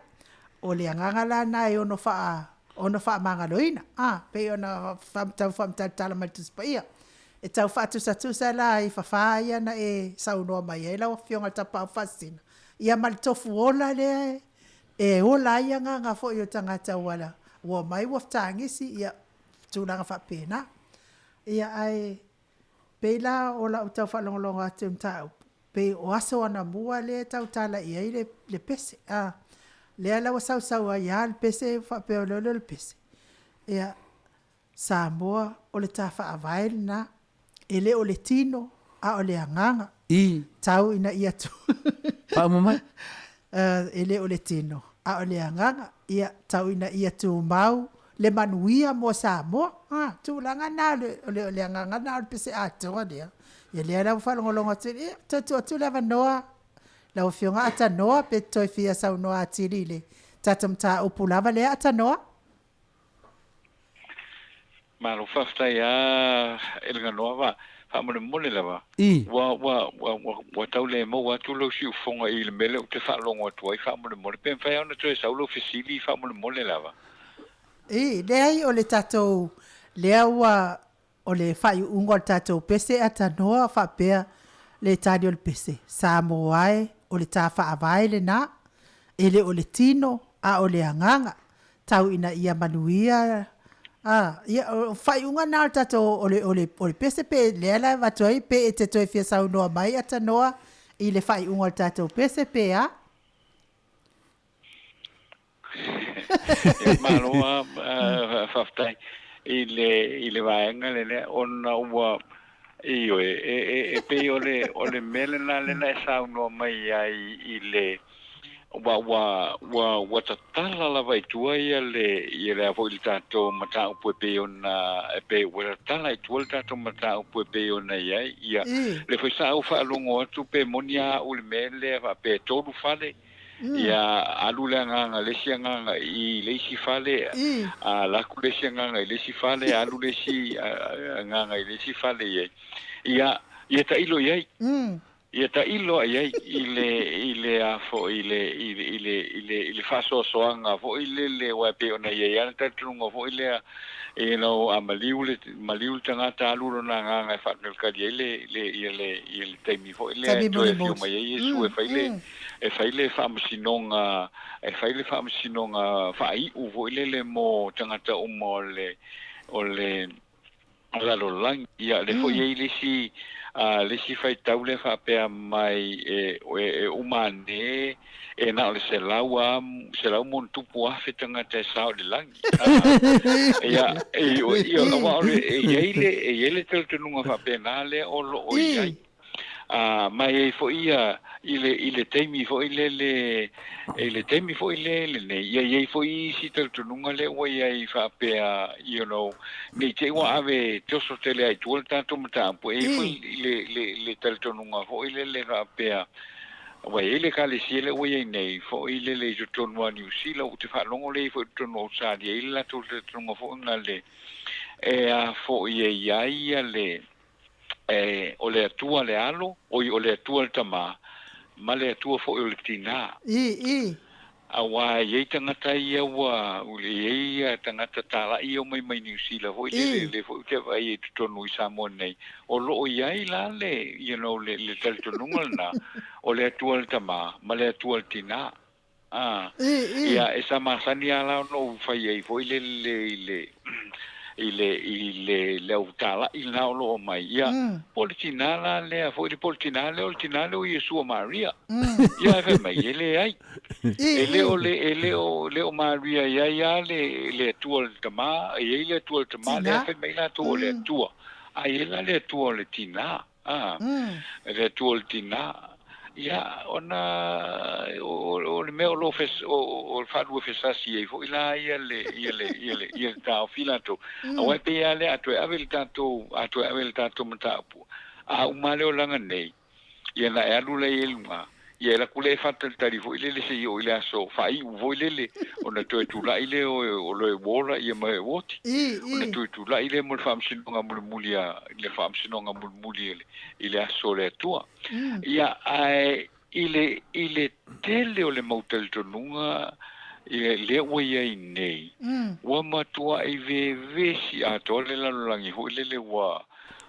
O le agaga la lena e ono faa, ono faamagaloina, a, pei ona tau faamatalatala mai i le Tusi Paia. E tau faatusatusa la i fafā ia na e saunoa mai ai lau Afioga i le Tapaau Faasisina, ia ma le tofu ola lea e ola ai agaga foi o tagata ua omai ua fetagisi, ia, tulaga faapena. Ia ae Pei la o lau tau faalogologo atu i le mataupu, pei o aso anamua lea e tautala i ai le pese, a. Lea la ua sausau ai lava le pese faapea o le ole o le pese, ia, Samoa o le ta Faavae lena. E le o le tino, a o le agaga. I. Tau ina ia tu. Faauma mai. E le o le tino, a o le agaga. Ia, tau ina ia tumau le manuia mo Samoa. A, tulaga na o le, o le, o le agaga na o le pese atoa lea. Ia lea la ua faalogologo atu, ia, toe tuu atu le avanoa lau Afioga Atanoa pe toe fia saunoa atili i le tatou mataupu lava lea Atanoa. Malo faafetai a e le ganoa va faamolemole lava. I. Ua ua ua ua ua tau le maua atu lou siufofoga i le mea lea ou te faalogo atu ai faamolemole pe mafai ona toe sau lou fesili faamolemole lava. I, leai o le tatou lea ua O le faaiuga o le tatou pese atanoa faapea le tali o le pese, Samoa e, o le ta faavae lena, e le o le tino, a o le agaga, tau ina ia manuia, a, ia, o faaiuga lena o le tatou, o le, o le, o le pese pe, lea la e avatu ai, pe e te toe fia saunoa mai atanoa i le faaiuga o le tatou pese pe a? Ia malo lava faafetai i le i le vaega lea ona ua ioe e e e pei o le o le mea lena lena e saunoa mai ai i le ua ua ua ua tatala lava i tua ia le ia le a foi le tatou mataupu e pei ona e pei ua tatala i tua le tatou mataupu e pei ona i ai ia le foi sa ou faalogo atu pe moni a au le mea lea faapea e tolu fale Ia alu le agaga, le isi agaga i le isi fale, a alu atu le isi agaga i le isi fale, alu le isi agaga i le isi fale i ai. Ia, ia tailo i ai. Ia tailo i ai i le, i le a foi, i le, i le, i le, i le, i le faasoasoaga foi lele, aua e pei ona i ai lava le talitonuga foi lea, you know, a maliu le, maliu le tagata alu lona agaga e faatalitali ai le, le, ia le, ia le taimi foi lea e toe afio mai ai Iesu e fai le, e fai le faamasinoga, e fai le faamasinoga faaiu foi lele mo tagata uma o le, o le lalolagi. Ia, lea foi e i ai le isi, le isi faitau lea faapea mai e, e uma ane e na o le selau a, selau ma ona tupu afe tagata e sao i le lagi. Ia, e, ia, aua o le, e i ai le, e i ai le talitonuga faapena lea o lo o i ai. A, ma e i ai foi ia i le, i le taimi foi lele, i le taimi foi le lenei, ia i ai foi isi talitonuga lea ua i ai faapea, you know, ne i te i ua ave toso tele ai i tua le tatou mataupu, e i ai foi le, le, le talitonuga foi lele faapea, ua i ai le Ekalesia lea ua i ai nei foi lele i totonu o Niu Sila, ou te faalogo lea i ai foi i totonu o Ausetalia, e i ai le latou talitonuga foi na le, e a foi e i ai ia le, e, o le Atua le Alo, oi, o le Atua le Tama, ma le Atua foi o le Tinā. I, i. Auā e i ai tagata ia ua, e i ai ia tagata tālaʻi ia omai mai Niu Sila foi lele, lea foi ou te vaai ai i totonu i Samoa nei, o lo o i ai la le, you know, le, le talitonuga lena, o le Atua le Tama, ma le Atua le Tinā. A, ia, e sa masani lava la ona ou fai ai foi lele i le, i le, i le, le au tālaʻi lena o lo o mai. Ia, po o le tinā la lea foi, po o le tinā lea, o le tinā lea o Iesua Maria. Ia, ae fai mai, e leai. E le o le, e le o, le o Maria i ai lava le, le Atua le Tama, e i ai le Atua le Tama, lea fai mai latou o le Atua. A i ai la le Atua o le tinā. A, le Atua o le tinā. Ia, ona o le mea o lo o o le faalua fesasi ai foi la ia le ia le ia le ia le taofi latou. Aua e pei lava lea a toe ave le tatou a toe ave le tatou mataupu, a uma lava le olaga nei, ia ona e alu lea i luga, Ia e alu atu lea e faatalitali foi lele seia oo i le aso faaiu foi lele ona toe tulai lea o le ua ola ma e ua oti. Ona toe tulai lea mo le faamasinoga mulimuli a le faamasinoga mulimuli i le aso o le Atua. Ia ae i le i le tele o le mau talitonuga lea ua i ai nei, ua matuai vevesi atoa le lalolagi foi lele ua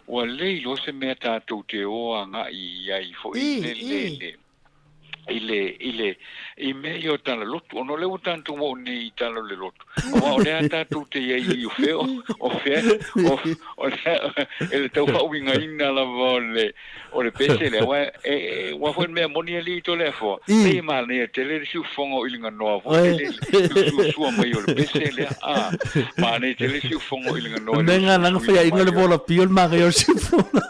Ua le iloa se mea tatou te o agai i ai foi le, le, le, I le, i le, i mea ia o tala lotu, ona o lea ua tatou oo nei i tala o le lotu, aua o lea tatou te i ai i o fea, o fea, o, o lea, e le tau faauigaina lava o le, o le pese lea, aua e, e, aua foi le mea moni alii Toleafoa, pei e manaia tele le siufofoga o Iliganoa foi lele, le suasua mai o le pese lea, a, manaia tele le siufofoga o Iliganoa i le Mea nga langa usuusuina faiaina le mai o vola pio le manaia o le siufofoga.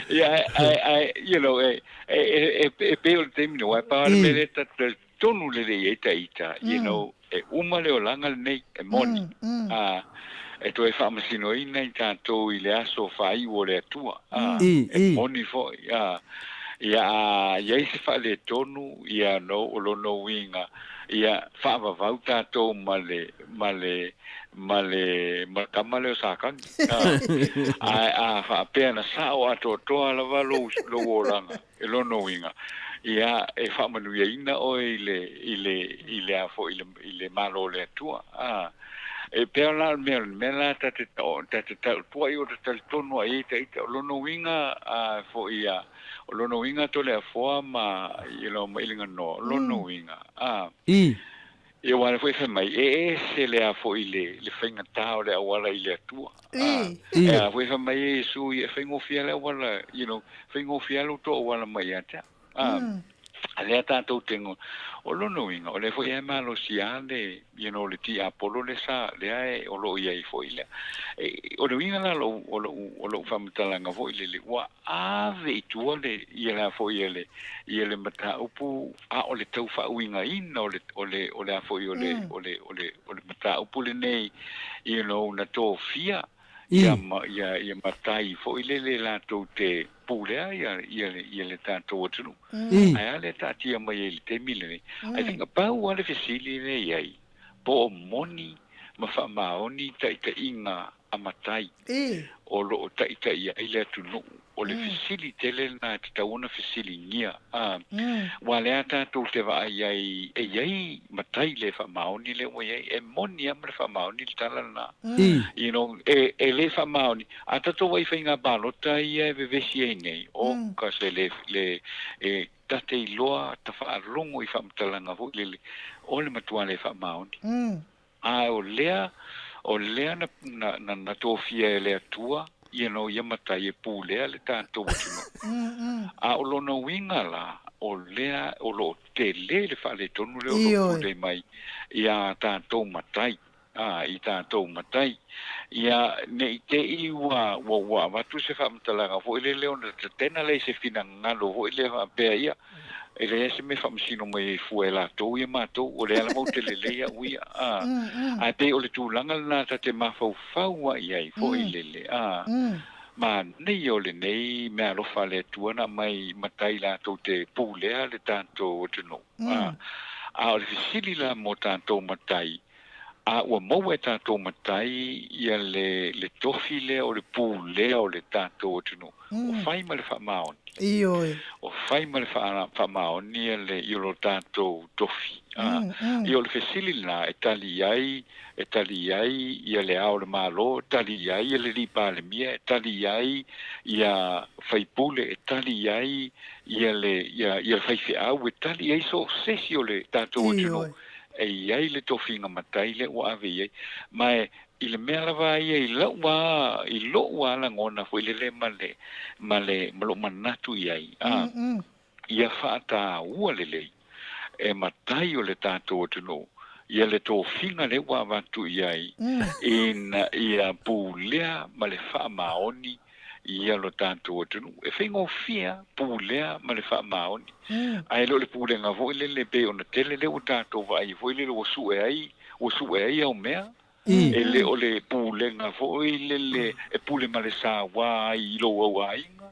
Ia, ae, ae, you know, e, e, e, e, e pei o le taimi nei, aua e pau lava le mea lea ta te talitonu lelei ai ta ita, you know, e uma le olaga lenei, e moni. A, e toe faamasinoina i tatou i le aso faaiu o le Atua. A, e moni foi. A, ia, a i ai se faaletonu, ia, no, o lona uiga, ia, faavavau tatou ma le, ma le, ma le, ma le tama lea o Satani. A, ae a faapea na sao atoatoa lava lou, lou olaga, e lona uiga, ia, e faamanuiaina oe i le, i le, i le a foi, i le, i le Malo o le Atua. A, e pei la o le mea, o le mea la ta te, ta te tuai o te talitonu ai i ta ita, o lona uiga, a, foi ia, o lona uiga Toleafoa ma, you know, ma Iliganoa, o lona uiga, a. I. Ia aua foi fai mai, e ese le a foi le, le faigata o le auala i le Atua. A, I. e a foi fai mai e Iesu, ia e faigofie le auala, you know, faigofie lo outou auala mai ia te au. A, a lea tatou te ngo, o lona uiga, o lea foi e malosi lava le, you know, le tiapolo le sa, lea e, o lo o i ai foi lea. E, o le uiga la o lou, o lou, o lou faamatalaga foi lele, ua ave i tua le, ia la foi ia le, ia le mataupu, a o le tau faauigaina o le, o le, o le a foi o le, o le, o le, o le mataupu lenei, you know, na tofia ia, ia, ia matai foi lele latou te pulea ia, ia, ia le tatou atunuu. Ae a lea taatia mai ai i le taimi lenei? I think pau lava le fesili lea i ai, po o moni ma faamaoni taitaiga a matai o lo o taitaia ai le atunuu. O le fesili tele lena e tatau ona fesiligia, a, aua lea tatou te vaai ai e i ai matai le faamaoni lea ua i ai, e moni lava ma le faamaoni le tala lena. You know, e, e le faamaoni. A tatou vaai i faiga palota ia e vevesi ai nei, o ka se le, le, e ta te iloa, ta faalogo i faamatalaga foi lele, o le matua le faamaoni. A o lea, o lea na, na, na, na tofia e le Atua, you know, ia matai e pulea le tatou atunuu. A o lona uiga la, o lea o lo o tele le faaletonu lea o lo o pule mai iā tatou matai, a, i tatou matai. Ia, ne i te i ua, ua, ua avatu se faamatalaga foi lele ona tatena lea i se finagalo foi lea faapea, ia, E leai se mea e faamasino mai ai fua e latou ia matou, o lea lava ou te lelei au ia, a. Ae pei o le tulaga lena ta te mafaufau ai i ai foi lele, a. Manaia o lenei meaalofa a le Atua na aumai matai latou te pulea le tatou atunuu, a. A o le fesili la mo tatou matai, A ua maua e tatou matai ia le, le tofi lea o le pulea o le tatou atunuu, o fai ma le faamaoni. Ioe. O fai ma le faamaoni ia le, i lo tatou tofi. A, ia o le fesili lena e tali ai, e tali ai ia le Ao o le Malo, e tali ai ia le Alii Palemia, e tali ai ia faipule, e tali ai ia le, ia, ia le faifeau, e tali ai so o se isi o le tatou atunuu. E i ai le tofiga matai lea ua ave i ai. Ma e, i le mea lava ia i lau lava, i lou lava lagona foi lele ma le, ma le, ma lou manatu i ai, a, ia faataua lelei e matai o le tatou atunuu ia le tofiga lea ua avatu i ai, ina ia pulea ma le faamaoni ia lo tatou atunuu. E faigofie pulea ma le faamaoni. Ae le o le pulega foi lele pei ona tele lea ua tatou vaai foi lele ua sue ai, ua sue ai au mea. E le o le pulega foi lele e pule ma le saua ai i lou au aiga.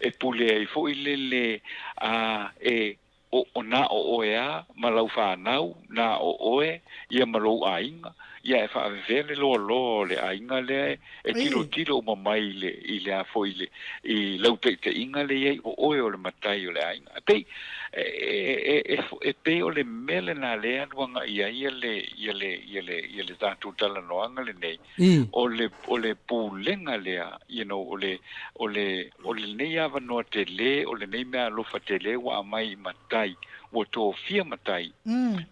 E pule ai foi lele a e O, na o oe a ma lau fanau, na o oe ia ma lou aiga, ia e faavevea le loaloa o le aiga lea e tilotilo uma mai i le, i le a foi i le, i lau taitaiga lea i ai, o oe o le matai o le aiga. E pei, E, e, e, e pei o le mea lenā lea e alu agai ai ia le, ia le, ia le, ia le tatou talanoaga lenei, o le, o le pulega lea, you know, o le, o le, o lenei avanoa telē, o lenei meaalofa telē ua aumai i matai, ua tofia matai,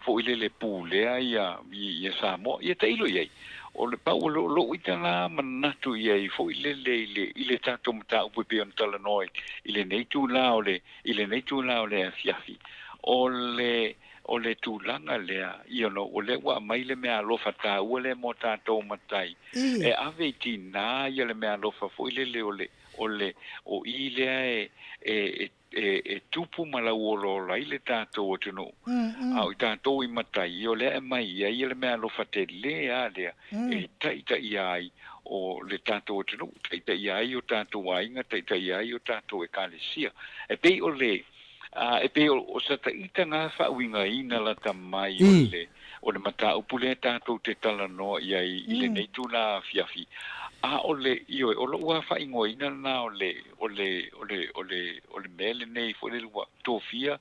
foi lele pulea ia, ia Samoa. Ia tailo i ai. O le pau o lou ita la manatu i ai foi lele i le, i le tatou mataupu e pei ona talanoa i lenei itulā o le, i lenei itulā o le afiafi, o le, o le tulaga lea, you know, o lea ua aumai le meaalofa taua lea mo tatou matai, e ave i tinā ia le meaalofa foi lele o le, o le, o i lea e, e, e e, e tupu ma lauolaola ai le tatou atunuu. A o i tatou i matai, o lea e aumai i ai le meaalofa telē lava lea e taitaia ai o le tatou atunuu, taitaia ai o tatou aiga, taitaia ai o tatou ekalesia. E pei o le, e pei o sa ita lena faauigaina lata mai o le, o le mataupu lea tatou te talanoa i ai i lenei itula afiafi. A o le, ioe, o lou lava faaigoaina lena o le, o le, o le, o le, o le mea lenei foi lele ua tofia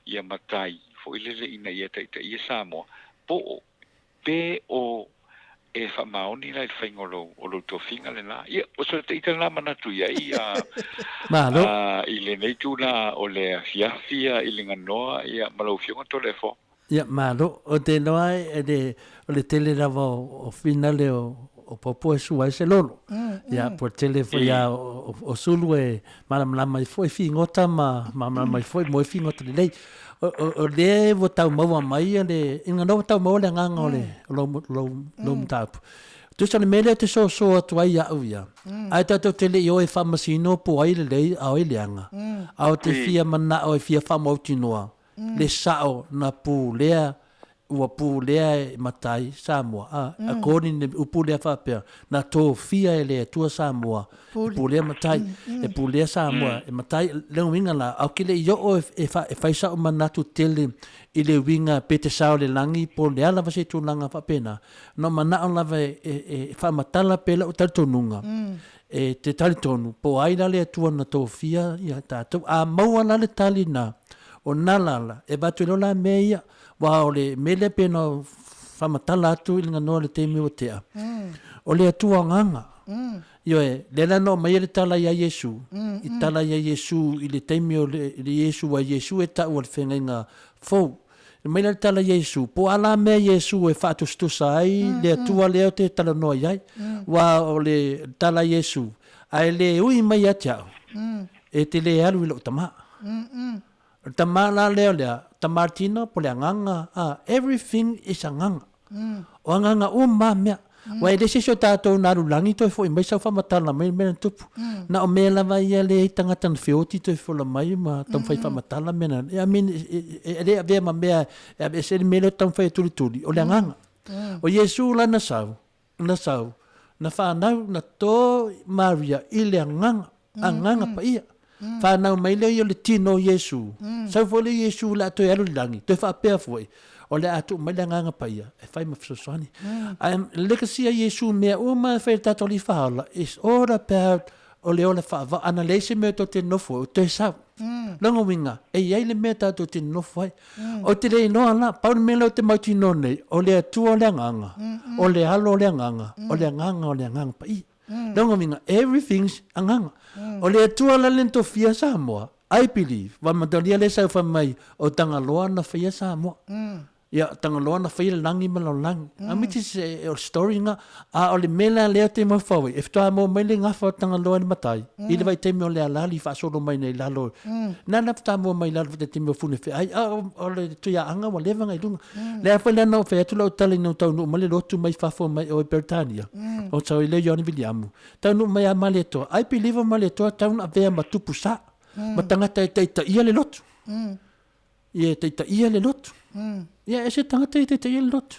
ia matai foi lele ina ia taitaia Samoa, po o, pe o e faamaoni la i le faiga o lou, o lou tofiga lenā. Ia, o sa ita lenā manatu i ai a, Malo. a, i lenei itula o le afiafi ia i le ganoa ia ma lau Afioga Toleafoa. Ia, malo. Ou te iloa e le, o le tele lava o, o finale o, o Popo e sua ai se lolo. Ia, po o le tele foi lava o, o, o sulu e malamalama ai foi figota ma malamalama ai foi moe figota lelei. O, o, o lea ua tau maua mai ia le, ina ua tau maua le agaga o le, o lou, lou, lou mataupu. Tusa o le mea lea ou te soso atu ai au ia, ae tatou te le i o e faamasino po o ai lelei a o ai leaga, a ou te fia manao e fia faamautinoa le sao na pulea ua pulea e matai Samoa a according le upu lea faapea na tofia e le Atua Samoa e pulea matai e pulea Samoa e matai le uiga la a ou te le i oo e fai sau manatu tele i le uiga pe te sao i le lagi po o le a lava se tulaga faapena na ou manao lava e faamatala pea lau talitonuga e te talitonu po o ai la le Atua na tofia ia tatou. A maua la le tali na, o na lala, e avatu ai loa la mea ia, aua o le mea lea pei ona faamatala atu i le ganoa i le taimi ua tea, o le Atua agaga. Ioe, lea la na aumai ai le tala ia Iesu, i tala ia Iesu i le taimi o le Iesu, aua Iesu e tau o le feagaiga fou. Fai mai la le tala ia Iesu, po o a la mea Iesu e faatusatusa ai le Atua lea ou te talanoa i ai? Aua o le tala a Iesu, A e le ui mai ia te au, e te le alu i lou Tama. O le Tama la lea o le a? Tama le tino po o le agaga, a, everything is agaga. O agaga uma lava mea. Aua e le se isi o tatou na alu lagi toe foi mai sau faamatala mai le mea na tupu. Na o mea lava ia lea i tagata na feoti toe fola mai ma taumafai faamatala mea na. I mean, e le avea ma mea e aveese ai le mea lea o taumafai e tulituli, o le agaga. O Iesu la na sau, na sau, na whanau, na tō Maria i le agaga, agaga paia. Whanau mai lea ia o le tino o Iesu. Sau foi lea Iesu o le a toe alu i le lagi, toe faapea foi, o le a tuu mai le agaga paia e fai ma fesoasoani. Ae legacy a Iesu mea uma e fai e le tatou Alii Faaola is all about o le ola faavao. Ana leai se mea tou te nofo ai, o toe sau. Lona uiga, e i ai le mea tatou te nonofo ai. Ou te le iloa la, pau le mea lea ou te mautinoa nei, o le Atua o le agaga, o le Alo o le agaga, o le Agaga o le Agaga Paia. Lona uiga, everything's agaga. O le Atua la le na tofia Samoa, I believe, aua matalia lea sau fai mai, o Tagaloa na faia Samoa. Ia, Tagaloa na faia le lagi ma lalolagi. Mm. I mean, this is a, story nga, a o le mea la lea te maufau ai, e faatoa maua mai le gafa o Tagaloa i le matai, mm. i le vaitaimi o le alali faasolo mai nei lalo. Mm. Nana faatoa maua mai lalo te taimi o fune feai, a o, o le tuiaanga ua leva ngai lunga. Mm. Lea foi lea na ou fai atu lau tala ina ua taunuu mai le lotu mai fafo mai o i Peretania. Mm. O sau i le Ioane Viliamu. Taunuu mai a Malietoa. I believe o Malietoa tau na avea ma tupu sa. Mm. Ma tagata e taitaia le lotu. Mm. Ia e taitaia le lotu. Ia e se tagata e taitaia le lotu.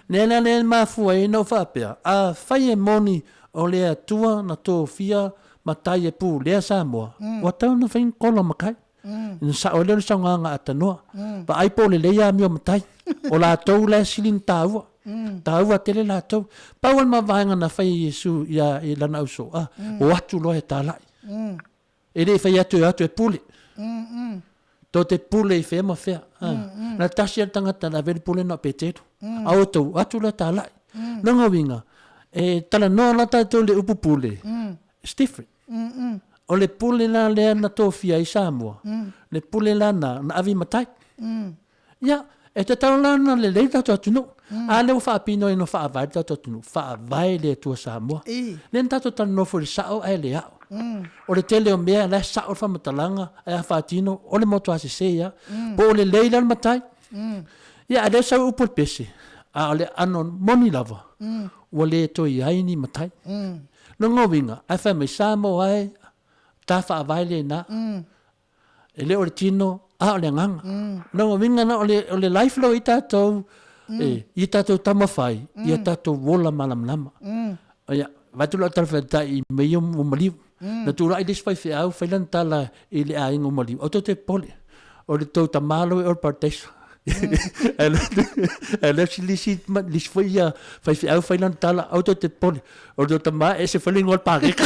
Lea la lea e mafua ai ona ou faapea, afai e moni o le Atua na tofia matai e pulea Samoa, ua tatau ona fai ni kola o matai. Ona sao ai lea o le saunoaga a Tanoa. Vaai po o lelei amio matai. O latou la e sili ona taua. Taua tele latou. Pau lava le mavaega na fai e Iesu ia i lana ausoo, a, o atu loa e talai. E le i fai atu e o atu e pule. Tou te pule i fea ma fea. Na tasi a le tagata na ave le pule na o Peteru. A outou, atu la talai. Lona uiga, e talanoa la tatou i le upu pule, it's different. O le pule la lea na tofia ai Samoa, le pule la na, na ave i matai. Ia, e tatau la ona lelei le tatou atunuu. A lea ua faapino ai no faavae le tatou atunuu, faavae le Atua Samoa. Lea na tatou talanoa foi i le sao ae le ao. O le tele o mea la e sao le faamatalaga ae a faatino o le matua sese lava. Po o lelei la le matai. Ia a o lea e sau upu o le pese, a o le aano moni lava, ua le toe i ai ni matai. Lona uiga, ae fai mai Samoa e, ta faavae lena. E le o le tino, a o le agaga. Lona uiga la, o le, o le life lea ua i ai tatou, e, ia tatou taumafai, ia tatou ola malamalama. Ia, vaeatu lau tala faataitai i mea ia ua maliu. Na tulai le isi faifeau fai lana tala i le aiga ua maliu, aua tou te popole, o le tou tama la ua i o i le parataiso. Ae le isi le isi foi ia faifeau fai lana tala, aua tou te popole, o le tou tama e ese foi le igoa o le pakeka.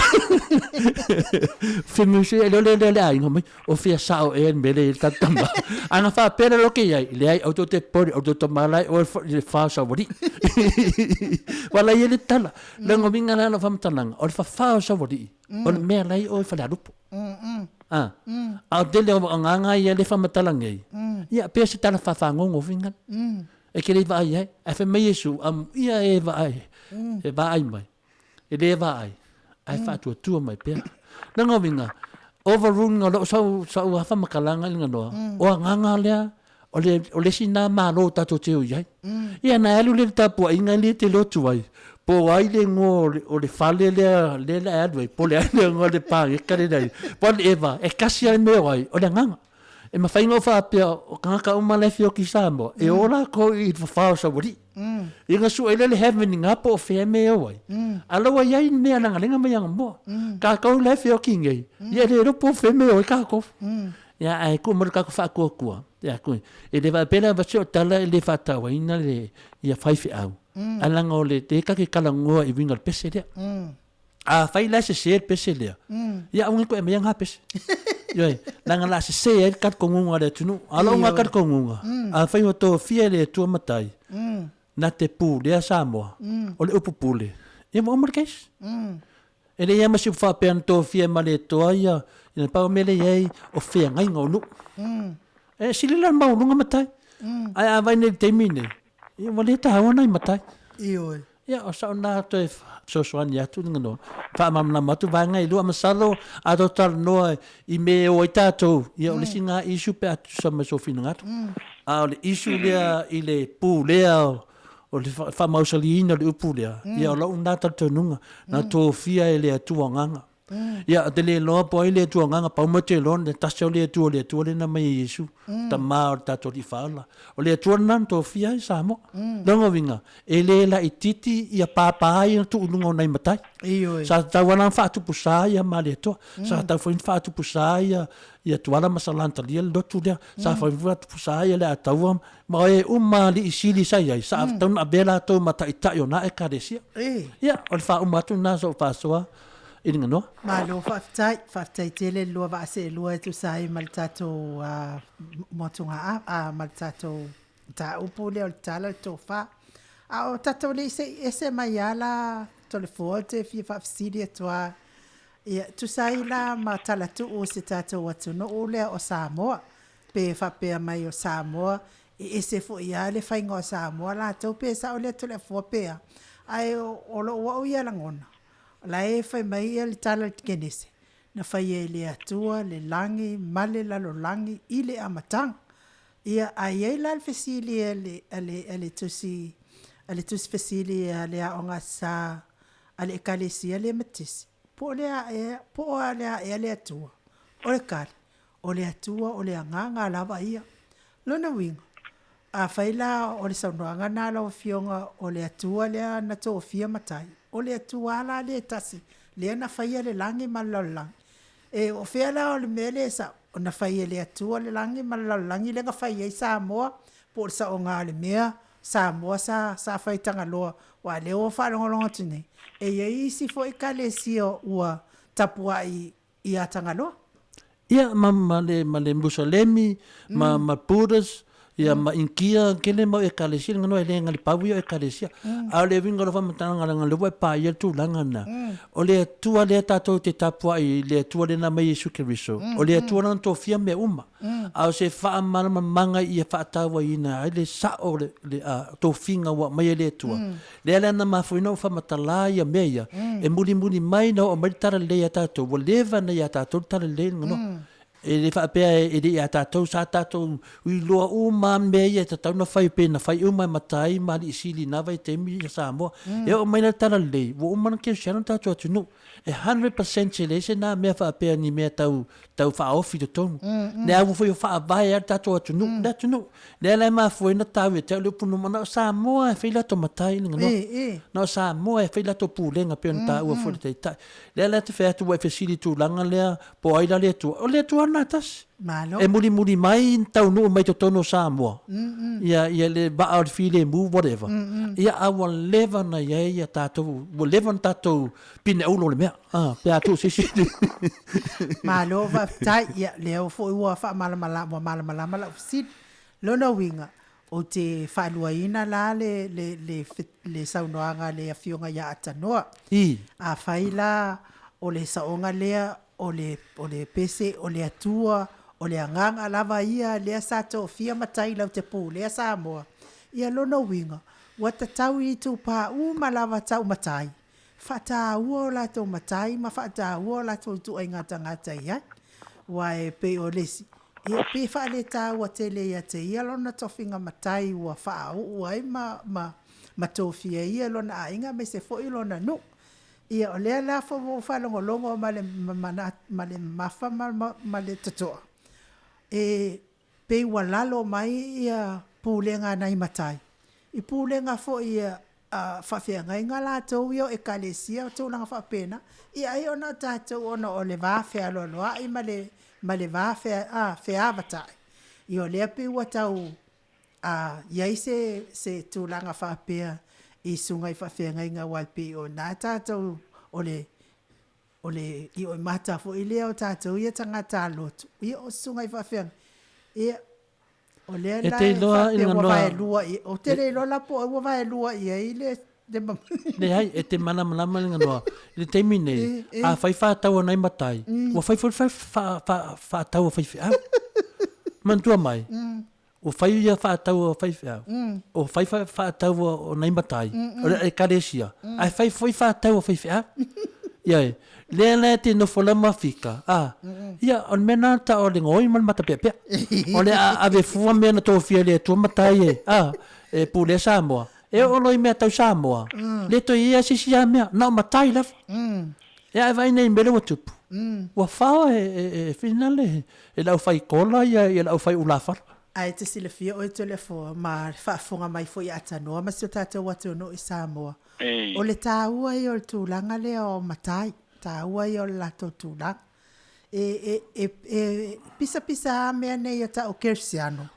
Fai mai se le le le aiga mai, o fea sao ea le mea lea e i ai le tatou tama. A na faapea la loa ke i ai, leai aua tou te popole, o le tou tama la e i o i le fa o Saualii. Aua la e i ai le tala, leaga o uiga la o lau faamatalaga, o le fafā o Saualii, o le mea la e i o i Falealupo. A, a o le tele o agaga ia lea e faamatala nei, ia pei o se tala faafagogo foi lena. E te le i vaai ai. Ae fai mai Iesu, amuia e vaai, e vaai mai, e le vaai, ae faatuatua mai pea. Lona uiga, overruling o lou sau, sau lava faamatalaga i le ganoa, o agaga lea, o le, o le isi lena Malo tatou te o i ai. Ia na alu lea i le tapuaiga lea e te lotu ai, po o ai le igoa o le, o le fale lea, lea o le a e alu ai, po o le a le igoa o le pageka lea e po o le eva, e tasi lava le mea o ai, o le agaga. E mafai ona ou faapea, o tagata uma la e feoki i Samoa, e o latou i le fafao o Saualii. Ia ona sue lea le heaven i ina po o fea mea e o ai. A o la ua i ai mea legalega mai anamua. Tatou la e feoki nei, ia e le iloa po o fea mea e o ai tatou. Ia ae tuu mai lo tatou faatuatua, ia e le faapea la avatu sau tala e le faatauaina le ia faifeau, ae leaga o le lea tatou te talanoa i uiga o le pese lea. Afai la e sese le pese lea, ia aua ne i toe aumaia na pese. Ioe, leaga o le a sese ai le talitonuga o le atunuu. A o lou na talitonuga, afai ua tofia e le Atua matai, na te pulea Samoa, o le upu pule, ia ua uma le case. E leai lava ma se upu faapea na tofia e Malietoa ia, na pau o mea lea e i ai, o feagaiga o nuu. E sili la le maualuga matai. Ae a vaai nei i le taimi lenei, ia ua le taua nai matai. Ioe. Ia, o sau lena toe fesoasoani atu i le faamalamalama atu vaega e lua. Masalo a tatou talanoa i mea e o ai tatou, ia o le isi lena issue pe a tutusa ma sou finagalo. A o le issue lea i le pulea o le faamausaliina o le upu lea, ia o lou lena talitonuga, na tofia e le Atua Agaga. Ia, ou te le iloa po o ai le Atua Agaga, pau mai ou te iloa, le tasi o le Atua, o le Atua lea na aumai e Iesu, Tama o le tatou Alii Faaola. O le Atua lena na tofia ai Samoa. Lona uiga, e le laitiiti ia papa ia na tuu i luga o nai matai. Ioe. Sa tatau lava la ona faatupusa ia Malietoa. Sa tatau foi ona faatupusa ia ia Tuala ma Salani-talia le lotu lea. Sa foi faatupusa ia Leataua ma e uma alii sili sa i ai, sa tatau ona avea latou ma taitai o na Ekalesia. Ia, o le faauma atu lena o sau faasoa i le ganoa. Malo faafetai, faafetai tele le lua vaa seelua e tusa ai ma le tatou motuga ma le tatou mataupu lea o le tala o le tofa. A o tatou le i sei ese mai lava la Toleafoa ou te fia faafesili atu lava, ia tusa ai la ma talatuu o si tatou atunuu lea o Samoa, pe faapea mai o Samoa e ese foi lava le faiga o Samoa latou pe sao lea Toleafoa pe a. Ae o lou au ia lagona, O la e fai mai le tala i le Kenese, na faia e le Atua le lagi ma le lalolagi i le amataga. Ia, a i ai la le fesili a le, a le, a le tusi, a le tusi fesili a le Aoga Aso Sa a le Ekalesia lea Metotisi, po o le a ea, po o le a ea le Atua? O le tali, o le Atua o le Agaga lava ia. Lona uiga, Afai la o le saunoaga lena a lau Afioga o le Atua lea na tofia matai, o le Atua lava la lea e tasi lea na faia le lagi ma le lalolagi. E, o fea la o le mea lea e sao, na fai e le Atua le lagi ma le lalolagi lea na fai ai Samoa, po o le saoga o le mea Samoa sa sa fai Tagaloa, aua o lea ua faalogologo atu nei, e i ai isi foi Ekalesia ua tapuai ia Tagaloa. Ia, ma, ma le, ma le Musalemi, ma, ma Buddhist, ia, ma Inkia, tele mau ekalesia, le ganoa e le galipau ia o ekalesia. A o le uiga o lau faamatalaga leaga o lea ua e paia le tulaga lena, o le Atua lea tatou te tapuai i le Atua lea na aumai Iesu Keriso, o le Atua lana tofia mea uma. A o se faamalamalamaga ia faatauaina ai le sao o le, le a, tofiga ua aumai e le Atua, lea la na mafua ai ona ou faamatala ia mea ia, e mulimuli mai na oo mai le talalelei ia tatou, ua leva ona ia tatou le talalelei le ganoa. E le faapea e le ia tatou, sa tatou iloa uma lava mea ia e tatau ona fai pe na fai uma e matai ma alii sili i na vaitaimi ia Samoa. E oo mai la le talalelei, ua uma ona kerisiano le tatou atunuu. E 100% e leai se na mea faapea ni mea tau tau faaofi i totonu. Le au foi o faavae lava le tatou atunuu, le atunuu. Lea la e mafua ai ona tau ia te au le upu numa, na o Samoa e fai latou matai le ganoa. Na o Samoa e fai latou pulega pei ona taua foi e le Taitai. Lea la e te fai atu ua e fesili i le tulaga lea po o ai la le Atua. O le Atua lena e tasi. Malo. E mulimuli mai taunuu mai totonu o Samoa, ia, ia le vaa o le filemu, whatever. Ia, a ua leva ona i ai ia tatou, ua leva ona tatou pineaulo o le mea, a, pe a tuu se isi. Malo faafetai. Ia, lea foi ua faamalamalama, ua malamalama lau fesili. Lona uiga, Ou te faaluaina la le, le, le, le saunoaga a le Afioga ia Atanoa. I. Afai la o le saoga lea o le, o le pese o le Atua, o le Agaga lava ia lea sa tofia matai lau te pulea Samoa, ia lona uiga, ua tatau i itupa uma lava tau matai, faataua o latou matai ma faataua o latou ituaiga tagata i ai. Aua e pei o le isi, ia pe faaletaua tele ia te ia lona tofiga matai ua faauu ai ma, ma, ma tofia ia e lona aiga aemaise foi lona nuu. Ia o lea la foi ua ou faalogologo ma le, ma, ma le mamafa ma, ma, ma le totoa, e pei ua lalo mai ia pulega a nai matai i pulega foi a faafeagaiga latou ia o Ekalesia o tulaga faapena, ia ai ona o tatou ona o le va fealoaloai ma le ma le va feavatai, ia o lea pei ua tau a i ai se se tulaga faapea i susuga i faafeagaiga aua e pei o ina tatou o le o le ioimata foi lea o tatou ia tagata lotu, ia o susuga i faafeagaiga, ia O lea E la te e iloa faapea ua Inanoa vaelua i, ou te le iloa la po o ai ua vaelua i ai le, le Leai, e te malamalama Inanoa, i le taimi nei, E, e. a fai faataua nai matai, ua fai foi le faataua faifeau. Manatua mai, ua fai ia faataua faifeau, ua fai faataua o nai matai, o le ekalesia, ae fai foi faataua faifeau. Ioe. Lea la e te nofo lau mafika, a, ia, o le mea lena ta o le gaoi ma le matapeapea. O le a ave fua mea na tofia e le Atua matai e, a, e pulea Samoa. E oo loa i mea tau Samoa, le toe i ai se isi a mea, na o matai lava. E a e vaai nei i mea lea ua tupu, ua fao e, e, e finale e le aufai kola ia, ia le aufai ulafala. Ae te silafia oe Toleafoa ma le faafofoga mai foi a Tanoa ma si o tatou atunuu i Samoa, O le taua ia o le tulaga lea o matai, taua ia o le latou tulaga. E, e, e, e pisapisa lava mea nei e tau kerisiano.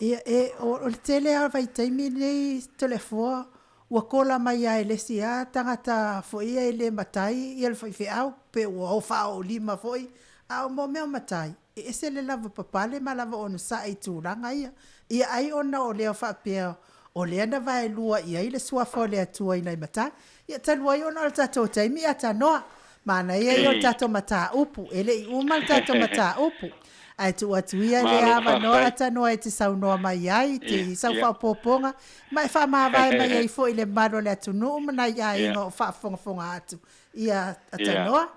Ia, e, o, o le tele lava o vaitaimi nei Toleafoa, ua kola mai lava e le isi lava tagata foi ia e le matai ia le faifeau, pe ua o faaoolima foi, a o mo mea o matai, E ese le lavapapale ma lava onosai i tulaga ia. Ia ai ona o lea faapea o lea na vaelua i ai le Suafa o le Atua i nai matai. Ia talu ai ona o le tatou taimi a tanoa. Manaia ia o le tatou mataupu. E le i uma le tatou mataupu. Ae tuu atu ia lea avanoa a tanoa e te saunoa mai ai i sau faaopoopoga ma e faamavae mai ai foi i le mamalu o le atunuu ma nai aiga o faafogafoga atu. Ia a tanoa.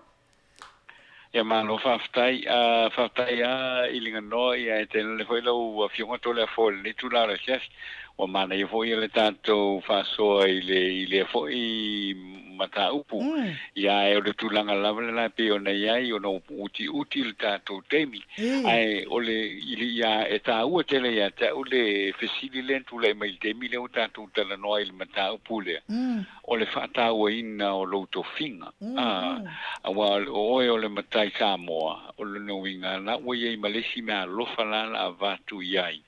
Ia malo faafetai. Faafetai a i le ganoa ia e tainane foi lau Afioga Toleafoa i lenei itula o le afiafi. Ua manaia foi le tatou faasoa i le i lea foi mataupu. Ia ae o le tulaga lava lena e pei ona i ai ona ua utiuti le tatou taimi. Ae o le i le ia e taua tele ia te au le fesili lea na tulai mai i le taimi lea ua tatou talanoa ai i le mataupu lea. O le faatauaina o lou tofiga, ā, aua o oe o le matai Samoa, o lona uiga, la ua i ai ma le isi meaalofa la la avatu i ai,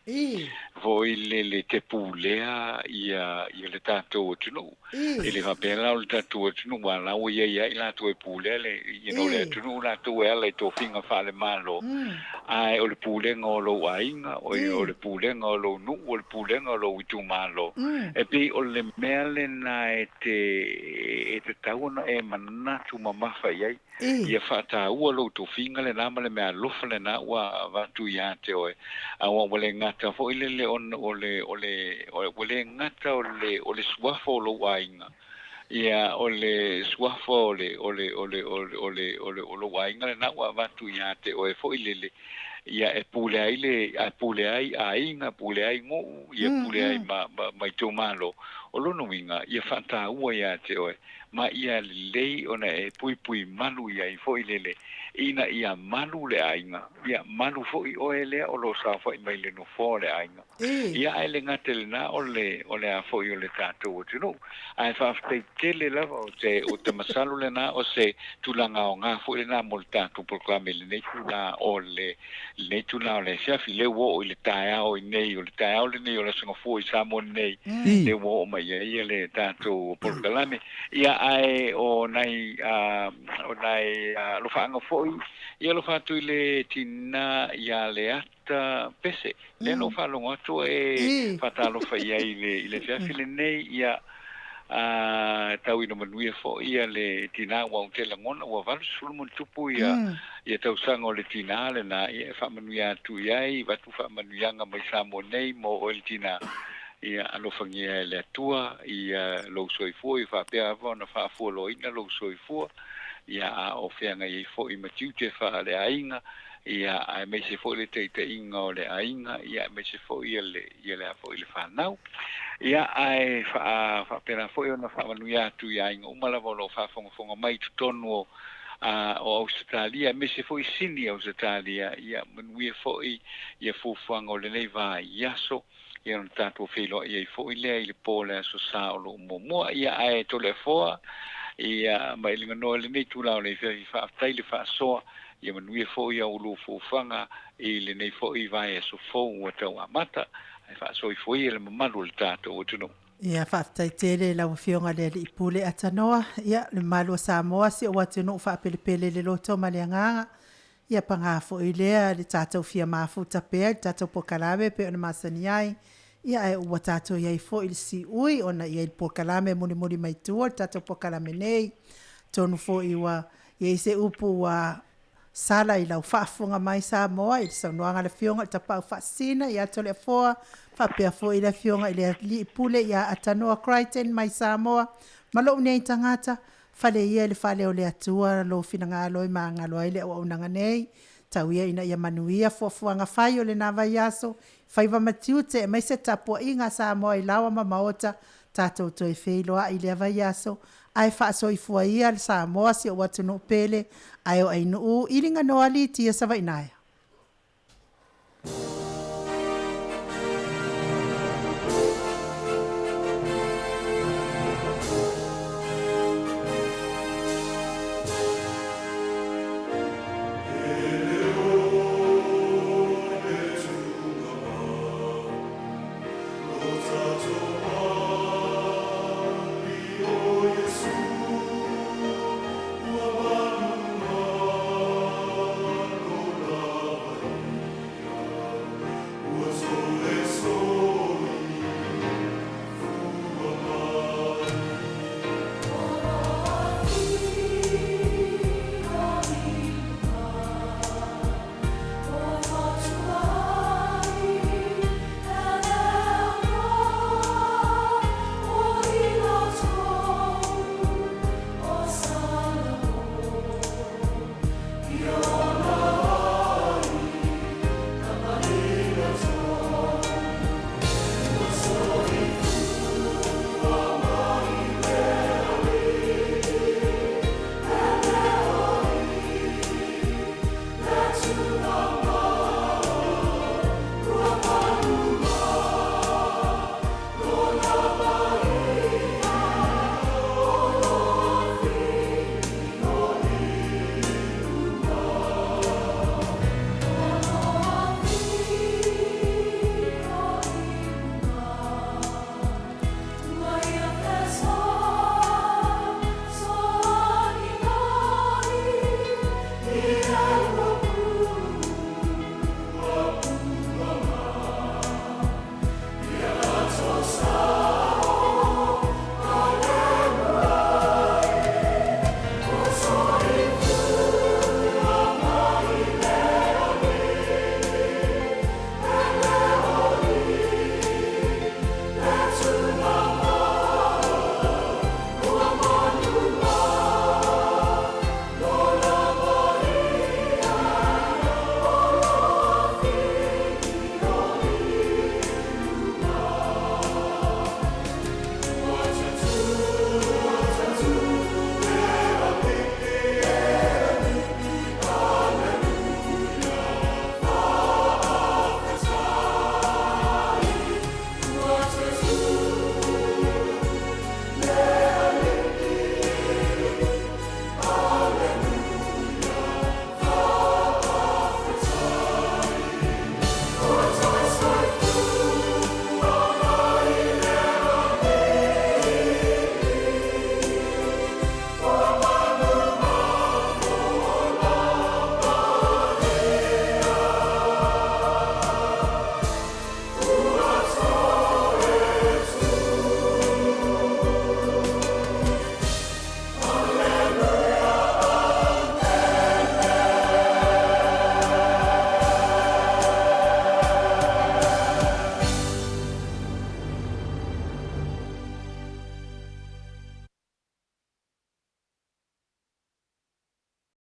foi lele te pulea. pulea ia ia le tatou atunuu. E le faapea la o le tatou atunuu aua o la ua i ai lava i latou e pulea le you know le atunuu latou e ala i tofiga faale-Malo, ae o le pulega o lou aiga, o le pulega o lou nuu, o le pulega o lou itumalo, e pei o le mea lena e te e tatau ona e manatu mamafa i ai. Ia faataua lou tofiga lena ma le meaalofa lena ua avatu ia te oe, aua ua le gata foi lele ona o le, o le, ua le gata o le, o le suafa o lou aiga, ia, o le suafa o le, o le, o le, o le, o le, o le, o lou aiga lena ua avatu ia te oe foi lele, ia e pule ai le, a pule ai aiga, pule ai nuu, ia pule ai ma, ma, ma itumalo. O lona uiga, ia faataua ia te oe. ma ia lelei ona e puipui malu i ai foi lele, ina ia malu le aiga, ia malu foi oe lea o lo o saofai mai le nofoa o le aiga. Ia ae le gata i lena o le, o le a foi o le tatou atunuu. Ae faafetai tele lava o te, o te masalo lena o se tulaga aoga foi lena mo le tatou polokalame i lenei itula o le, lenei itula o le afiafi, lea ua oo i le taeao i nei, o le taeao lenei o le Aso Gafua i Samoa nei, lea ua oo mai ai le tatou polokalame. Ia, ae o nai, o nai alofaaga foi, ia alofa atu i le tinā ia Leata Pese, lea na ou faalogo atu e faatalofa i ai i le afiafi lenei, ia, Ā, tau ina manuia foi ia le tinā aua ou te lagona ua 80 ma ona tupu ia, ia tausaga o le tinā lenā, ia e faamanuia atu i ai, avatu faamanuiaga mai Samoa nei mo oe le tinā, ia alofagia e le Atua ia lou soifua, ia faapea lava ona faafualoaina lou soifua, ia a o feagai ai foi ma tiute faaleaiga, ia aemaise foi le taitaiga o le aiga, ia aemaise foi ia le, ia le a foi le fanau. Ia ae faa, faapena foi ona faamanuia atu i aiga uma lava o lo o faafogafoga mai i totonu o, a, o Ausetalia, aemaise foi Sini Ausetalia, ia manuia foi ia fuafuaga o lenei vaiaso, ia ona tatou feiloai ai foi lea i le po o le Aso Sa o lo o muamua. Ia ae Toleafoa, ia ma Eliganoa i lenei itula o le afiafi, faafetai le faasoa, ia manuia foi au lufuafuaga i lenei foi vaiaso fou ua tau amata, ae faasoifua ia le mamalu o le tatou atunuu. Ia, faafetai tele i lau Afioga i le Alii Pule Atanoa, ia, le mamalu o Samoa, si ou atunuu faapelepele i le loto ma le agaga. Ia paga foi lea le tatou fia mafuta pea i le tatou polokalame e pei ona masani ai, ia ae ua tatou i ai foi i le siui ona i ai le polokalame mulimuli mai tua o le tatou polokalame nei. Atonu foi ua i ai se upu ua sala i lau faafofoga mai Samoa i le saunoaga a le Afioga i le Tapaau Faasisina ia Toleafoa faapea foi le Afioga i le Alii Pule ia Atanoa Crichton mai Samoa ma lou nei tagata Fale ia i le fale o le Atua lou finagalo e magalo ai le auaunaga nei. Tau ia ina ia manuia fuafuaga fai o lena vaiaso, faiva ma tiute aemaise tapuaiga a Samoa i laoa ma maota, tatou toe feiloai i lea vaiaso, ae faasoifua ia le Samoa si ou atunuu pele, ae o Ainuu, Iliganoa Litia Savainaea.